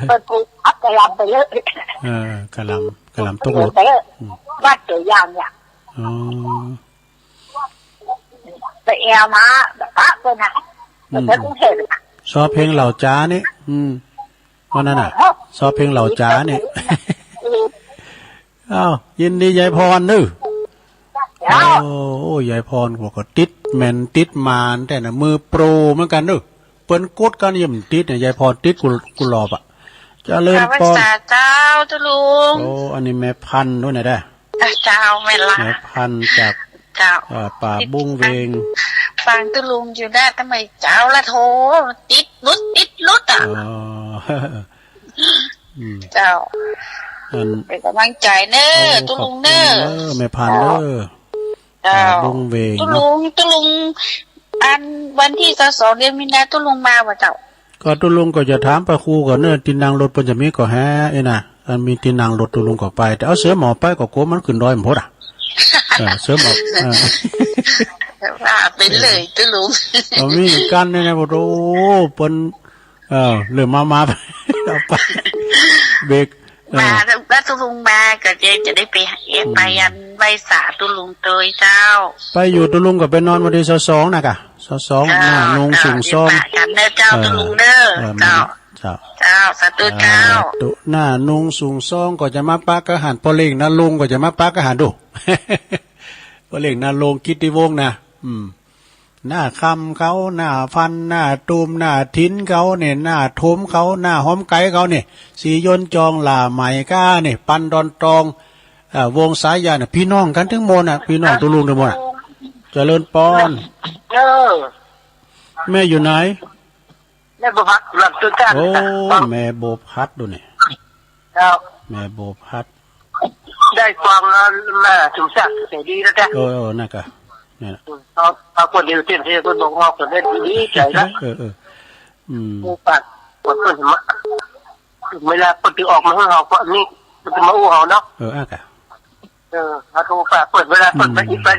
เปิ้นปูอัพกะหล่ำไปเลย เออ กะหล่ำ กะหล่ำตกรถ ไปเลย อืม วัดตัวอย่างเนี่ย อ๋อ ไปแอวมา ปะเปิ้นน่ะ อืม ไปกรุงเทพฯน่ะ ซอเพลงเหล่าจ๋านี่ อืม วันนั้นน่ะ ซอเพลงเหล่าจ๋านี่ อืม อ้าว ยินดียายพรเน่อ เจ้า โอ้ ยายพรก็ติดแม่นติดมานแต๊น่ะ มือโปรเหมือนกั๋นเน่อ เปิ้นกดกั๋นยังบ่ติดเนี่ย ยายพรติดกู้ กู้รอบอะ เจริญปอน กราบไหว้สาเจ้าตุ๊ลุง โอ้ อันนี้แม่พันธุ์โน่นน่ะเด้อ เจ้า แม่ละ แม่พันธุ์จาก เจ้า เอ่อ ป่าบุ้งเวง ฟังตุ๊ลุงอยู่นะ ทำไมเจ้าละโทร ติดหลุด ติดหลุดอะ อ๋อ อืม เจ้า อัน เป๋นก๋ำลังใจ๋เน่อ โอ้ ตุ๊ลุงเน่อ ขอบคุณเน่อ แม่พันธุ์เน่อ เจ้า ป่าบุ้งเวง ตุ๊ลุง ตุ๊ลุง อันวันตี้ซาวสองเดือนมีนาตุ๊ลุงมาบ่เจ้า ก็ตุ๊ลุงก็จะถามพระครูก่อนเน่อ ตี้นั่งรถเปิ้นจะมีก่อแฮ เอ้ยน่ะ อันมีตี้นั่งรถตุ๊ลุงก็ไป แต่เอาเสือหมอบไปก็กั๋วมันขึ้นดอยบ่พ้นอะ เออ เสือหมอบ เออ ว่าไปเลยตุ๊ลุง เอามีกั๋นเนี่ยนะ โอ้โห เปิ้น เออ เริ่มมา มา เอาไป เบรก เออ มาแล้วตุ๊ลุงมาก็จะ จะได้ไป อืม ไปอันไหว้สาตุ๊ลุงตวยเจ้า ไปอยู่ตุ๊ลุงก็ไปนอนวันตี้ซาวสองน่ะก่ะ ซาวสอง เจ้า หน้านุงสุงซอง เจ้า เดี๋ยวปะกั๋นเน่อเจ้า เออ ตุ๊ลุงเน่อ เออ เจ้า เจ้า เจ้า สาธุเจ้า สาธุ หน้านุงสุงซองก็จะมาปะกั๋นหั้น ป้อเล็งนาลงก็จะมาปะกั๋นหั้นโด้ ป้อเล็งนาลงกิตติวงศ์น่ะ อืม หน้าคำเขา หน้าพันธุ์ หน้าตูม หน้าถินเขาเนี่ย หน้าถมเขา หน้าหอมไก๋เขาเนี่ย สียนจอง หล้าไหมก้าเนี่ย ปันดอนตอง เอ่อ วงสายัณน่ะ ปี้น้องกั๋นตึงหมดน่ะ ปี้น้องตุ๊ลุงตึงหมดน่ะ เจริญปอน เออ แม่อยู่ไหน แม่บัวผัด หลังต้นกล้า โอ้ แม่บัวผัดดูนี่ เจ้า แม่บัวผัด ได้ฟังแล้วมาสมศักดิ์เสรีแล้วจ้ะ เออ เออ นั่นก่ะ เนี่ยนะ เขา เขาคนเดียวเต็มที่ คนบอกว่าคนได้ดีใจละ เออ เออ อืม ผู้ปาก คนเพิ่นมา เวลาเพิ่นจะออกมาให้เราก็นี่ มันจะมาอู้เราเนาะ เออ อ่ะก่ะ เออ เขาโทรฝากเปิ้น เวลาเปิ้นไป อืม อีกไป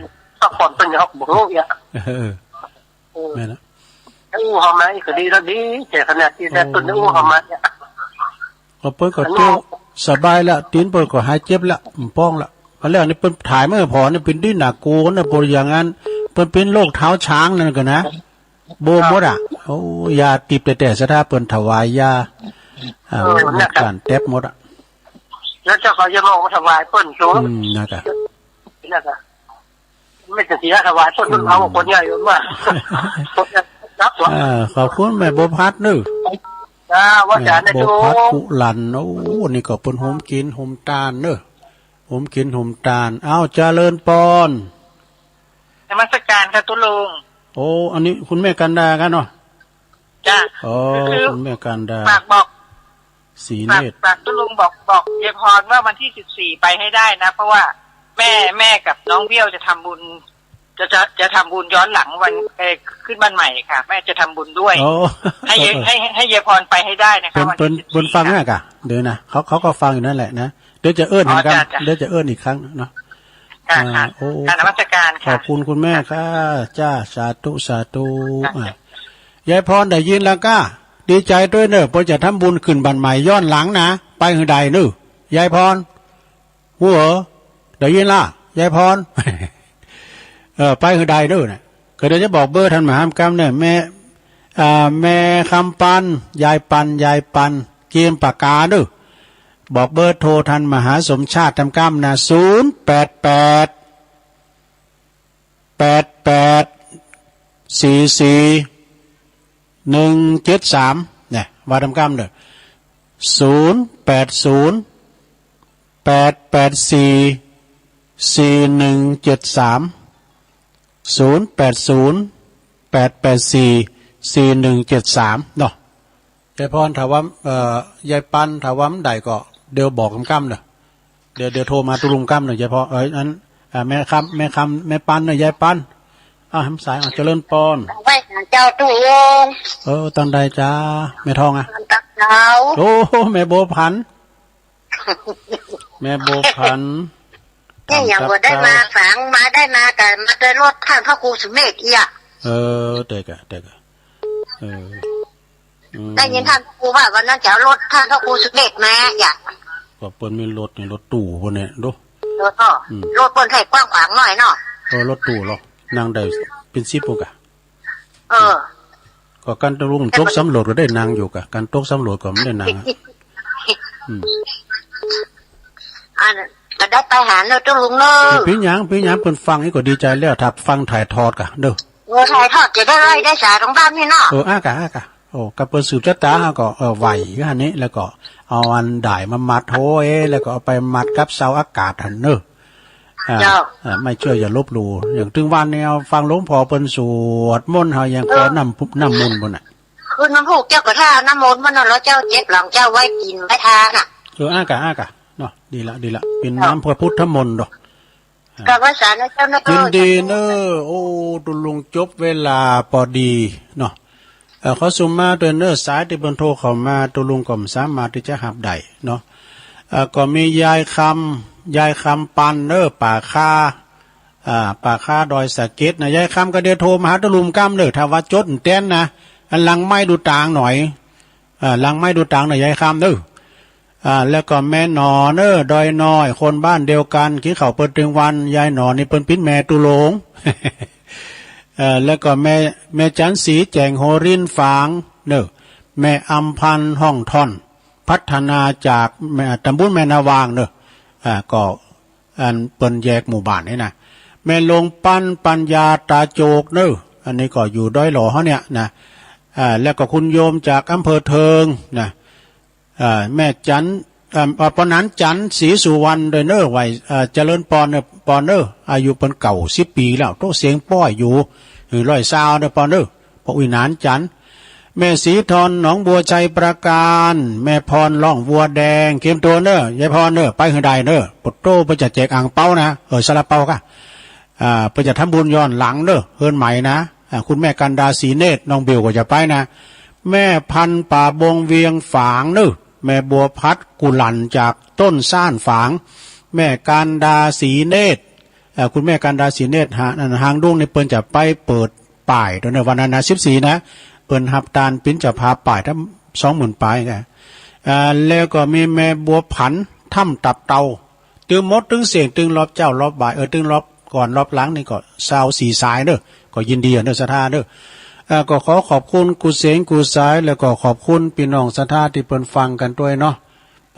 ซัพพอร์ตเปิ้น เขาก็บ่ฮู้เนี่ย เออ เออ แม่นละ อู้เขามาอีกก็ดีแล้ว ดีใจขนาดตี้ได้ โอ้ เปิ้นอู้เขามาเนี่ย ก็เปิ้นก็เตี้ยวสบายละ ตี๋นเปิ้นก็หายเจ็บละ บ่ป้องละ อันแรกนี่เปิ้นถ่ายมาผ่อนี่เป๋นตี้หนักโกนะ บ่อย่างนั้น เปิ้นเป๋นโรคเท้าช้างนั่นก่ะนะ บวมหมดอะ โอ้ ยาติบแต๊ๆ สะท้าเปิ้นถวายยา อ่า เออ ลดการแต๊บหมดอะ แล้วเจ้าก็ยังเอามาถวายเปิ้นสูง อืม นั่นก่ะ นั่นก่ะ ไม่จะเสียถวายต้นทุนเขาคนใหญ่มาก คนใหญ่นับวะ อ่า ขอบคุณแม่บัวผัดเน่อ จ้า ว่าจ๋า แม่บัวผัด เนี่ย กุหลัน โอ้ นี่ก็เปิ้นโฮมกิ๋นโฮมตานเน่อ โฮมกิ๋นโฮมตาน อ้าว เจริญปอน นมัสการค่ะตุ๊ลุง โอ้ อันนี้คุณแม่กันดากันเนาะ จ้ะ อ๋อ คือ คุณแม่กันดา ฝากบอก ศรีเนตร ฝาก ฝากตุ๊ลุงบอก บอกยายพรว่าวันที่สิบสี่ไปให้ได้นะ เพราะว่าแม่ แม่กับน้องเบี้ยวจะทำบุญ จะ จะ จะทำบุญย้อนหลังวัน เอ่อ ขึ้นบ้านใหม่ค่ะ แม่จะทำบุญด้วย อ๋อ ให้ยาย เออ ให้ ให้ ให้ยายพรไปให้ได้นะคะ เปิ้น วันที่ เปิ้น สิบสี่ เปิ้นฟัง ค่ะ น่ะก่ะ เดี๋ยวนะ เขา เขาก็ฟังอยู่นั่นแหละนะ เดี๋ยวจะเอิ้น อ๋อ เหมือนกัน จ้ะ จ้ะ เดี๋ยวจะเอิ้นอีกครั้งเนาะ ค่ะ อ่า ค่ะ โอ้ ค่ะ นมัสการค่ะ ขอบคุณคุณแม่ค่ะ จ้า สาธุ สาธุ ค่ะ อ่ะ ยายพรได้ยินแล้วก้า ดีใจ๋ตวยเน่อ เปิ้นจะทำบุญขึ้นบ้านใหม่ย้อนหลังนะ ไปหื้อใดเน่อ ยายพร ฮู้เหรอ ได้ยินละ ยายพร เออ ไปหื้อใดเน่อน่ะ ก็เดี๋ยวจะบอกเบอร์ต้านมหาหำกำเนี่ย แม่ อ่า แม่คำปัน ยายปัน ยายปัน เกียมปากกาเน่อ บอกเบอร์โทรต้านมหาสมชาติหำกำนะ ศูนย์แปดแปด แปดสี่สี่ หนึ่งเจ็ดสาม เนี่ย ว่าต๋ามกำเน่อ ศูนย์แปดศูนย์ แปดแปดสี่ สี่หนึ่งเจ็ดสาม ศูนย์แปดศูนย์ แปดแปดสี่ สี่หนึ่งเจ็ดสาม เนาะ ยายพร ถ้าว่า เอ่อ ยายปัน ถ้าว่าบ่ได้ก็ เดี๋ยวบอกกำๆ เน่อ เดี๋ยว เดี๋ยวโทรมาตุ๊ลุงกำเน่อ ยายพร เอ้ย อัน อ่า แม่คำ แม่คำ แม่ปันเน่อ ยายปัน อ่า หันสาย อ่า เจริญปอน ไหว้ศาลเจ้าตุ๊ลุง เออ ตางใดจ๊ะ แม่ทองอะ ตางเจ้า โอ้ แม่บัวผัน แม่บัวผัน เนี่ย ยังบ่ได้มาฝาง มาได้มาก็มาโดยรถท่านพระครูสุเมธเอี้ย เออ เต๋อกะ เต๋อกะ เออ อืม ได้ยินท่านครูว่าวันนั้นจะเอารถท่านพระครูสุเมธมาเอี้ย ก็เปิ้นมีรถนี่ รถตู้เปิ้นเนี่ย ดู รถก็ อืม รถเปิ้นใค่กว้างขวางหน่อยเนาะ เออ รถตู้เหรอ นั่งได้เป๋นสิบปุ้นกะ เออ ก็การตุ๊ลุงตกสำรวจก็ได้นั่งอยู่กะ การตกสำรวจก็บ่ได้นั่งอะ อืม อัน ก็ได้ไปหาเน่อตุ๊ลุงเน่อ เป๋นหยัง เป๋นหยัง เปิ้นฟังนี่ก็ดีใจ๋แล้ว ถ้าฟังถ่ายทอดกะ เน่อ เออ ถ่ายทอดจะได้ไล่ได้สาตางบ้านนี่เนาะ เออ อ้ากะ อ้ากะ โอ้ กะเปิ้นสืบจะต๋า ก็ เออ ไหว้อยู่หั้นนี่ แล้วก็เอาอันด้ายมามัดโห้ย แล้วก็เอาไปมัดกับเสาอากาศหั้นเน่อ อ่า เจ้า อ่า ไม่เชื่ออย่าลบหลู่ อย่างตึงวันนี้ฟังหลวงพ่อเปิ้นสวดมนต์ เฮายังขอ เออ น้ำพุ น้ำมนต์ปุ้นน่ะ คืนวันพูกเจ้าก็ถ้าเอาน้ำมนต์มาเนาะ แล้วเจ้าเจ็บหลังเจ้าไว้กิ๋นไว้ทาน่ะ เออ อ้ากะ อ้ากะ เนาะ ดีละ ดีละ เป๋น เจ้า น้ำพระพุทธมนต์ดอก อ่า กราบไหว้สาเน่อเจ้าเน่อ ยินดีเน่อ โอ้ ตุ๊ลุงจบเวลาปอดีเนาะ เอ่อ ขอสุมาตวยเน่อ สายตี้เปิ้นโทรเข้ามา ตุ๊ลุงก็บ่สามารถตี้จะฮับได้เนาะ เอ่อ ก็มียายคำ ยายคำปันเน่อ ป่าค้า อ่า ป่าค้าดอยสะเก็ดนะ ยายคำก็เดี๋ยวโทรมาหาตุ๊ลุงกำเน่อ ถ้าว่าจดแต๊นนะ อันหลังไมค์ดูตางหน่อย อ่า หลังไมค์ดูตางหน่อย ยายคำเน่อ อ่า แล้วก็แม่หนอเน่อ ดอยน้อย คนบ้านเดียวกัน กิ๋นข้าวเปิ้นตึงวัน ยายหนอนี่เปิ้นเป๋นแม่ตุ๊ลุง เอ่อ แล้วก็แม่ แม่จันทร์ศรี แจ่งโหรินทร์ฝางเน่อ แม่อำพันธ์ ห้องท่อน พัฒนาจากแม่ ตำบลแม่นาวางเน่อ อ่า ก็ อันเปิ้นแยกหมู่บ้านนี่นะ แม่หลวงปัน ปัญญาตาโจกเน่อ อันนี้ก็อยู่ดอยหล่อเฮาเนี่ยนะ อ่า แล้วก็คุณโยมจากอำเภอเทิงนะ อ่า แม่จัน อ่า ปอหนานจันทร์ ศรีสุวรรณตวยเน่อ ไหว้ อ่า เจริญปอนเน่อ ปอนเน่อ อายุเปิ้นเก้าสิบปี๋แล้ว โต๊ะเสียงป้อยอยู่ หื้อร้อยซาวเน่อ ปอนเน่อ ป้ออุ๊ยหนานจันทร์ แม่ศรีทอน หนองบัว ชัยปราการ แม่พร ร่องวัวแดง เกียมตั๋วเน่อ ยายพรเน่อ ไปหื้อได้เน่อ โปะโต้ เปิ้นจะแจกอ่างเปานะ เออ ซาลาเปากะ อ่า เปิ้นจะทำบุญย้อนหลังเน่อ เฮือนใหม่นะ อ่า คุณแม่กันดา ศรีเนตร น้องบิวก็จะไปนะ แม่พันธุ์ ป่าบง เวียงฝางเน่อ แม่บัวพัด กุหลั่นจากต้นซ่านฝาง แม่กันดา ศรีเนตร เอ่อ คุณแม่กันดา ศรีเนตร หา นั่น หางดงนี่เปิ้นจะไปเปิดป้ายตวยเน่อ วันนั้นนะ สิบสี่นะ เปิ้นฮับตานเป๋นเจ้าภาพป้ายตั้งสองหมื่นปายนะ อ่า แล้วก็มีแม่บัวผัน ถ้ำตับเต่า ตึงหมดตึงเสี้ยง ตึงรอบเจ๊ารอบบ่าย เออ ตึงรอบก่อนรอบหลังนี่ก็ซาวสี่สายเน่อ ก็ยินดีเน่อ ศรัทธาเน่อ อ่า ก็ขอขอบคุณกู้เสียงกู้สาย แล้วก็ขอบคุณปี้น้องศรัทธาตี้เปิ้นฟังกั๋นตวยเนาะ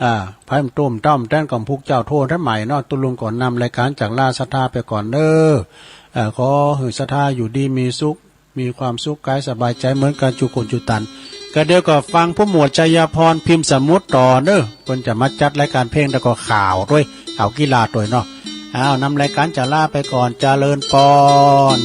อ่า ใผบ่โต้บ่เต้าบ่แต๊นก็ผู้เจ้าโทษตันใหม่เนาะ ตุ๊ลุงก็นำรายก๋านจากลาศรัทธาไปก่อนเน่อ เอ่อ ขอหื้อศรัทธาอยู่ดีมีสุข มีความสุขก๋ายสบายใจ๋เหมือนกั๋นกู้คนกู้ตัน ก็เดี๋ยวก็ฟังผู้หมวดชัยพร พิมพ์สมุทรต่อเน่อ เปิ้นจะมาจัดรายก๋านเพลงแล้วก็ข่าวตวย ข่าวกีฬาตวยเนาะ อ้าว นำรายก๋านจะลาไปก่อน เจริญปอน